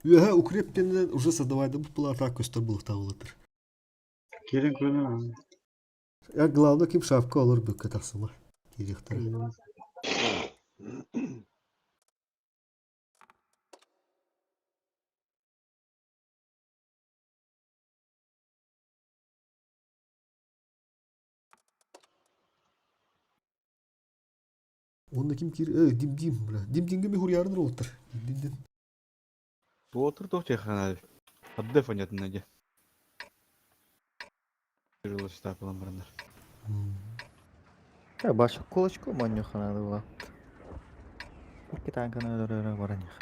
Үөһэ укреп диэнинэн уже создавайдабыт была атака көстөр булуктаабылытыр. Киирэн көрүнэн. Я главное ким шапка олор бүккэ тахсыма. Киириэхтэрэ. Онно ким киир э дим дим бля. Дим димге ми хуруйаарын уолаттар. Дим дим. Туотур туох теханал. Адды понятно де. Тяжело стапалам барандар. Так, баша кулачку маннюха надо было. Икки танканы өлөрөр бараньях.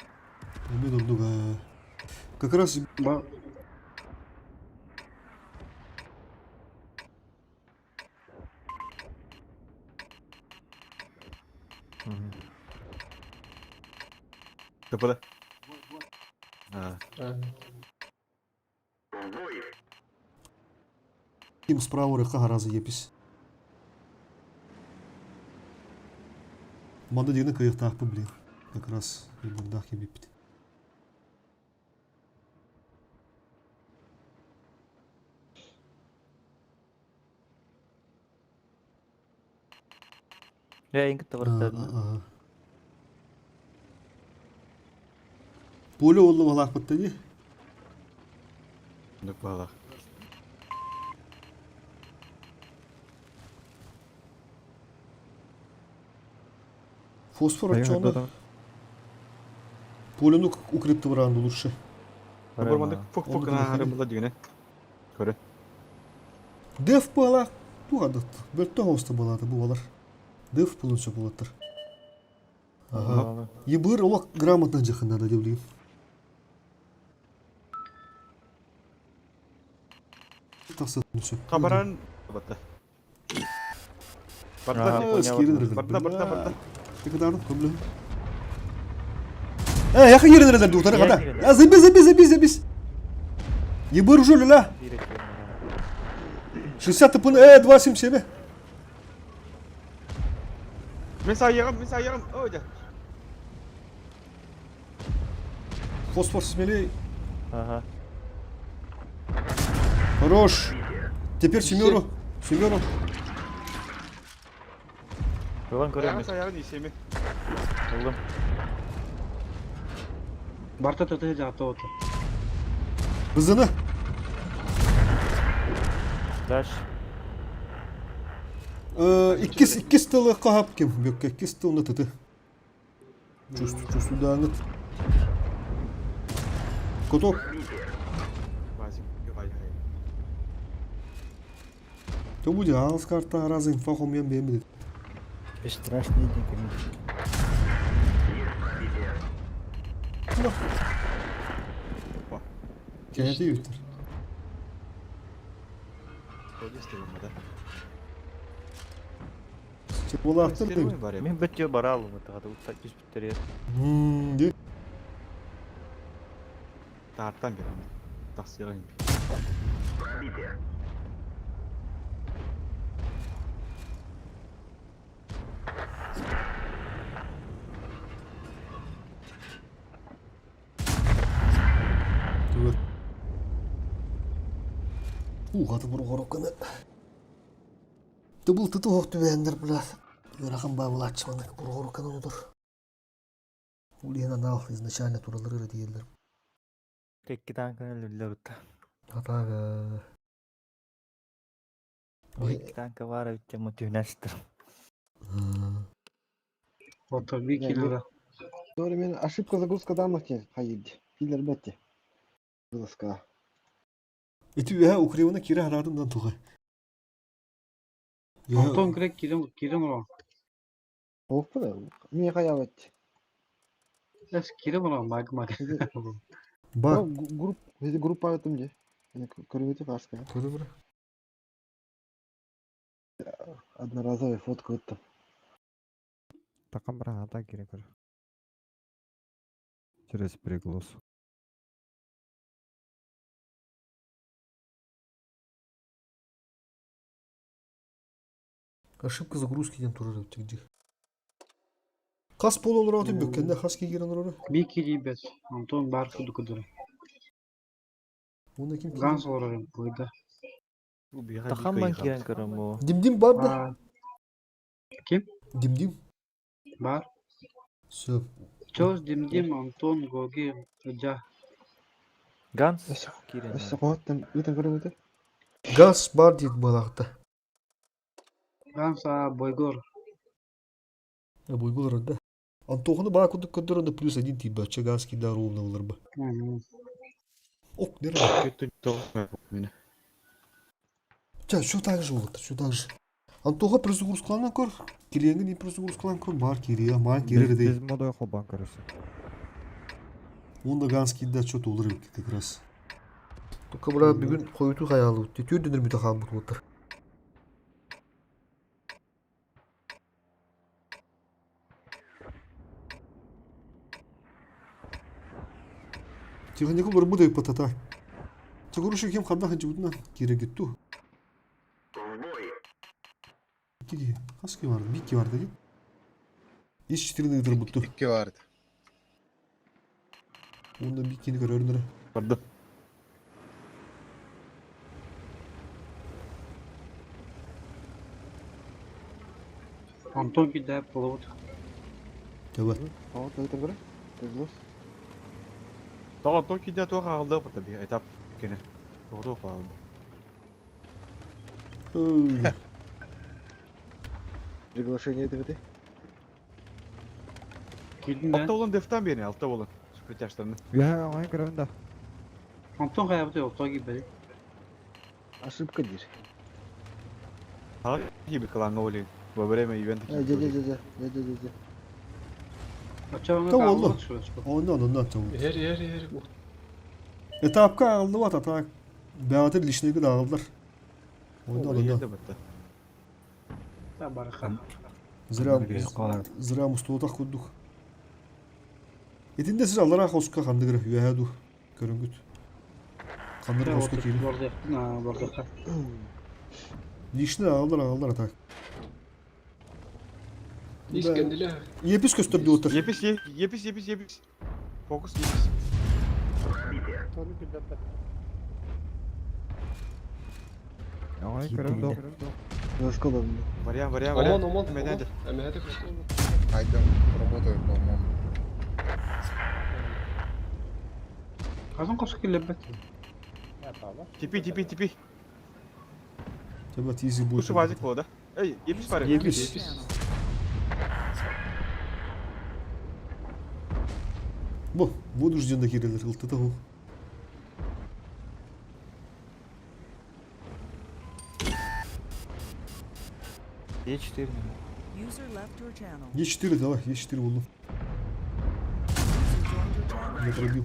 Эми дурдуга. Как раз Ба ТПД. А, В бой! ким справа рыка раза епис. Манда дегені кыйықтаақпы, блин. Как раз ебурдах ебиппит. Я инкытта барыттар. Поле олла балаақпытта ди. Нүк балах. Фосфор Айы отчону. хардадам. Полену укрепті баранды лучше. Бормандык фок фок Онды на кілі. харым була дигене. Көрө. Деф бала туғадыт. Бөлтті хоста балады бу балар. Деф пулынша болаттыр. Ага. Ебыр олақ грамотно жақындады деп білейін. Тақсы все. Хабаран батта. А, Батта. понял. Батта батта батта. Текадарым көмлі. Э, яқын ерінер духтары Я қада. кирен. Я забез, забез, забез, забез. Ебыр уже ля. 60 тпн, 277. Мен сайыгым, мен сайыгым. Ой, да. Фосфор смелей. Ага. Хорош. Теперь семеру. Семеру. Ылан Аягын көрөмүз. сайыгын исеми. Ылдым. Барта тата жаата отыр. Бызыны. Дальше. Иккис, иккис тылы қахап кем. Бөкке иккис тылны тыты. Чувствую, чувствую, да, аңыт. Коток. Базик. Гай гай. То будет алыс карта разы инфа хомьян бембит. Страшный день, конечно. Кәһәте юктыр. Толистер да. Олақтыр деп. Бар. Мен бөттө бара алым это утта түс бүттер. Де. Тартан бер. Тасыгын. Пробитие! Түгел. Уғаты бір қорыққаны. Тыбыл тыты оқ түбәндір бұла. Юрахан бабыл атчыманық бір қорыққаны отыр. Улен анал изначально туралары диелер. Текки танканы өлүрлөр утта. Атага. Икки танка бар бит мо түнәстер. Ото би кило. Doğru мен ошибка загрузка данных те хайырди. Киллер бетти. Вылазка. Эти үһә укребына кире харадымдан туға. Антон керек кирен кирен ро. Оқ да. Мен хаябат. Эс кирен ро маг маг. Бар. Групп, группа атым де. Көрбөтө каршы. Көрі бір. Одноразовый фотка өттім. Такам бара ата кире көр. Через приглас. Ошибка загрузки диэн турар эбит дии. Хас буола олороотун бүккэннэ хас киирэн олорор? Бии киирбэт, Антон баар курдук көрдөрөр. Уонна ким Ганс киирэн? олорор буйда. Тахамман киирэн көрөм бу. Димдим бар да? Баар. Ким? Димдим. Баар. Сөп. Чос, Димдим, Антон, Гоги, Ыдьа. Ганс Өссө киирэн. өссө хоһоттон ыытан көрөбүт. Газ бар диет балаахта. Ганс аа Бойгор. Буйгулар да. Антоханы баа курдук көрдөр онно плюс один тиийбэччэ газ киирдэ ровно ыларба. Ок, нер. Ча, все так же вот, все так же. Антоха перезагрузкаланан көр. Килиэҥин не перезагрузкалан көр, бар кириэ, маан киирэр Без, дей. без мода холбан көрөсө. Онда газ киирдэ что-то улар эбит как раз. Только бра бүгүн хойуту хаялы. Түтүр дөнөр бүтэ хаалбыт буолтар. Техника барбыт эппатата. Чагурушу ким ханна ханчыбытына киирэгитту. В бой! Киги, хаски бар, бики бар деди. Ис четырны ыдыр бутту. Икки бар. Онда бикини көрөрүнөрө. Барды. Антон киирдэ буолабыт. Төбө. Хоһоттон ыытан көрө. Приглас. Тоҕо то киирдэ туох аҕалда бата би этап кene. Тоҕо хаалды. Приглашение этибити. Киирдин Алта да. болан дефтан берин, алта болан. Супертяжтарны. Я оҥой көрөбүн да. Антон хайабыт охто киирбэт. Ошибка диир. Ага gibi кланга олин. Во время ивента Э, дьэ дьэ дьэ дьэ дьэ дьэ дьэ. Оччоҕуна Та болду. хаалбыт шура. Онно онно онно. Иһэр, иһэр, иһэр бу. Этапка алды вот ата. Бәғатыр личныйгы да алдылар. Онно онно. Та бараха. Зря зря мустуотах курдук. Итинде сиз аллара хоска хандыгыр үөһэду көрүнгүт. Хандыр хоска киирин. Бордук, бордук. Личный алдар алдар ата. Искенделе. Епис көстөрдү отыр. Епис, епис, епис, епис. Фокус епис. Пробитие! Оҥой көрөбүн да. Немножко удобно. Вариант, вариант, Омон, вариант. омон, Меня омон. Эмэһэти көстөр. Айдым, работаю, по-моему. Хазан косу киллэрбэт. Типи, типи, типи. Төбө тизи будет. Слушай, вазик да? Эй, епис парень. User joined your Епис. channel. Бу вынужденно кирилер ылтыта бу. Е4. User left your channel. Е4 давай, Е4 болду. User joined your channel. Я пробил.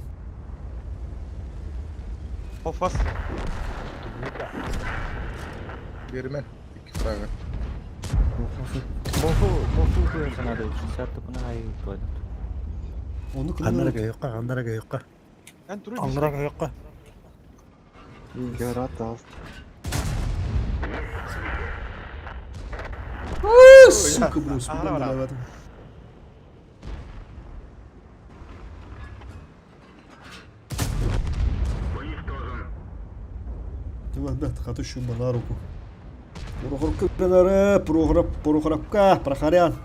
Офас. Бермен. Икки фрага. Мофу, мофу көрөн надо 60 тыпына ай туайдым. Оны Ханнара кымнар. көйөккө, ханнара көйөккө. Эн туру Аллара көйөккө. Говорят, алст. Сука, брось, Ага, куда в этом. Уничтожен! Давай, да, хатыщу на руку. Прохорка, Прохорап, Прохоровка, Прохорян.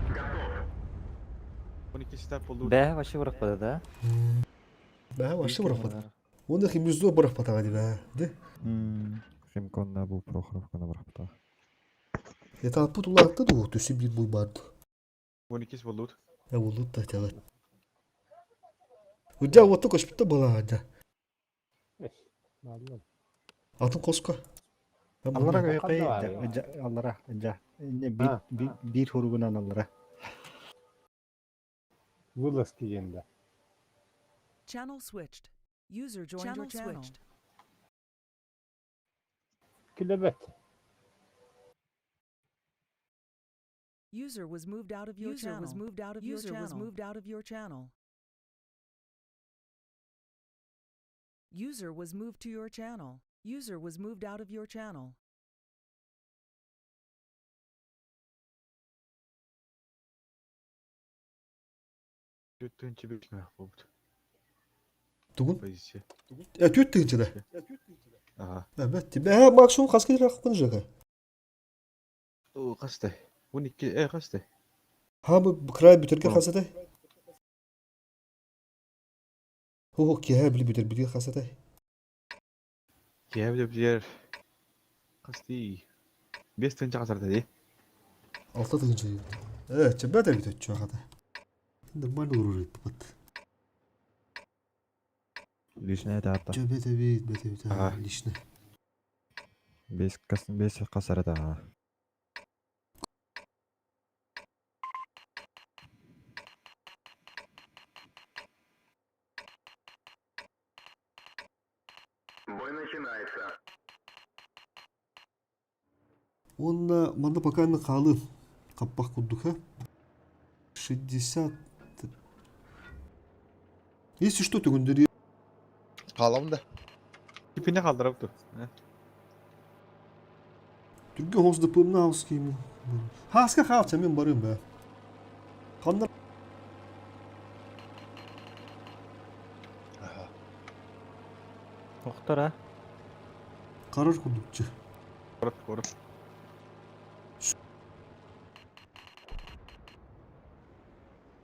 Готов! 12 степ болду. Бә, вообще быракпады да? Бә, вообще быракпады. Оны химюздо быракпады аға бә. Де? Химконна бу Прохоровканы бырахпыта. Это аппут улаатты ду, төсі бір буй барды. 12 болду. Я болду да тәлі. Удя отты көшпітті бала адя. Атын қосқа. Аллара көйөккө, аллара, жа. Бир бир хуругунан аллара. Channel switched. User joined your channel. switched. User was moved out of your User was moved out of your User was moved out of your channel. User was moved to your channel. User was moved out of your channel. Түттүн чибик буолбут. Тугун? Позиция. Э, түөрт тыһыынча да? Ага. Эбэт, бэһэ максимум хаска киирэр жага? О, хастай. 12 э хастай. Ха бу край бүтэргэ хасатай? Хо киһэ били бүтэр бүтэр хасатай? Киһэ бүтэр хасты. 5 тыһыынча хасарда дии. 6 тыһыынча диэбит. Э, чэбэт эбит өччү хата. Нормально урur ыппыт. Личная дата. Чэбэт эбит, бэт эбит, лично. Бес кас бес касарата. Бой начинается. Уонна манна пока мен хаалыым. Хаппах курдук, ха? 60... Если что, төгүндөрү Хаалабын да. Типине қалдырып тұр. Түргө хос дыпымна хаус киймин. Хааска хаалча мен барыым бэ. Ханна Охтор а? Карар курдукчу. Корот, корот.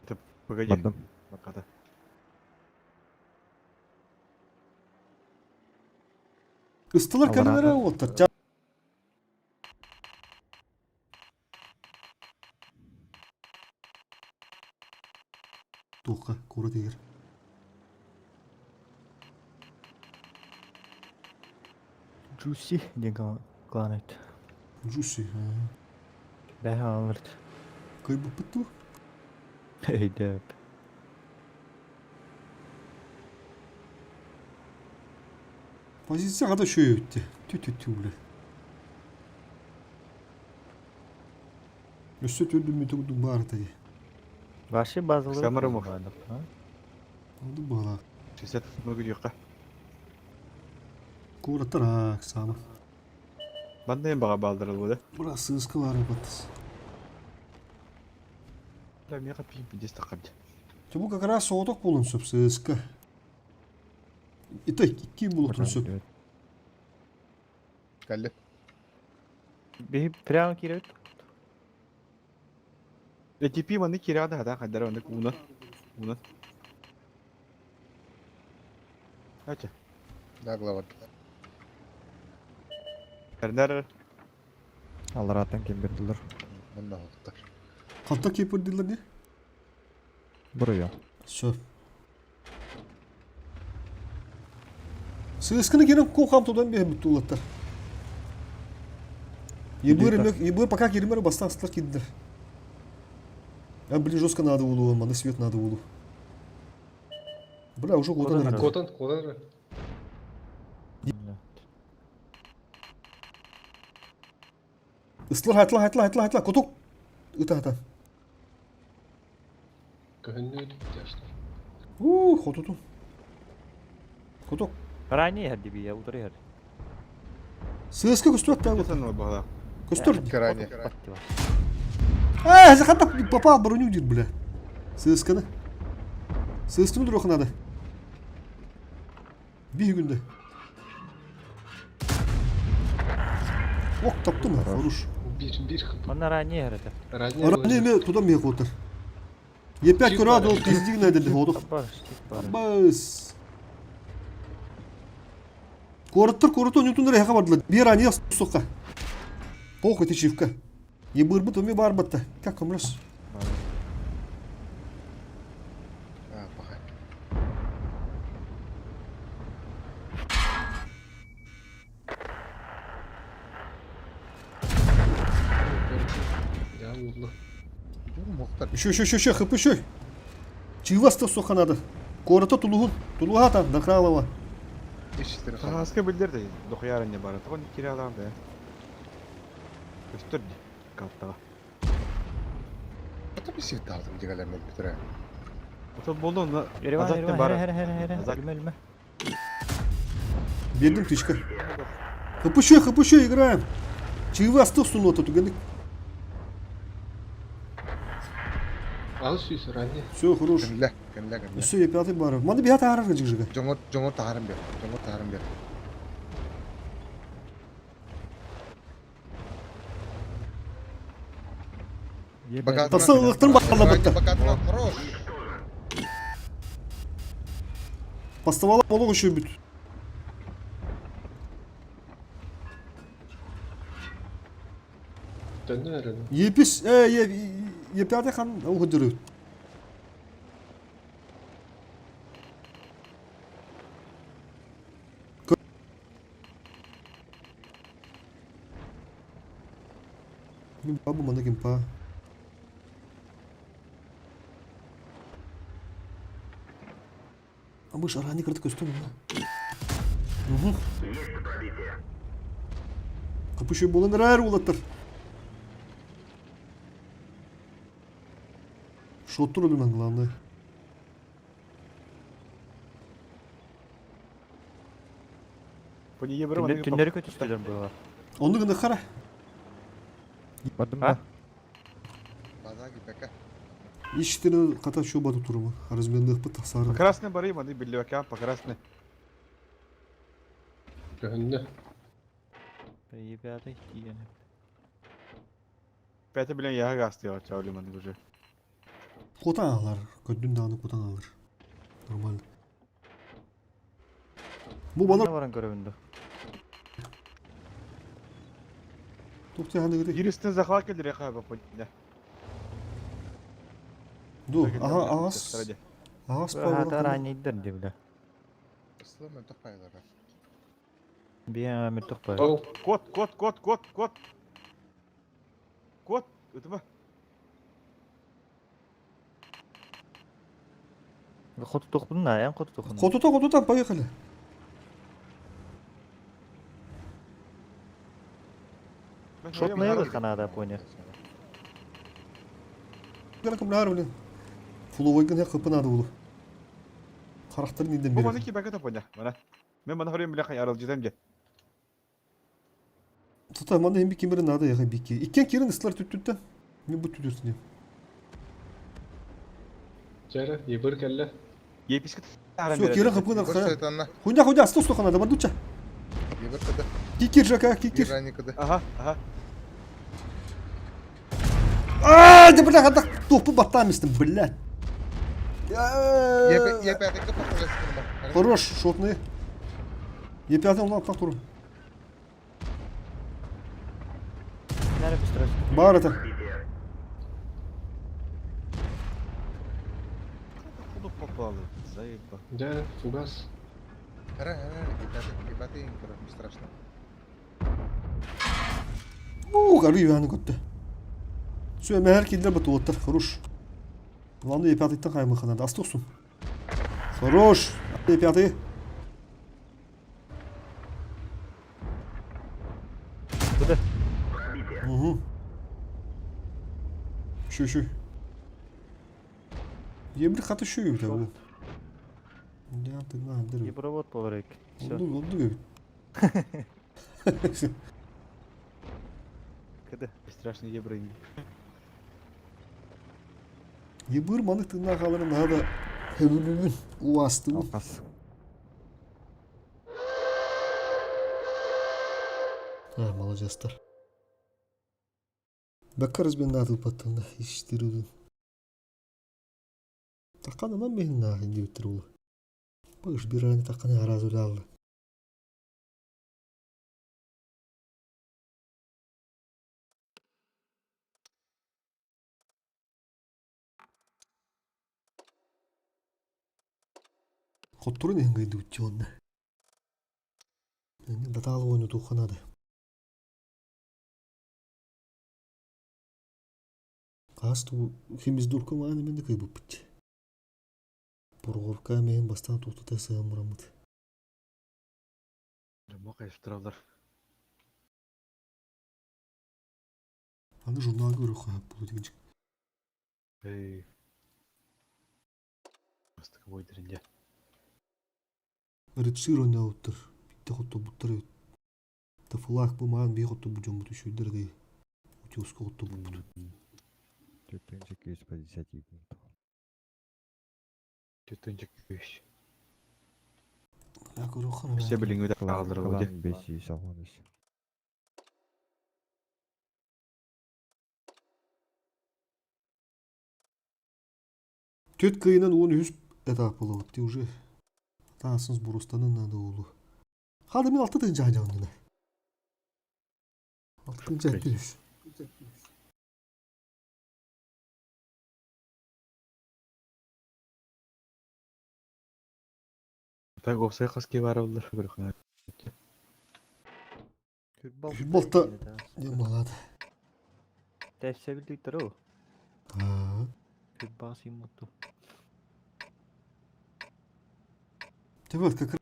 Это погоди. Бардым. Баката. Ыстылар кэлэлэрэ уолтар. Туохха куорат иһигэр. Juicy диэн клан эбит. Juicy. Бэһэ аалырт. Кыйбыппыт дуу? Өйдөөп. Позиция хата үчүгэй Тү-тү-тү бля. Өссө төрдүн мүтө курдук баар этэ дии. Вообще базовый. Самарымов. Оннук быһалаах. 60 много диэххэ. Куораттар аак саама. Манна эн баҕа баалдырыллыбыта. Быраас сыыска баара баттас. Да, миэхэ пиим пиздец таххардь. Чэ бу как раз соҕотох буолун сөп сыыска. Ито икки буолуохтун сөп. Кэллим. Биһи прямо кииребит. ЭТП маны киирэ да хата хайдара оннук уунан. Уунан. Ача. Да, глава. Эрнер Аллараттан ким бердилер? Манна оттар. Ханта кипер дииллэр дии? Буруйа. Сөп. Сыысканы киирэн куохам тутан биһэбит туулаттар. Ебыр, ебыр пока киример бастан астар киирдер. А блин, жестко надо было, маны свет надо было. Бля, уже куда надо. Котан, куда Ыстылар хатла хатла хатла хатла кутук. Ыта хата. Көһүннүү тяжко. У, хотуту. Кутук. Ранее иһэр дии утары иһэр. Сыыска көстүбэт да Көтөн баҕа. Көстөр. Крайне. А, захата попал броню дир, бля. Сыысканы. Сыысканы дуруох надо. Биир күндэ. Ок, таптым, хорош. Бир, бир хп. Онно ранее иһэр этэ. Ранее ме туда мне котор. Е5 көрө ол пиздигин эдилди ходук. Бас. Куораттар куораты онньутуннар эһэхэ бардылар. Биир ранее суққа. Похуй ты чивка. Ебырбыт уми барбатта. Как комрас? А, пахай. Я удло. Еще, еще, еще, еще, хп, еще. Чивас-то суха надо. Куората тулуһун. Тулуһа там, Накралова. Хаска билдер да дохуяр не бара. Тоҕо кире алаан бэ. Көстөр ди. Картаҕа. Ты бисит дигәләр бөтөрә. Ото болду онда. Ереван, Азат Ереван, бар. хере, хере, хере, хере. Азат. Өлмө, өлмө. Бердим тычка. ХПЩ, ХПЩ, играем. Чаевы астыл суну тут, гандык. Ал сүйс ранее. Все, хорош. Көнлә, көнлә, көнлә. Все, я пятый бар. Маны бия тарар жига. Жоңор, жоңор таарым бер. Жоңор таарым бер. Тасылыктын бакалабытта. Бакатына хорош. Поставала полог еще бүт. Төннө эрен. Епис, э, е, е пятый хан угдыры. Бабу мана кемпа. А мы шарани кырды көстөн. Угу. Есть пробитие. Капышы болан рар улаттар. Шоттур өлүмөн главное. Пони ебір маны. Түннері көтүстүлөр була. Онды гына хара. Бардым А? да. База гибека. Иштерин ката чоба турма. Разменных пыт сары. Красный бары маны билли по красный. Көннө. Ебятый тиен. Пәте билен яга гасты я чаули маны уже. Котан алар. Көдүн дагы котан алар. Нормально. Бу бана баран көрөбүндө. тукты ханы гыды. Юристин захват келди река ба пони. Ду, ага, агас. Агас Хата ранейдер дебиле. Ысылы мен топайлар. Бия мөтөк бар. Ол Кот, кот, кот, кот, кот. Кот, өтүбө. Хоту тохпун на, ян хоту тохпун. Котута, котута, поехали. Шотная ханада поня. Гана кымнар блин. Фуловой гына кыпы надо булу. Характер ниден Бу маны бери. ки бәкә поня. Мана. Мен маны хорым биле хай арал жетем же. Тута маны hem bir надо я бики. Иккен кирин ислар түттүттен. Не бу түтүрсүн. Жара, ебір келле. Еписке Все, кирин кыпы Ебір надо. сайтанна. Хуйня, хуйня, сто сто надо, бандуча. Ебір кыды. Кикир жака, кикир. Ираникада. Ага, ага. А, да бля, хата топы баттамистым, блядь. Ебе, ебе, Хорош, шотный. Е5 он так туру. Нәре быстро. Бар это. Пробитие. Куду попалы. Заеба. Жара, фугас. Ара, ара, ебе, ебе, страшно. Ух, ары яны көттü. Все, мәһәр килдер бит уттар, хорош. Главное Е5-тан каймы ханада. Астуксун. Хорош. Е5. Куда? Пробитие. Угу. Şu şu. Ебір хаты şu bir bu. Ne yaptık lan? Dur. Ебровод болар Все. Oldu oldu. Кыды. Страшный ебір. Ебір манык тыңна қалырын daha da höbülümün uastı. Алқас. Ha, молодецтар. Бакарыз бен надыл паттанда иштерудun. Таққанынан мен нағын деп тұр ол. Бұш бір аны таққаны аразы алды. Хоттурун эңгейді үтче онна. Эңге даталы ойну туханады. Қас ту хемиз дурка мааны мен декай буппит. Бургорка мен бастан туктата сыгамырамыт. Мокай штрафдар. Аны журнал көрү хап бул дегенчик. Эй. Бастакы бойдарын дьэ. Редшир ойнаабыттар. Биттэ хотторбуттар эбит. Та флаг бу маан бии хотторбут дьоммут үчүгэйдэр дии. Утюска хотторбуппут. 4 по 10 пунктов. 4 3. Я көрөххөн Өссө билиҥҥи Клан, аҕаллар клан дьэ. 583. Түт кыйынан 13 этап болобут. Ти уже таасын бурустанын надо болу. Хады мен алты тыгын жаһан. Алты тыгын жаһан. Так опсай хаски бар олар көрөххөн. Балта не малады. Тәпсә билдиктер о. Аа. Хүрбас иммуту. Тебет как раз.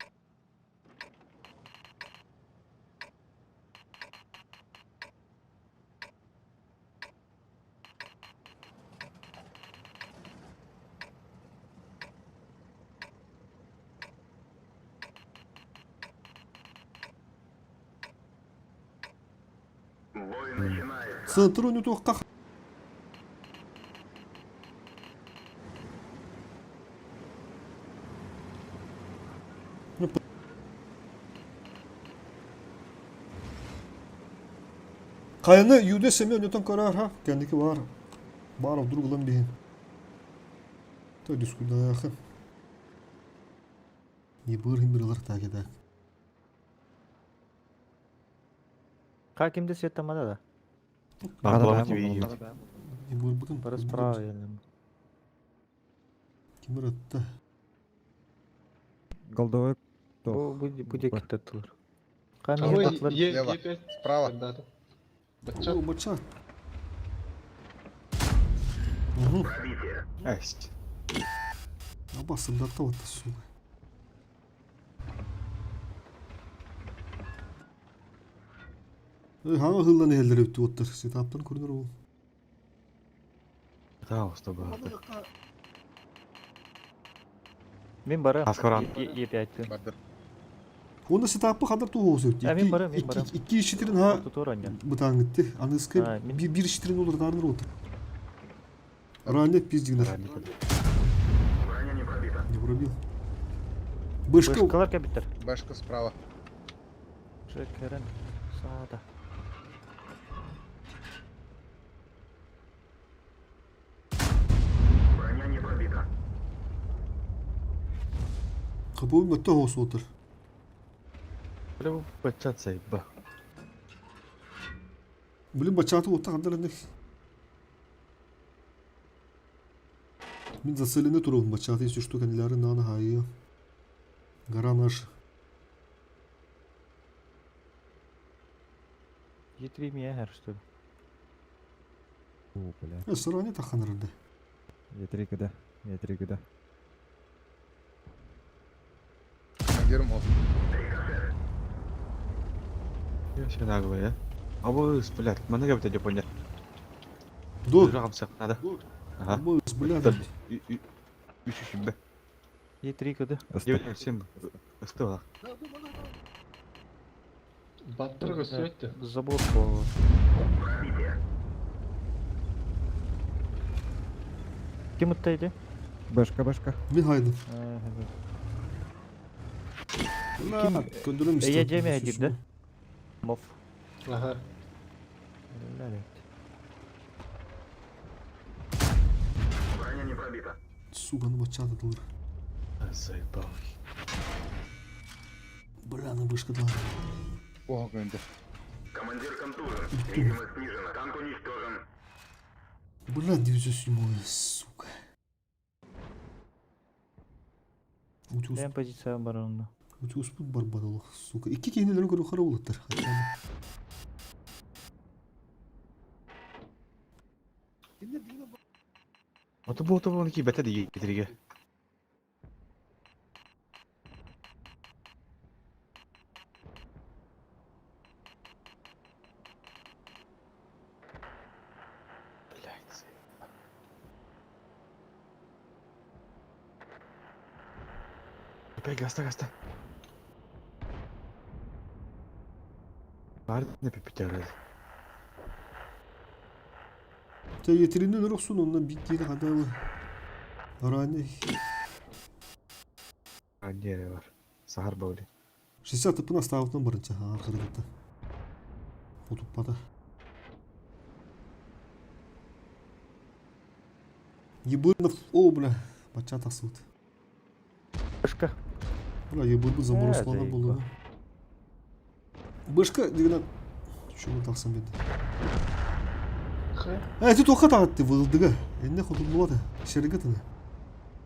Бой начинается. Центр у туохха. Кайны юде семен нөтөн көрөр ха. Кендики бар. Бар вдруг лам бихин. То дискудаахы. Не быр хим бир так так. Ка кимде свет тамада да? Бар Бара буламы баам тебе. Не быр бутын. Бары справа елем. Кимир атта. Голдовой Бу бу бу де киттаттылар. Ка Ой, мин татлар. Е, Лево. Е5. Справа. Да. Бачат. О, бачат. Угу. Пробитие. Эсть. Абасын да вот сука. Эй, хаңа хылдан элдер өттү оттар. Сетаптан көрүнөр ол. Да, уста бар. Мин бара. Аскаран. Е5. Бардыр. Онда сетапы хадыр туу болсу өттү. А, мен барам, мен барам. Икки ишитерин ха Тутор анья. бытаңытты. Аныскы А, мен- бир ишитерин олар дарыныр отыр. Ранет пиздигнер. Броня не пробита. Не пробил. Бышка. Бышкалар кабиттер. Башка справа. Жекерен. Саада. Броня не пробита. Кабыл мөттө болсу отыр. Бля, бу бачат сайба. Блин, бачаты отта кандар эндек. Мин зацелены турабын бачаты, если что, кандилары наны хайы. Гора наша. Е3 мия что ли? О, бля. Э, сыране таханырынды. Е3 куда? Е3 куда? Командирым ол. Я все наглые, я. А вы, блядь, мана кабит деп понял. До. Жагамсак надо. Ага. Абыс, бля. Үч үч бе. Е3 куда? Девять семь. Ыстыла. Баттыр көсөттү. Забор по. Пробитие. Ким уттайды? Башка, башка. Мин хайдым. Ким? Көндөрөм Э, жеме дир да? Мов. Ага. Броня не пробита. Сука, ну бачаты дылыр. Заебал. Бля, на вышка дала. Ого, көндө. Командир контужен. Видимость снижена. Танк уничтожен. Бля, 907, сука. Утюс, Мен позиция бар онда. утюс бут барбадалы, сука. Икки кейнелерин көрү хара болаттар. Ото бу ото бу ки бете ди гитриге. Блядь. Пей, гаста, гаста. Бар не пипитер. Тэ етеринен өрөхсүн онно бит диэри хадалы. Ранний. Ранний бар. Сахар баули. 60 тыпын астаабытынан барынча аар кыргытта. Утуппата. Ебырнов, о, бля, бачча тахсыбыт. Бышка. Бля, ебырбы заморозкаланар буолла. Бышка дигинен чугун тахсан берди. Э, ти туохха таҕытты вылдыга. Энне хотуллубата. Шерге тына.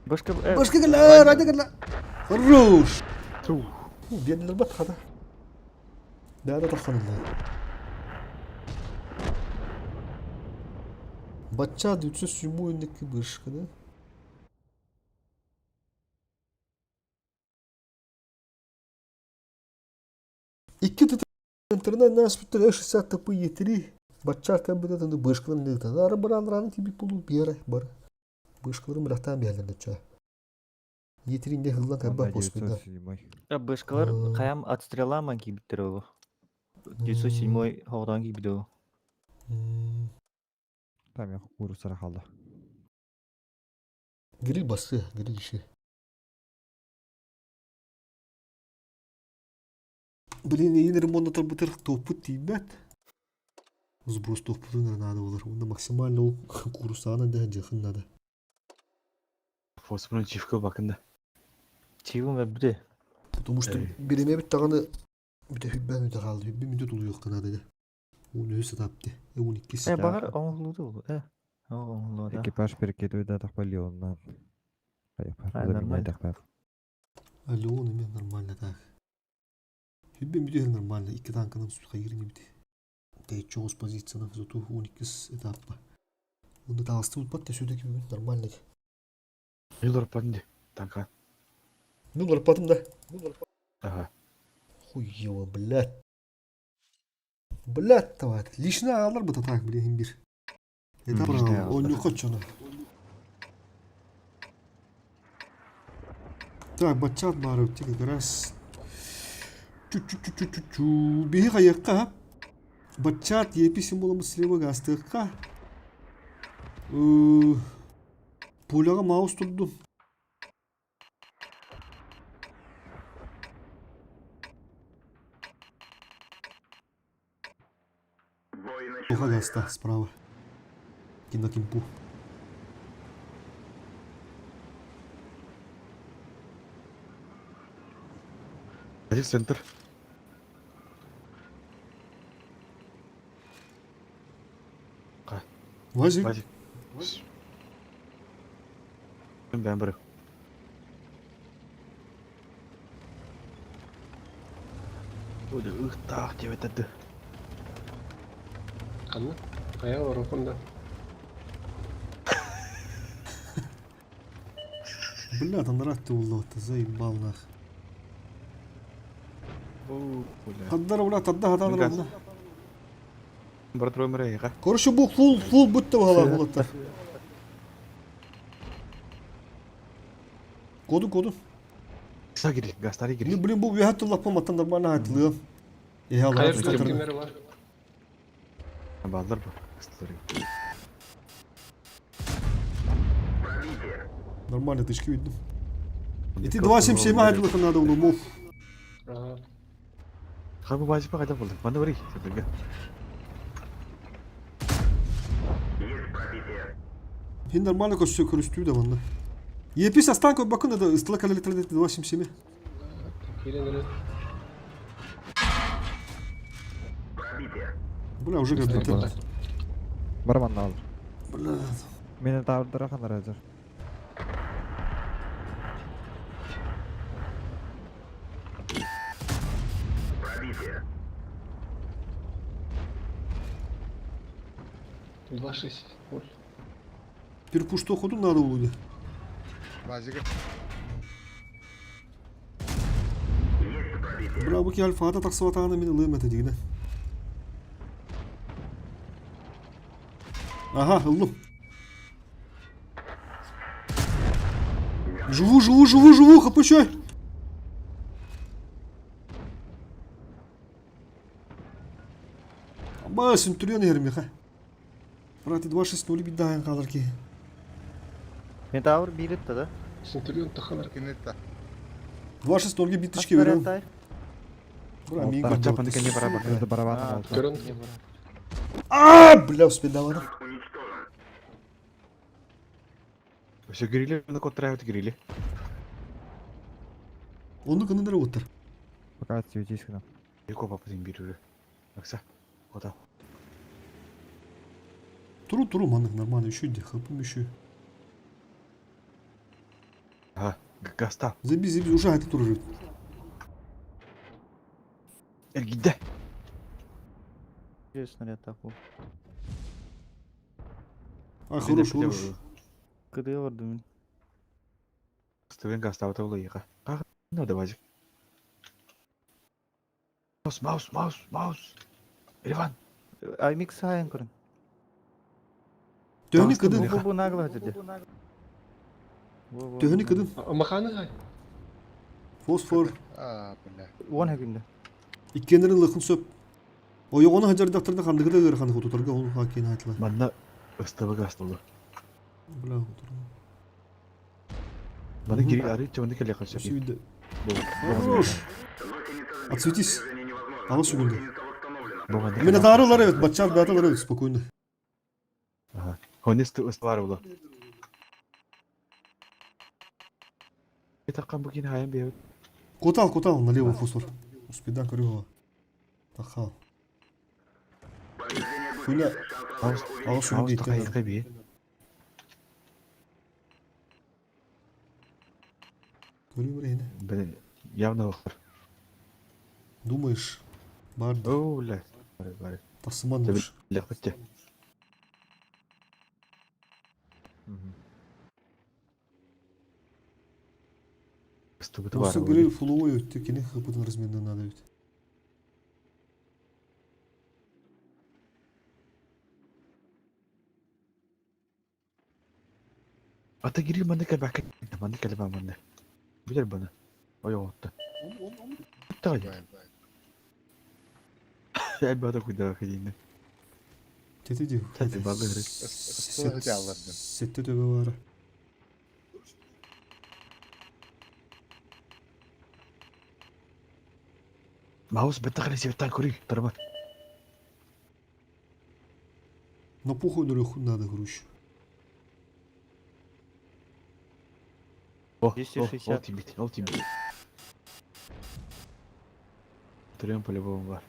Бышка Бышка кэллэ, радя кэллэ. Хорош. Биэннэр бат хата. Да да тахсан ылла. Бачча 907 инники бышка, да? Икки интернет наспыттар 60 тп етири бачча кэлбитэ тыны бышкаларын ыытан ары баран раны тиби пулу биэрэ бар бышкаларын бырахтаан биэрэллэр чаа Етеринде хыллан кайба поспида. Бышкалар хаям отстреламан киибиттэр ол. 907 хоҕотоон киирбит ол. Там я курусара халла. Гриль басы, гриль иши. Блин, эйин ремонтатарбытыр туоппут тиийбэт. Сброс туоппутун эрэ наада буолар. Уонна максимально ол куурусаҕынан дэһэн дьыахын наада. Фосфорун чивка бакында. Чивым өлбүтэ. Потому что биримэбит даҕаны бүтэ хүббээн бүтэ хаалла. Хүббү мүнтэ тулуйуохха наада дэ. Уон үһүс этапты. Уон иккис. Э, баҕар оҥоһуллууту ол. Э, оҥоһуллуота. Экипаж перекидывает да тахпа Леоннан. А, нормально. Леон эмиэ нормально так. Хүббү мүтэ нормально. Икки танканан хайыр инибит. Тэйччи оҕус позициянан зато уон иккис этаппа. Уонна таҕыстыбыт бат да сүдэ киммит нормально. Юлар ди. Танка. Ну, ларпатым да. Ага. Хуево, блядь. Блядь, давай. Лично алар бы так, блин, бир. Это право, он не хочет она. Так, бачат бары как раз. Чу-чу-чу-чу-чу. Биһи хайыкка. Бачат епи символымыз слева гастыкка. Пуляға маус турду. Туха гаста справа. Кинокимпу. Один центр. Вазик. Вазик. Ben бары. Ой, ыхтаах деп этеді. Ханна? Хайа орохун да. Бля, там ты уллота, заебал нах. Хаддара, бля, тадда хатаныр онна. Брат Ромер Короче, бу фул, фул бүтті бағала болатта. Коду, коду. Сагири, гастари гири. Ну, блин, бу вяхат лаппа маттан нормально хатылы. Э, Хайыр кимер бар. Балдар бу. Гастари. Нормально тычки видно. И ты 2.77 хатылы надо было, муф. Ага. Хабы бажы па қайда болды? Манда бари, сендерге. Хин нормально көссө көрүстүү да манна. Епис астан бакын да ыстыла калелетер 2.77. Кирен эле. Бля, уже как Барман ал. Бля. Мени табдыра ханар азыр. Два шесть. Ой. Перпуш ходу надо было. Базига. Бля, бу ки альфата таксыватаана мени лымета дигине. Ага, ыллым. Живу, живу, живу, живу, хапычай. Ба, Центурион иһэр миэхэ. Брат, 2-6-0 биирдэ хаалар киһи. Метавр биир ытта да? Центурион тахалар. Кинетта. 2-6-0 биир Хас тычка берем. снаряд Бра, миигин Бара, көрдө. чапаны кэнни бара бар. Барабан Көрөн. А, бля, успедавана. Уничтожен. Өсө грили, на контраят грили. Онну кыннары оттар. Пока отсветись к нам. Яко папа бир үрү. Акса. Ота. Туру туру маннык нормально еще иди, хапым еще. Ага, гаста. Заби, заби, уже это туру жить. Эргидде. Снаряд такой. А, хорош, хорош. Кыды барды мин. Стывен гаста ота улы Как? Ну давай. Маус, маус, маус, маус. Иван. Аймик сайын көрін. Төһөнү Таҕыстым кыдын, Бу бу бу нагло dedi. төһөнү кыдын. Маханы хай. Фосфор. А, бля. Он хагында. Иккеннерин лыхын сөп. Ойоҕону хадьардахтарына ханныгы да ыарахан хотутарга ол хакин айтла. Манна ыстыбы гастылы. Бля, хотур. Маны гриль ары чоны келе калса. Сүйді. Хорош. Отсветись. Ала сүгүндө. Минотаврлар evet, батчар бяталар evet, спокойно. Ага. Хонесты ыстылар булы. Таккан бу кин хайын бе. Кутал, кутал, налево фосфор. Успедан көрүгө. Тахал. Хуйня. Маус, Ала маус сүгүндө такай иккен. би. Көрү бир Бен явно охор. Думаешь, бар О, бля. Бар, бар. тасыман уж. Бля, хотте. Ыстыбы бар. Осы гриль фуловой өттү, кини хыпытын размеріне надо ведь. Ата гриль маны кәбәк. Маны кәлбә маны. Билер баны. Ой, отты. Тай. Бай, бай. Әлбәттә куйда хәдинне. Тети див. Тети балы гриль. Ыстыбы аларды. Сетте төбө бар. Маус бетте хәле себеттан күри, торма. На похуй нырыху надо, короче. О, о, 260. ол тибит, ол тибит. Трем по-любому бар.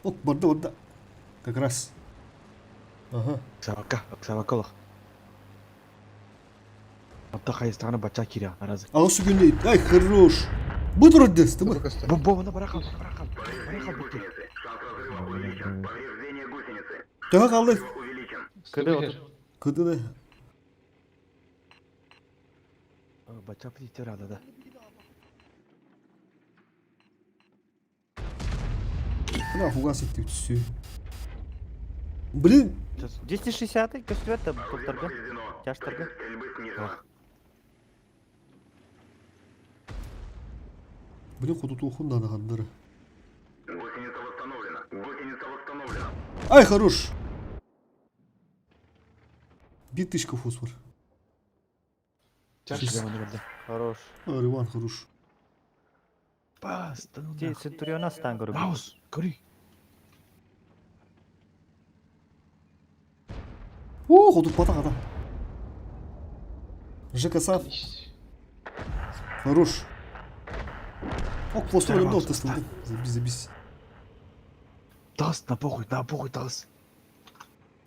Оп, барда, барда. Как раз. Ага. Сабака, сабакалах. Атта хайыстаганы бача киря, аразы. Ала сүгүндө. Ай, хорош. Бу турат дес, тымы. Көстө. Бом, бом, бара кал, бара кал. Бара кал бутты. Шанс разрыва увеличен. Повреждение гусеницы. Төһө калды. Увеличен. Кыды отыр. Кыдыны. Бача птитер ада да. Мына хугас этти түсү. Блин, 260 көстүбөт да топтарга. Повреждено. Тяштарга. Стрельбы снижена. блин, хотутуохун надо хандары. Гусеница восстановлена. Гусеница восстановлена. Ай, хорош. Бир тычка фосфор. Чаш маны барда. Хорош. А, Иван, хорош. Бас, да ну Ти нахуй. Центуриона стан көрүп. Маус, күри. О, хотут пата ката. ЖК Хорош. Ок, фосфор Здорово, өлімді тасталды. Забись, забись. Тас, на похуй, на похуй, тас.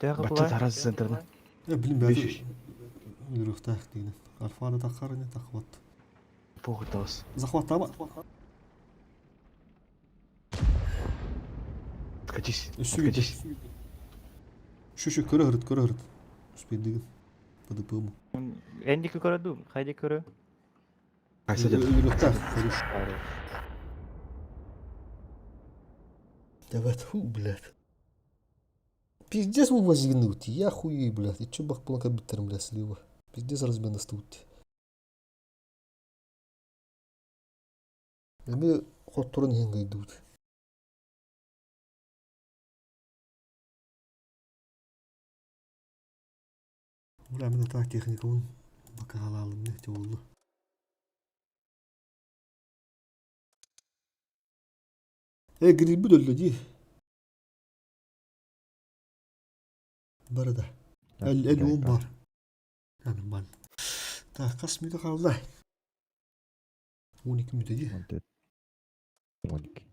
Тягы Бача тараз центрда. Э, блин, Беш бәді. үш. Өліріқтақ деген. Альфаны таққар не тақват. Похуй, тас. Захват таба. Откатись, Үсі откатись. Şu şu көрі хырыт, көрі хырыт. Успей деген. ПДП-му. Эндики көрөдү, хайди көрө. Кайсы дед. Өліріқтақ, хорош. Давай, фу, блядь. Пиздец мы возигнуть, я хуй, блядь. И чё бах планка биттерм, блядь, слива. Пиздец размен настут. Эми хотторун хенгайдут. Бля, мин атаак техникабын бакаалаалым не буолла. Э, гриббит өллө дии. Барыда. Эл эл уон бар. Нормально. Так, хас мүнүүтэ хаалла? 12 мүнүүтэ дии. 12.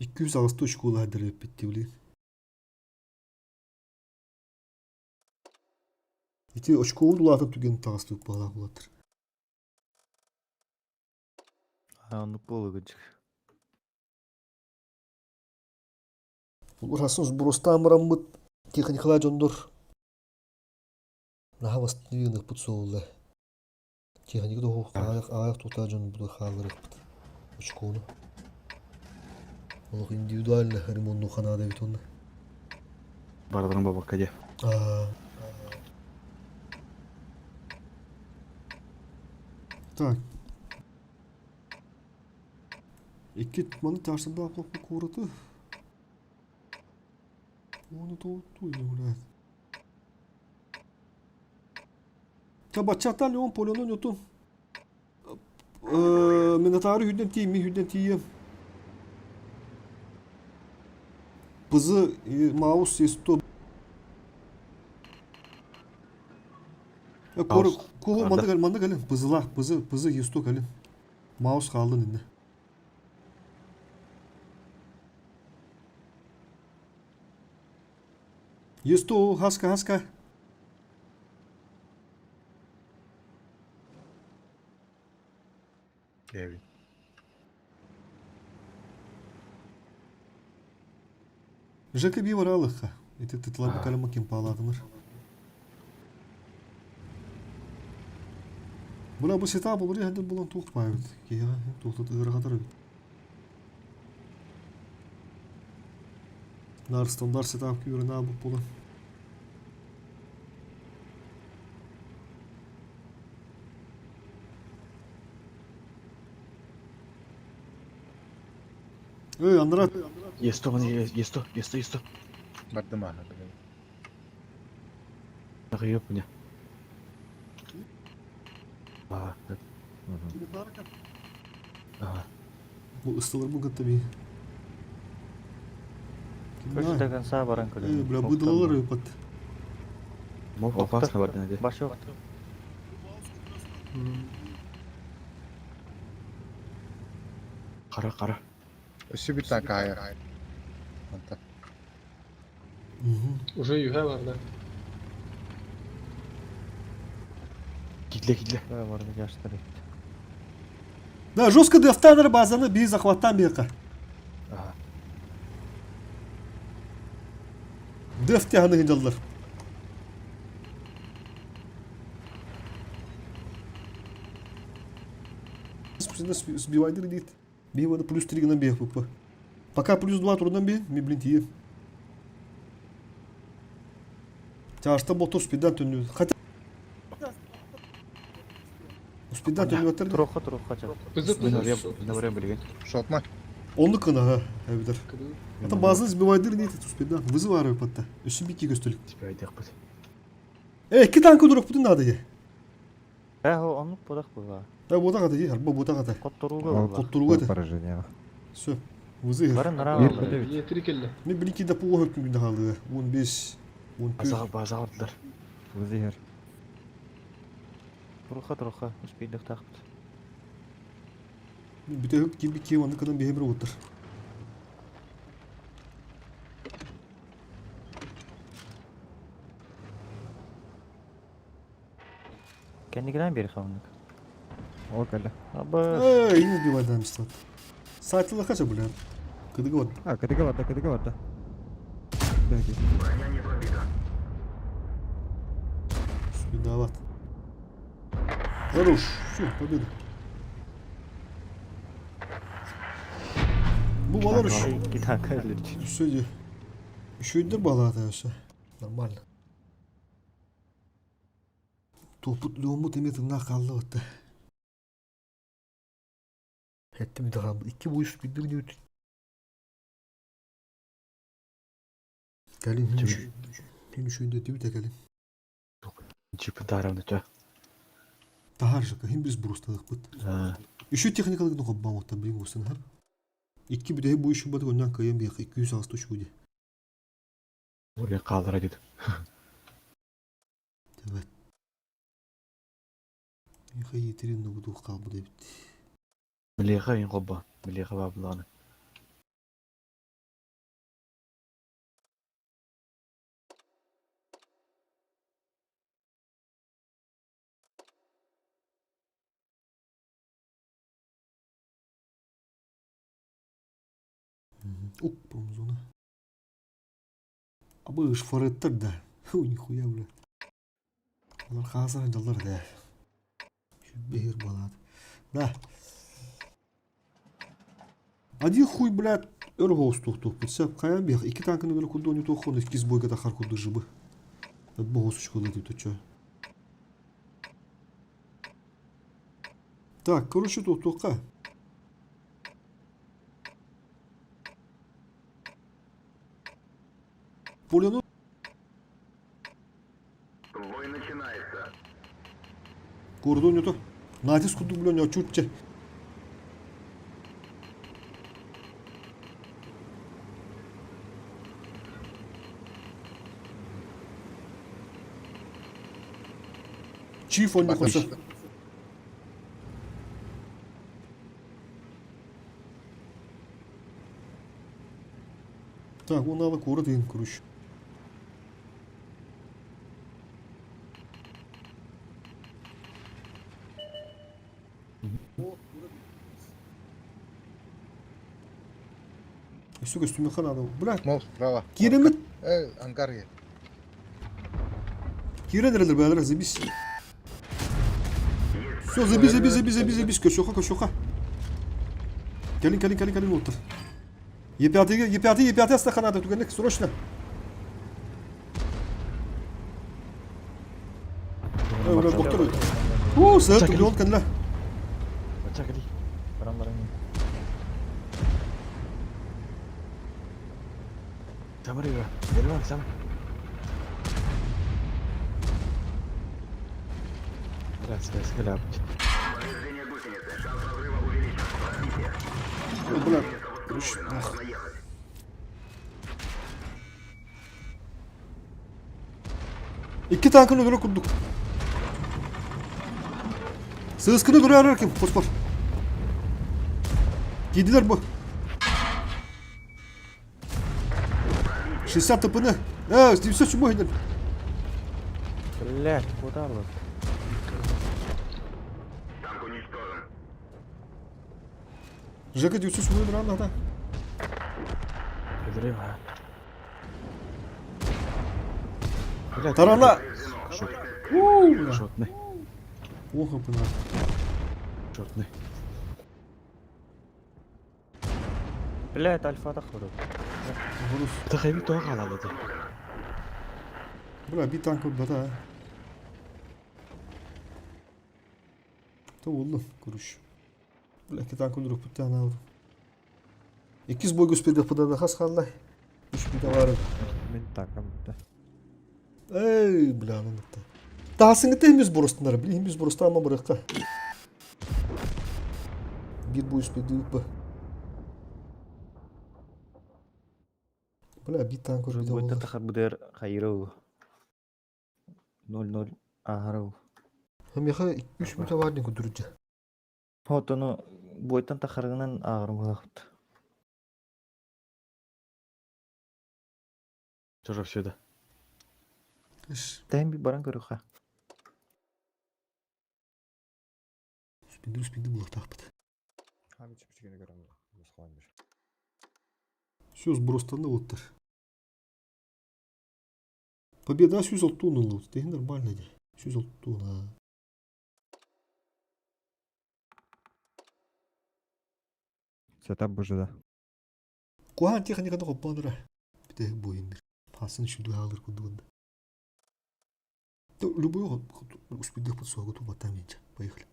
208 очколаах эппитти блин. Ити очкоун улаатан түгэн таҕыстыбыт баҕалаах улаатар. Оннук буолугунчук. Улархасын сбростаан бараммыт техникалаа дьоннор наһаа бастыыныппыт суолла. Техника да аҕыйах тутаа дьон була хаалларыахпыт очкону. Олох индивидуально ремонтуха наада эбит онно. Барыларын бабакка дьэ. Так. Икки маны таарсардаах буолбут куораты. Уону тоҕуттуу блядь. Табаччата Леон Полянон отун Минотавры үрдэн тиийэн, мин үрдэн тиийэн. Пызы Маус 100. Кого манна кэлин, манна кэлин. Пызылаах, пызы, пызы 100 кэлин. Маус хааллын инне. 100 хаска, хаска. Кевин. Жека би баралыхха. Ити тытлар калема ким паалаатынар. Була бу сета болор яһдыр булан туох баайбыт. Киһиэхэ туохтат ыарахатар эбит. Нар стандарт сетап күүрүн аабыт буолан. Эй, Андрат. Есто, есто, есто, есто. Бардым аха, блин. Тахыйып мне. А, ага. Бу ысталарбын кытта би. Короче, до конца баран Э, бля, быдалалар ыпат. Мог опасно бардын эди. Башок. Кара, кара. Өссө bir такая. Антон. Уже юха бар да. Кидле, кидле. Да, барды жаштар. Да, жестко дефтанер базаны би захваттан бека. Ага. Дефте ханы жаллар. Сбивайдыр дейт. Би ваны плюс 3 гынан бе пупа. Пока плюс 2 турдан бе, ми блин тие. Тяжта боту спидан түнү. Хотя Успидан түнү өтер. Туроха, туроха ча. Пызы, Мен пызы. орем билген. Шотма. Онлы кына ха, эбидер. Это базаны сбивайдыр дейт, успидан. Вызываю патта. Үсү бики көстөлүк. Теперь айдык бит. Э, iki танк durup butun nada ye. Э, оннук бодах була. Да бота ката ye, арба бота ката. Котторуга була. Котторуга да. Поражение. Все. Вызы. Барын нара. Bir бөтө Е, три келді. Мен билики да пуга хөкүм күндө халды. 15 14 База, база алдылар. Вызыгер. Туроха, туроха. Успейдик тахпыт. Бүтө хөк киби ки онды кынан бехемир оттыр. Кендигинен бери хавнык. О, кэллэ. Аба. Эй, не сбивай стат. Сайтылы хача бля. Кыдыгы вот. А, кытыга барда, кытыга барда. Бәки. Броня не пробита. Виноват. Хорош. Все, победа. Бу балар үш. Iki tank öldürdü. Все, еще и балада все. Нормально. Топут ломут эме тыңна қалды отты. Хеттим дагам. Iki бу үс бидир нүт. Кэлин күн үшүйдетибит кэлин. Чипытаровна ча. Тахар жака хим біз брусталыкпыт. Еще техникалыгын хоббамыттан билин густан хап. Икки бүтэһи бу еще баты оннан кыйын бияқ 200 асту чуди. Уря қалдыра деді. Evet. Миха етерин нугду қалбы дебит. Милеха ин хобба. Милеха бабыланы. Уп, промзона. Абы шфареттер да. Фу, нихуя, бля. Олар қазыр жалдар да. Бехер балат. Да. Один хуй, блядь, өргоус тухтух битсеп, каян бих, iki танкını böyle кудду не тухон, икиз бойга да хар кудду жыбы. Богу сучку летит, то чё. Так, короче, тухтухка. Поляну Бой начинается. Кордон то. Натиск кудду, бля, не чутче. Чиф он не хочет. Так, он надо город им, короче. Все, костюмеха надо. Бля, Мол, справа. Киремит. Ангар е. Кирен релер бәлер, забись. Все, забей, забей, забей, забей, забей, көшоха, көшоха. Келин, келин, келин, келин, отыр. Е5, Е5, Е5 астаханада түгенлек, срочно. Бля, доктор. О, сәт, миллион кәнлә. Чакали. Барам барам. Самарыга. Бермак сам. Здравствуйте, скаляп. Повреждение гусеницы. Шанс разрыва увеличен. Пробитие. Бля, короче, ах. Можно ехать. Iki tankını dura kurduk. Sığıskını dura arar kim? Fosfor. Giydiler bu. 60 тпн. 907 ойнер. Блять, куда вот? Танк уничтожен. Жека 907 ойнер анда да. Взрыва. Блядь, Тарана. Шот. У, бля. Шотный. Ох, хп Шотный. Блять, альфа тахвыры. Тахайби тоға қалады. Бля, bir tank бата. Та oldu kuruş. Бля, iki танк öldürüp bir tane aldım. İkiz boy gösterdi pıda da has kaldı. Üç bir de var. Мен танкам да. Ey, бля, аныкта. Daha temiz burasınlar. Bileyim burası ama bırakka. Bir boy üspedi bu. Бля, bir танк Уже öldü будет oldu. тахар будер хайру. 0-0 ахару. Hem яха 3 mütevadin kudurca. Вот оно бойтан тахарынан агырмылакт. Тоже сюда. Тәм би баран көрүха. Спинди спинди булактакпыт. Хами чипчигini көрөм. Мускалан бир. Все сбростаны оттыр. Победа сүз оттуун улут. Деген нормально де. Сүз оттуун. Сетап бужы да. Кухан техниканы коппандыра. Бите бойынdır. Пасын шүлдү алыр кундугунда. Любой успедых под суагу тубатам Поехали.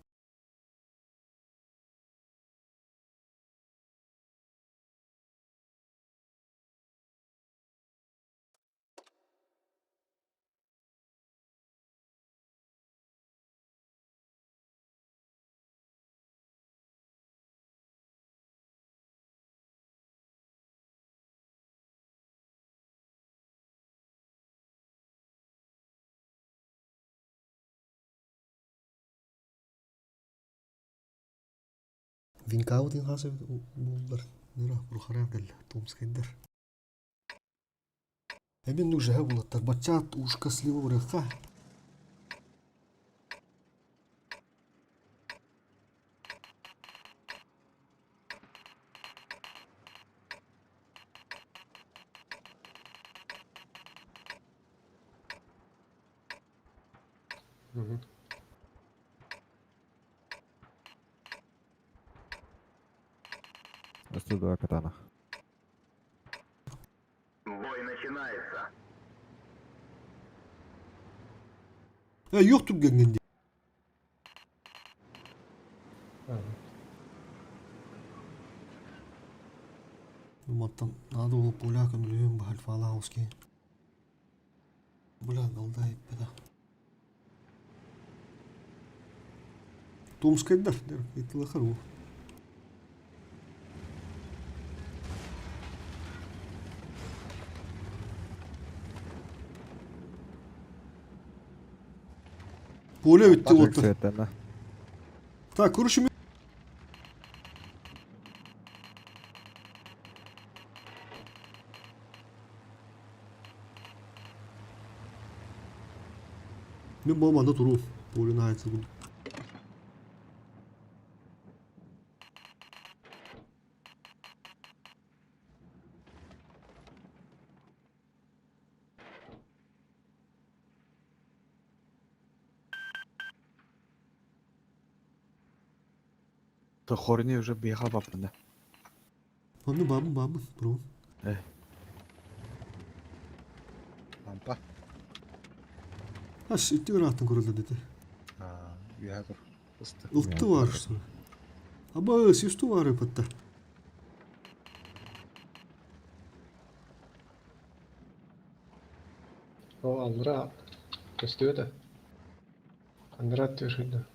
Винкаутин хас буллар. Нера Бурхарав кэллэ. Томскайдар. Эбин нужеһэ булаттар. Баччаат ушка слива барыахха. 102 катана. Бой начинается. Э, yok түргенген дии. Маттан надо было полякам лүһүн бахальфалауски. Бля, голда иппета. Томскайдар, итилахар бу. Поле bitti oldu. Так, короче, Мин бу манна туруу. Поле айцы буду. То хорни уже беха бапында. Манны бабын бабын, бро. Лампа. Аш, итти ырааттан көрөлдөр дети. Үөһэ тур. Ысты. Ылтты бар что. Аба, сюсту бар ыпытта. О, аллара көстүө да. Андра түшүндө.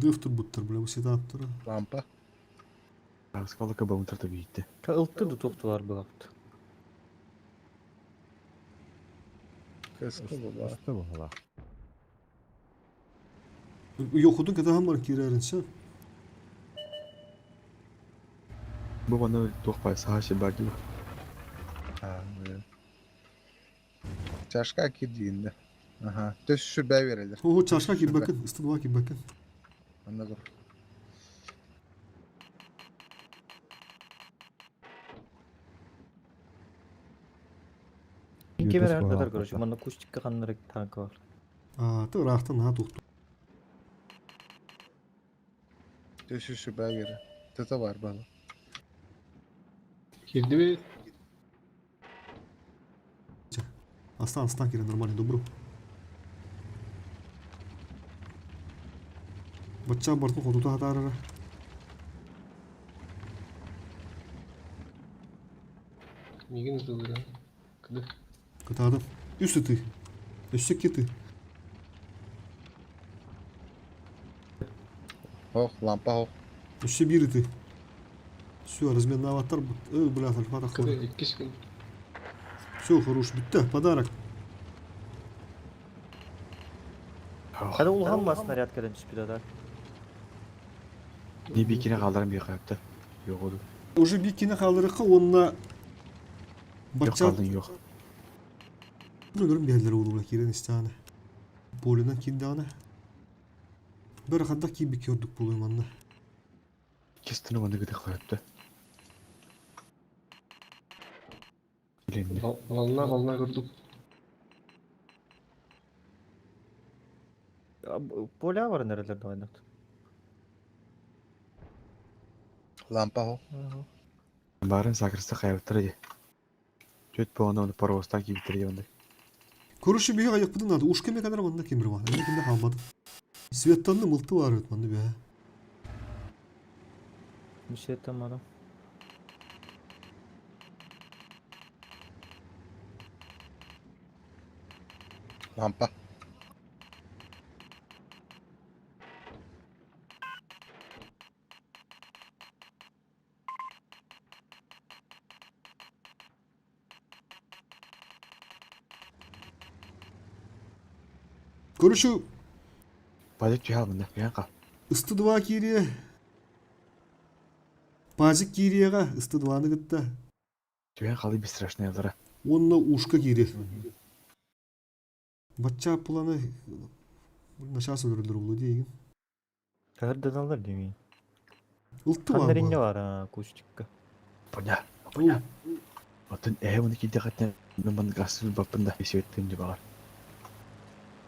Дыфтыр буттар, бля, усидаттыр. Лампа. Скалыка бабын тарта бийитти. Ылтты да туохтулар былапты. Кыска була. Ысты була. Йохудун ката бар киреринсе. Бу маны туох бай саха шибаги. Чашка кирдиинде. Аха. Төс сүрбэ берелер. Ого, чашка кибакын, ысты два кибакын. Анда тур. Кемер әрдәдер, короче, манна кустикка ханнар танка бар. А, ты рахтан на тухту. Төс сүрбэ бере. Тыта бар бала. Кирдиби Астан, астан кире нормально, добро. Бачча бартын хотута хатарара. мигин ызылыра. Кыды. Кытаадым. Үс ыты. Өссө киты. Ох, лампа ох. Өссө бир ыты. Все, разменный аватар. Бля, альфа Кыды иккис күн. Все, хорош, битте, подарок. Хада улхан снаряд кэлэн түспүтэ да. Не бикине қалдырым беха yaptı. Yok oldu. Уже бикини халырыкка онна Yok бачча қалдың yok. Өлөрүм биһэллэр уолула киирэн истэҕинэ. Полинан киирдэҕинэ бер хадда киирбиккэ ордук буолуо манна. Кестini маны гыды yaptı. Bilindi. Волна волна көрдүк. Поля бар нерелер да Лампа ох. Барын сакырсы кайыптыр ди. Төт буғаны оны паровозтан кийиптир ди ондай. Короче, биһи айыкпытын надо. Ушка ме кадar манна кемир бар. Эми кимде халбады. Светтанны мылты бар өт манна бе. Мишеттен мадам. Лампа. Короче, Пазик түһэ мында, түһэн хал. Ысты два киириэ. Пазик киириэҕэ, ысты дваны кытта. Түһэн халы бесстрашныйлара. Уонна ушка киириэ. Бачча планы начаас өлөрөлөр буолуо диэйгин. Каһырданаллар дии. Ылты Ханна баар ринне буолар. бар кустикка. Поня, поня. Оттон эһэ уну киирдэхиттэн мен маннык астыы баппын да сиэттин дии баҕар.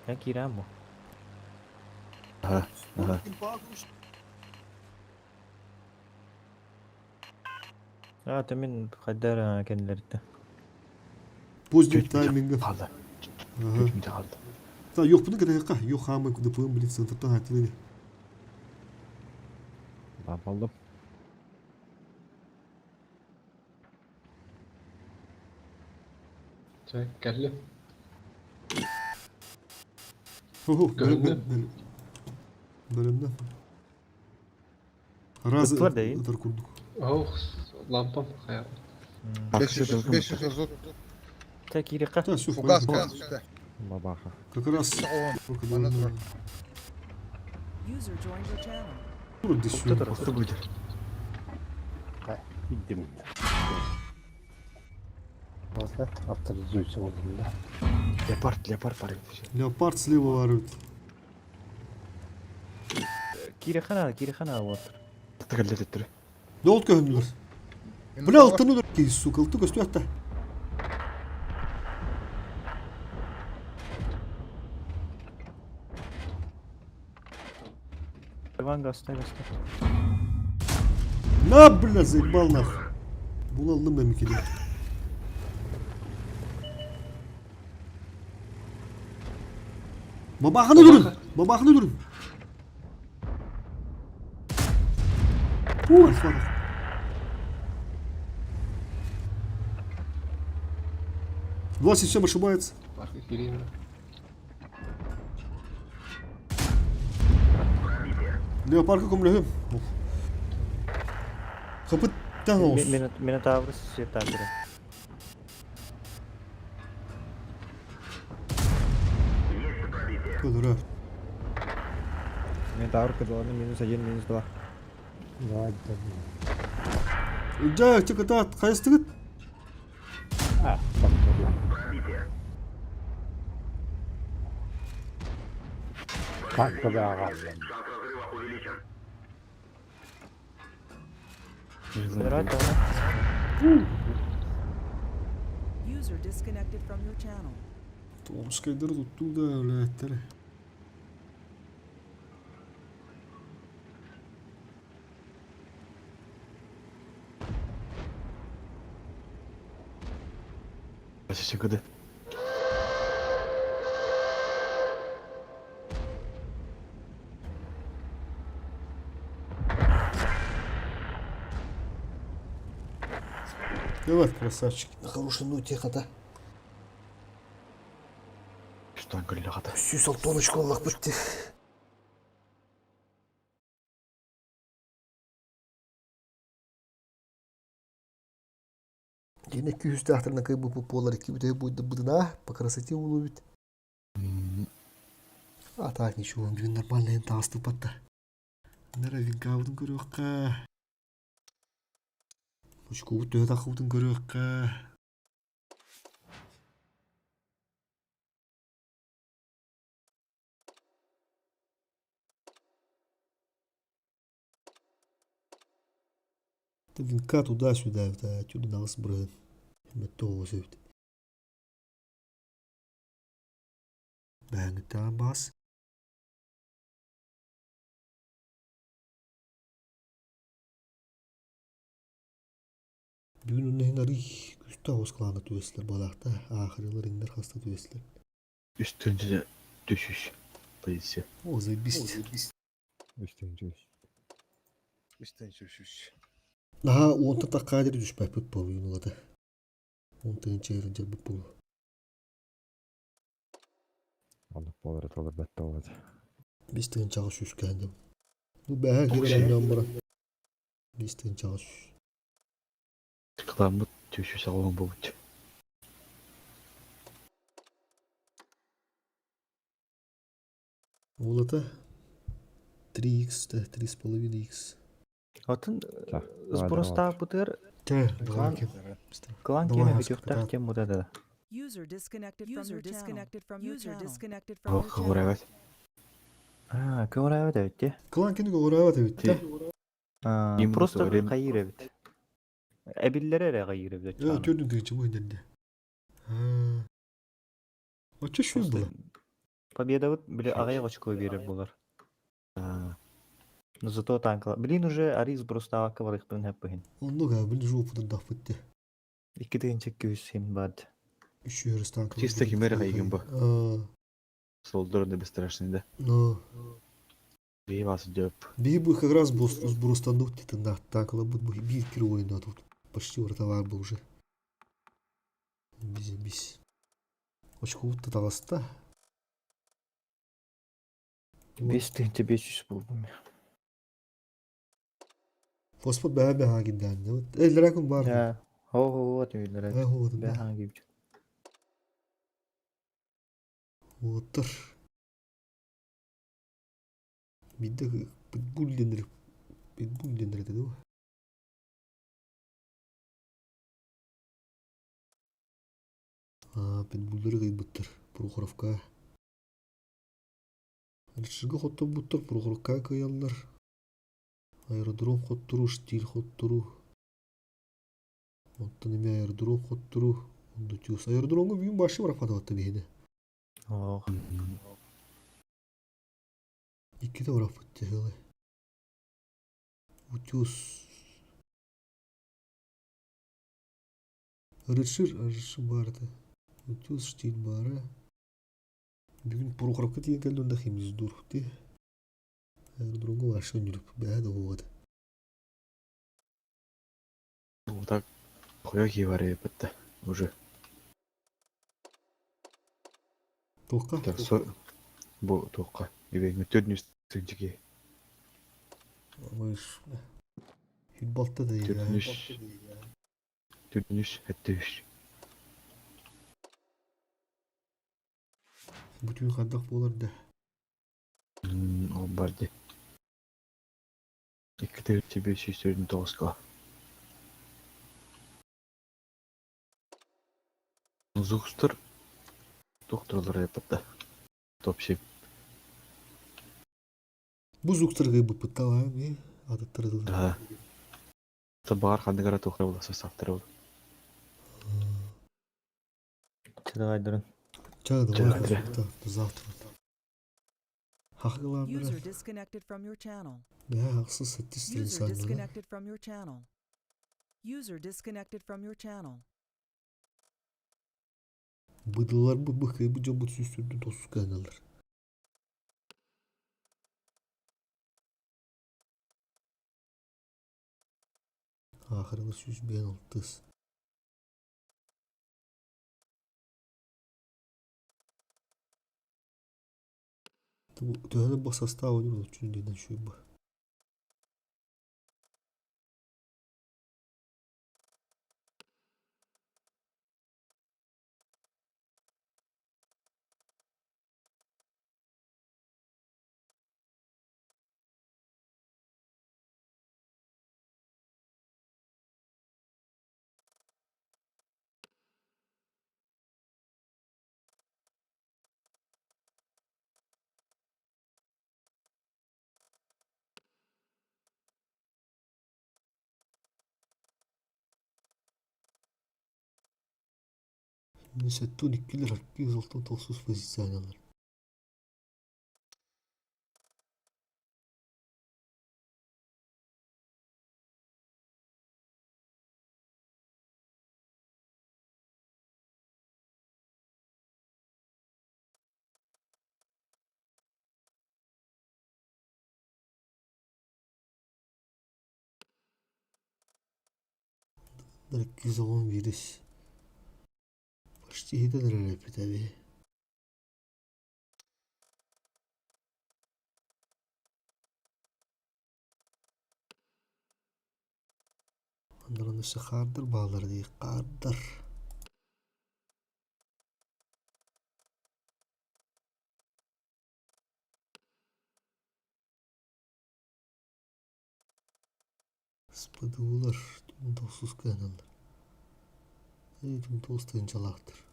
Я киирээм бу. Аха, аха. А, то мин хайдар кэннилэриттэн. Поздний Чуть мүтэ тайминга. хаалла. Ага. Чуть мүтэ хаалла. Та йохпуну кытайыкка, йох хаамай кудапыын блин центртан хаттыны. Лампалдым. Чэ, кэллим. Хо-хо, Көрүннүм. Бөлөмнө. Раз Ыттылар да, и? ытар курдук. Ох, лампам хайа. 500 530. Та киириэххэ. Та, все, Фугас кэлэн түстэ. Бабаха. Как раз. 90. Манна турар. User joined your channel. Тур Тур. Охту будет. Иттим. Ота авторизуйся болдум да. Леопард, леопард бар. Леопард слева ворует. Киириэххэ надо, киириэххэ надо вот. Тыгаллар төттөрү. Ne oldu köhündüler? Бля, алтыны өлөр сука, алты көстүөхтэ. Иван гастай гастай. На, бля, заебал нахуй. Була аллым мен микеле. Бабаханы durun. Бабаханы durun. Ой, фарах. 27 ошибается. Парка киириим. Леопарка көмлөһүм. Капыттан оғыз. Минотавр светагры. Өлөрө. Минотавр кыдыланы минус один, минус два. Давай да. Жа, чыкытат, кайыстыгыт? А, повторно. Как туда агаллан. Шанс разрыва увеличен. Забирать давай. User disconnected from your channel. Томскайдар тутту да, өлөттөр. Сөкөдө. Давай, красавчик. На хорошей ноте хата. Штан көллө хата. Сүүс алтоночку Аллах бітті. Дина күйісті ақтырна кай бұл полар ки бите будет будына по красоте уловит. А так ничего, блин, нормально енді асты патта. Нара винкаудын көрөкка. Очку төт ақудын көрөкка. Винка туда-сюда, это отсюда на вас бры. Сөйт. Бәңі бас. Бүгүн үннehин арый күстө ауыз кылаана түөслер балаахта ахырылар иңдер хаста түөслер. Үстүнчү түшүш. Позиция. О, заебись. Үстүнчү. Үстен шүш. Наха уонта таккаадыр түшпәппит болу юнулата. Он тыгынча еринче бүт болу. Оннук буолара толорбат да буолуо. 5 800 кэһэнним. Бу бэһэ киирэн баран. 5 800. Кыламмыт түүшү саҕалан буолбут. Ол это 3x, да, 3,5x. Атын Так, сбростаабытыгар Чэ, клан давай кем. клан Давай, киэнэ Хаска, бүтүөхтээх кытаат. диэн буда да. User disconnected from your disconnected from your disconnected from your Ох, channel. көрөбөт. Аа, көөрөөбөт эбит дии. Клан кини көҕүрээбэт эбит да. Аа, Им просто рем- хайыр эбит. Эбиллere эрэ хайыр эбит. Э, төрдүн тыгычы бу индерде. Оччо шүл була. Победабыт били аҕай очко биэрэр буолар. Но зато танкала. Блин, уже Арис бростаабакка барыахпын хэппыһын. Оннук а, били жопудан дахпыт де. 2207 баар. Үч өрүс танк. Чисто химера хайгын бу. Солдор да бесстрашный да. Но Бии басы дөп. би бу как раз бу сбростандук титында танкала бут бу бир кир ойында тут. Почти вратовар был уже. Биз биз. Очко бутта тагаста. 5500 булдум. Фосфор бәһә бәһә гидән. Эллерәкүн бар. Я. Хо-хо, түйлер. Э, хо, да. Бәһә кип. Отыр. Бидде питбуль Питбуль денер dedi bu. А, питбуллары кыйбыттыр. Прохоровка. Рычага хотто буттар Прохоровка кыяллар. Аэродром хоттуру, штиль хоттуру. Оттон эме аэродром хоттуру. Ондутюс. Аэродромга бүгүн башы барапатабатты бейді. Ох. Икки де бараппыт хылы. Утюс. Рычыр, рычыр барды. Утюс штиль бары. Бүгүн Прохоровка тиген келди онда химиз дур. Ти. Аэродромга башы жүрүп, бәһә да болот. Вот так хуя кии бар эбит уже. Тоққа. Так, со бу тоққа. Ибе төрнүс тыгжыки. Мыш. Хүлбалта да Төрнүс. Төрнүс әттүш. Бүтүн кандак болар да. Ол барды. 2549 ка. Зукстар докторлар япатта. Топ 7. Бу зуктарга бу пытала ми адаттырды. Да. Табар хандыгара тухра була составтары була. Чыдагайдырын. Ча давай Ча, до завтра. Хахылар User disconnected from your channel. Да, хаксыз саттис User disconnected from your channel. User disconnected from your channel. Быдылар бу бу кый бу жобут сүстүрдү тосус каналар. Ахыры сүз бен алтыс. Төһөнө бу состав ойнур үчүн деден шүй бу. Сеттун иккилер 269 позициялар. 211. Почти хитен репет abi. Аннаран өссө хаардар бааллар дии, хаардар. СПДУлар тохсус кыаналлар. 9 тыһыынчалаахтар.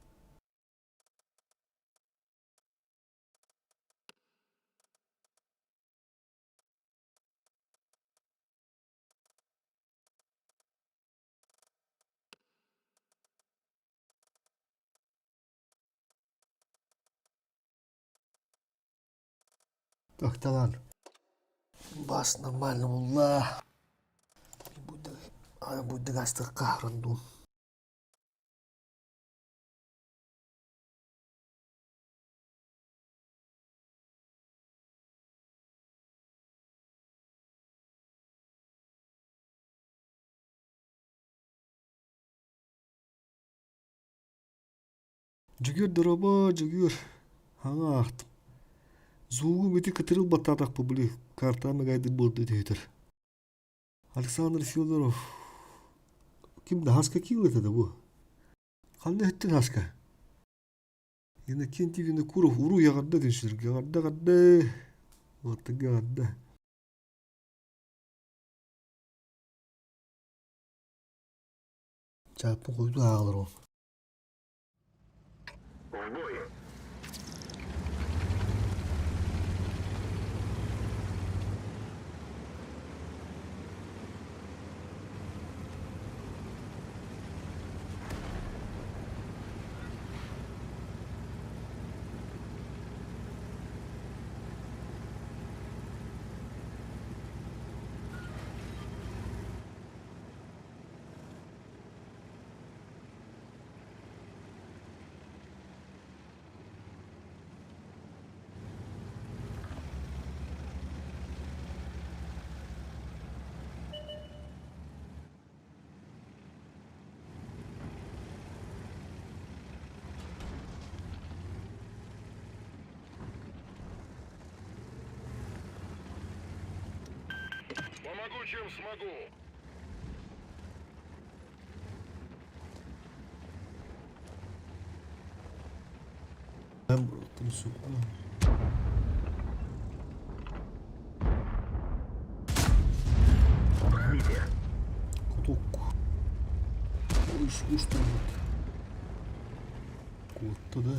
Так, талан. Бас нормально булла. Буйдык астыкка рандум. Дьөгүөр дорообо, Дьөгүөр. Хаҥа аахтым. Зуугум ити кытырыл баттаатахпы били картаам ыгайдык буолду үтүһүтэр. Александр Федоров ким да хаска киил этэ да бу? Ханна иһиттин хаска? Иннокентий Винокуров уруу яҕарда түнсүлэргэ яҕарда яҕарда Уоттарга яҕарда. Чааппын хойду ааҕалар ол. В бой! Помогу, чем смогу. Ben bıraktım su. Кутук. Ой, уштырбыт. Куотта да.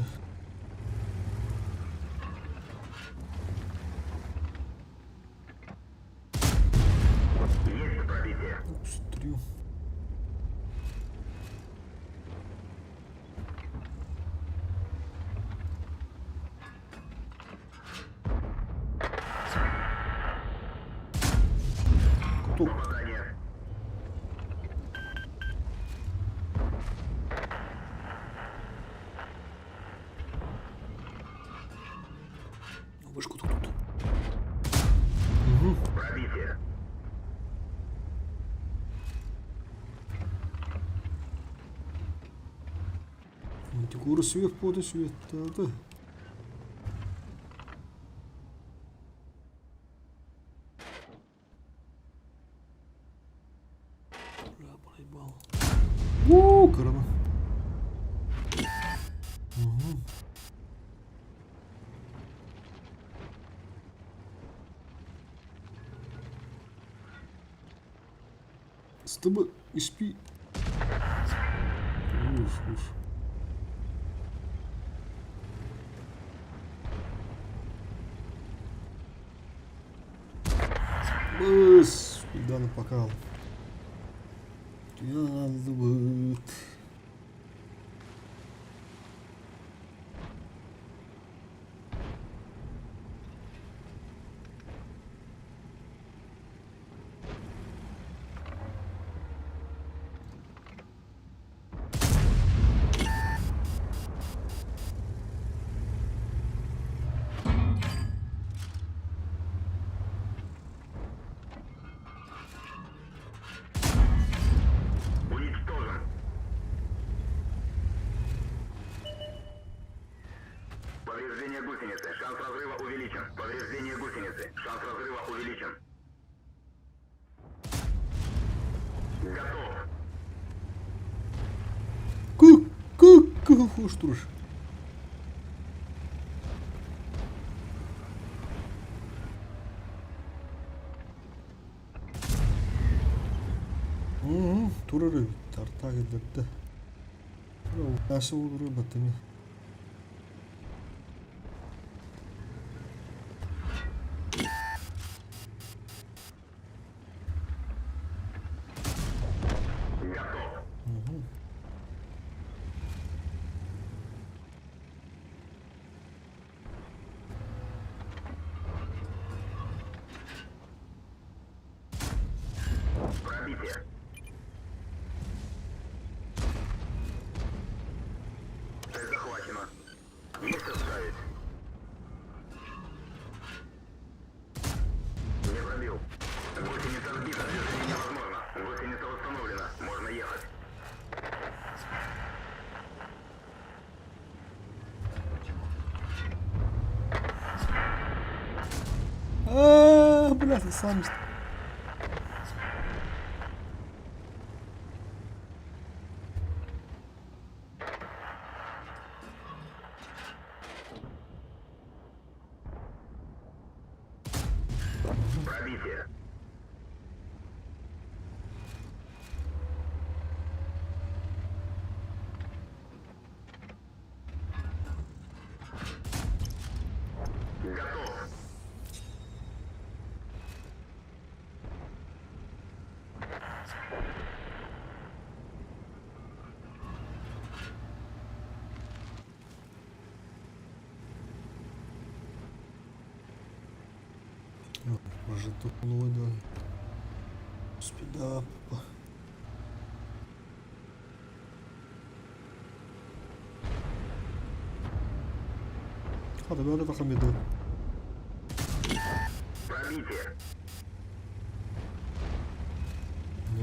Есть пробитие. Стрю. Кутук. Попадание. Вышку тут. тут. Угу. Пробитие. Мантикура свет пода свет да. Бля, проебал. У, корона. Угу. С тобой и спи. Уф, уф. Быс, куда напакал? Ядыбыт. Уничтожен. Повреждение гусеницы. Шанс разрыва увеличен. Повреждение гусеницы. Шанс разрыва увеличен. Готов. хош турар. Турар эбит, тарта кэллэрдэ. Асы олорор батыми. Готов. Пробитие. Цель захвачена. Есть отставить. Не пробил. Гусеница сбита, движение невозможно. Гусеница восстановлена. Можно ехать. А, бля, ты сам. Пробитие. Готов. Прожиток да. Спида. Хата бәрі тақамеді. Пробитие.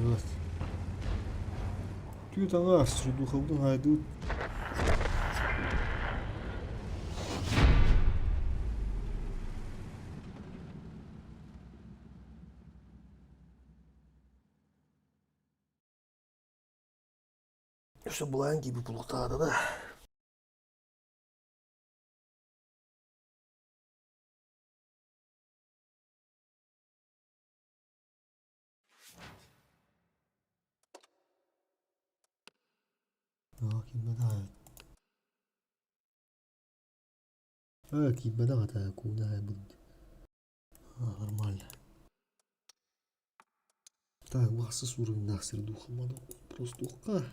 Evet. Tüy аңар, духовдың айды. Өсө булаан киби булуктаада да. Киммеда. А, киммеда гата куна будет. А, нормально. Так, бақсыз уровень нахсыр духамады. Просто ухка.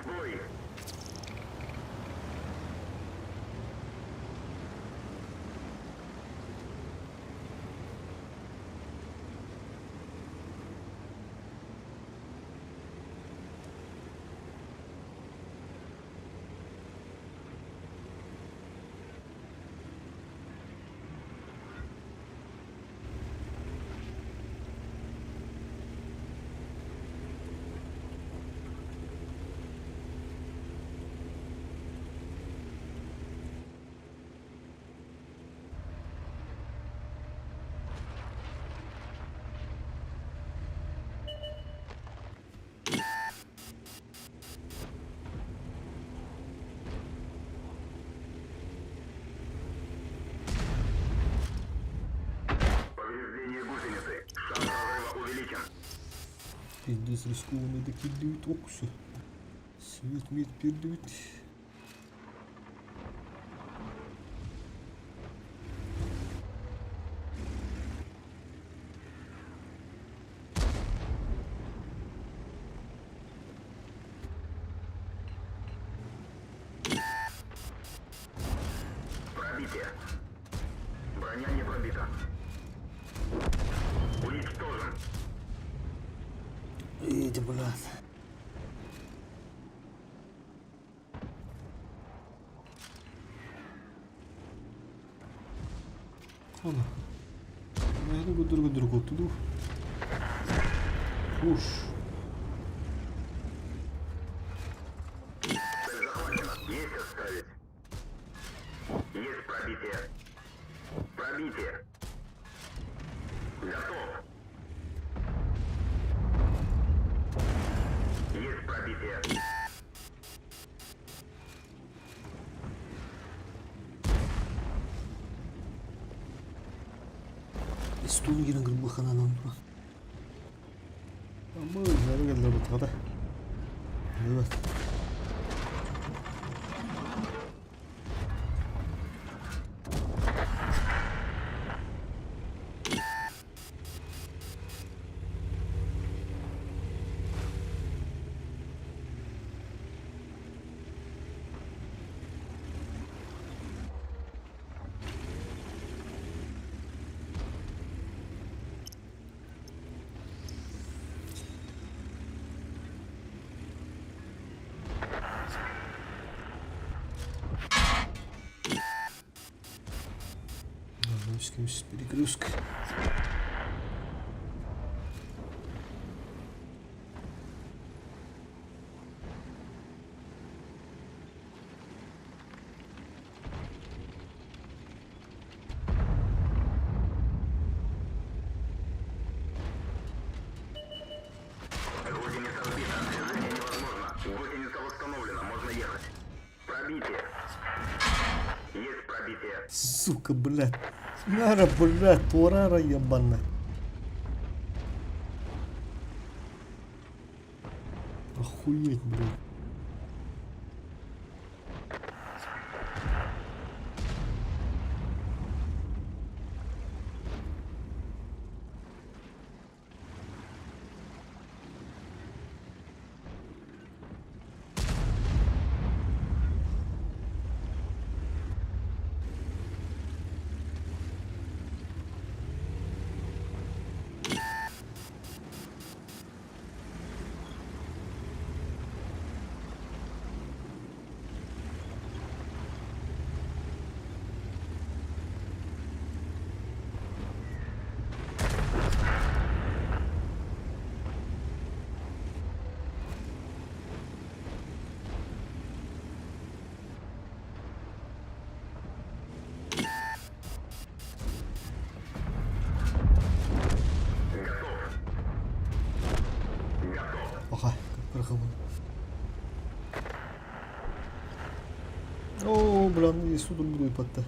В бой. Повреждение гусеницы. Шанс разрыва увеличен. Пиздец рискованный докидывает окусы. Свет мед пердует. Иди, блядь. Ана. Мені гүдір гүдір көттү. Хуш. Цель захвачена. Есть отставить. Есть пробитие. Пробитие. Готов. Есть пробитие. Стул кирен кырбыханан. Ama nereye geldiler bu tarafa? Evet. Көміс перегрузка. Гусеница сбита. Движение невозможно. Гусеница восстановлена. Можно ехать. Пробитие. Есть пробитие. Сука, блядь. Нара, блядь, турара ебаная. Охуеть, блядь. Ага, как. О, блин, и суду буду ипатта.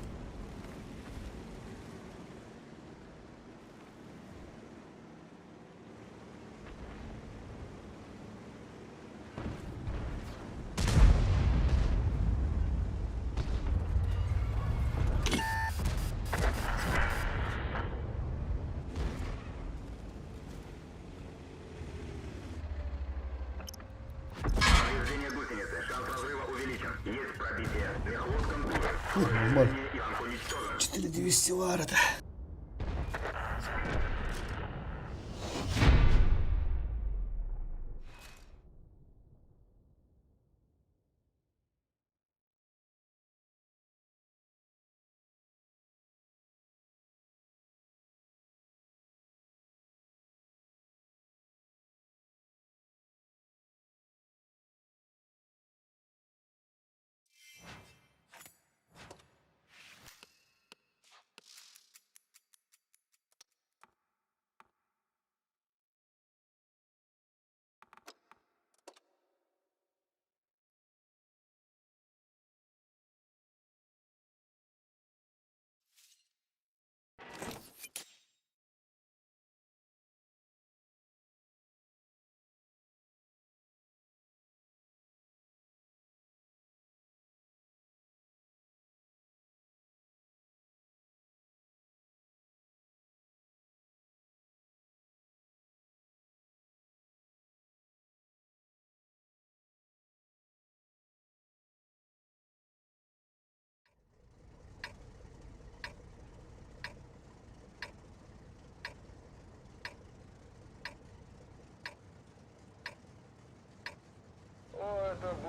Повреждение гусеницы. Шанс разрыва увеличен. Есть пробитие. Мехвод контужен. Нормально. Движение и танк уничтожен. 4200 вар это.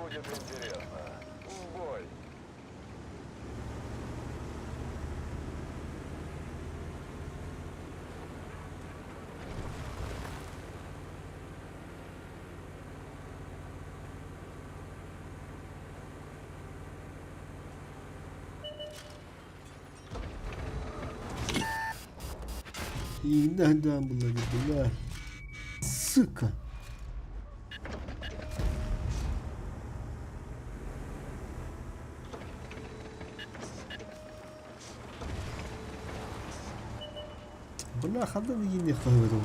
будет интересно. В бой! Иногда была, бля. Сука. Бля, ханна дигин хаһыатым.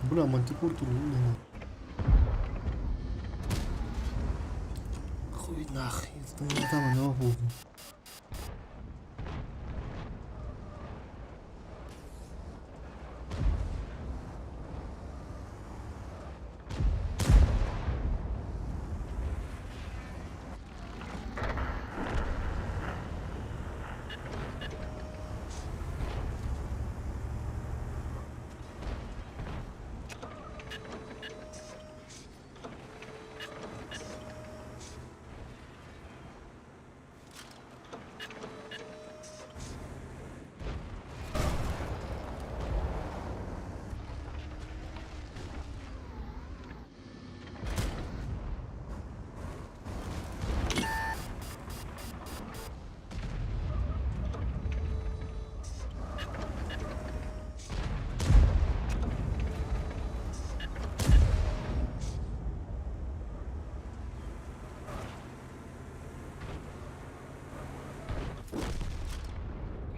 Бля, мантикор турун. Хуй нах, там она буду.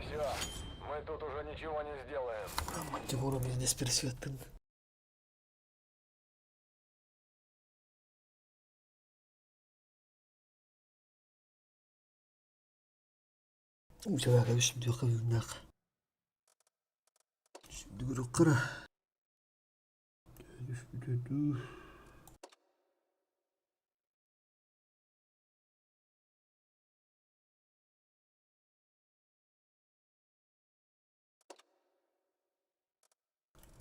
Все, мы тут уже ничего не сделаем. Мантикору здесь пересветтин. Учага şimdi kavunnak. Şimdi guru kıra.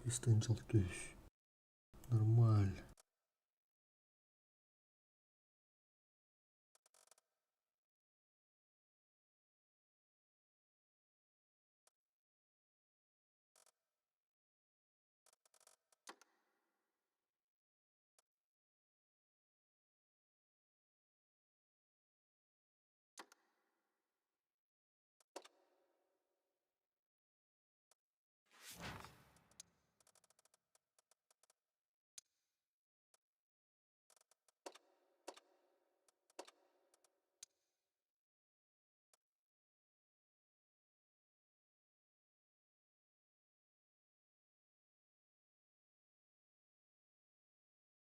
Üstün çok düş.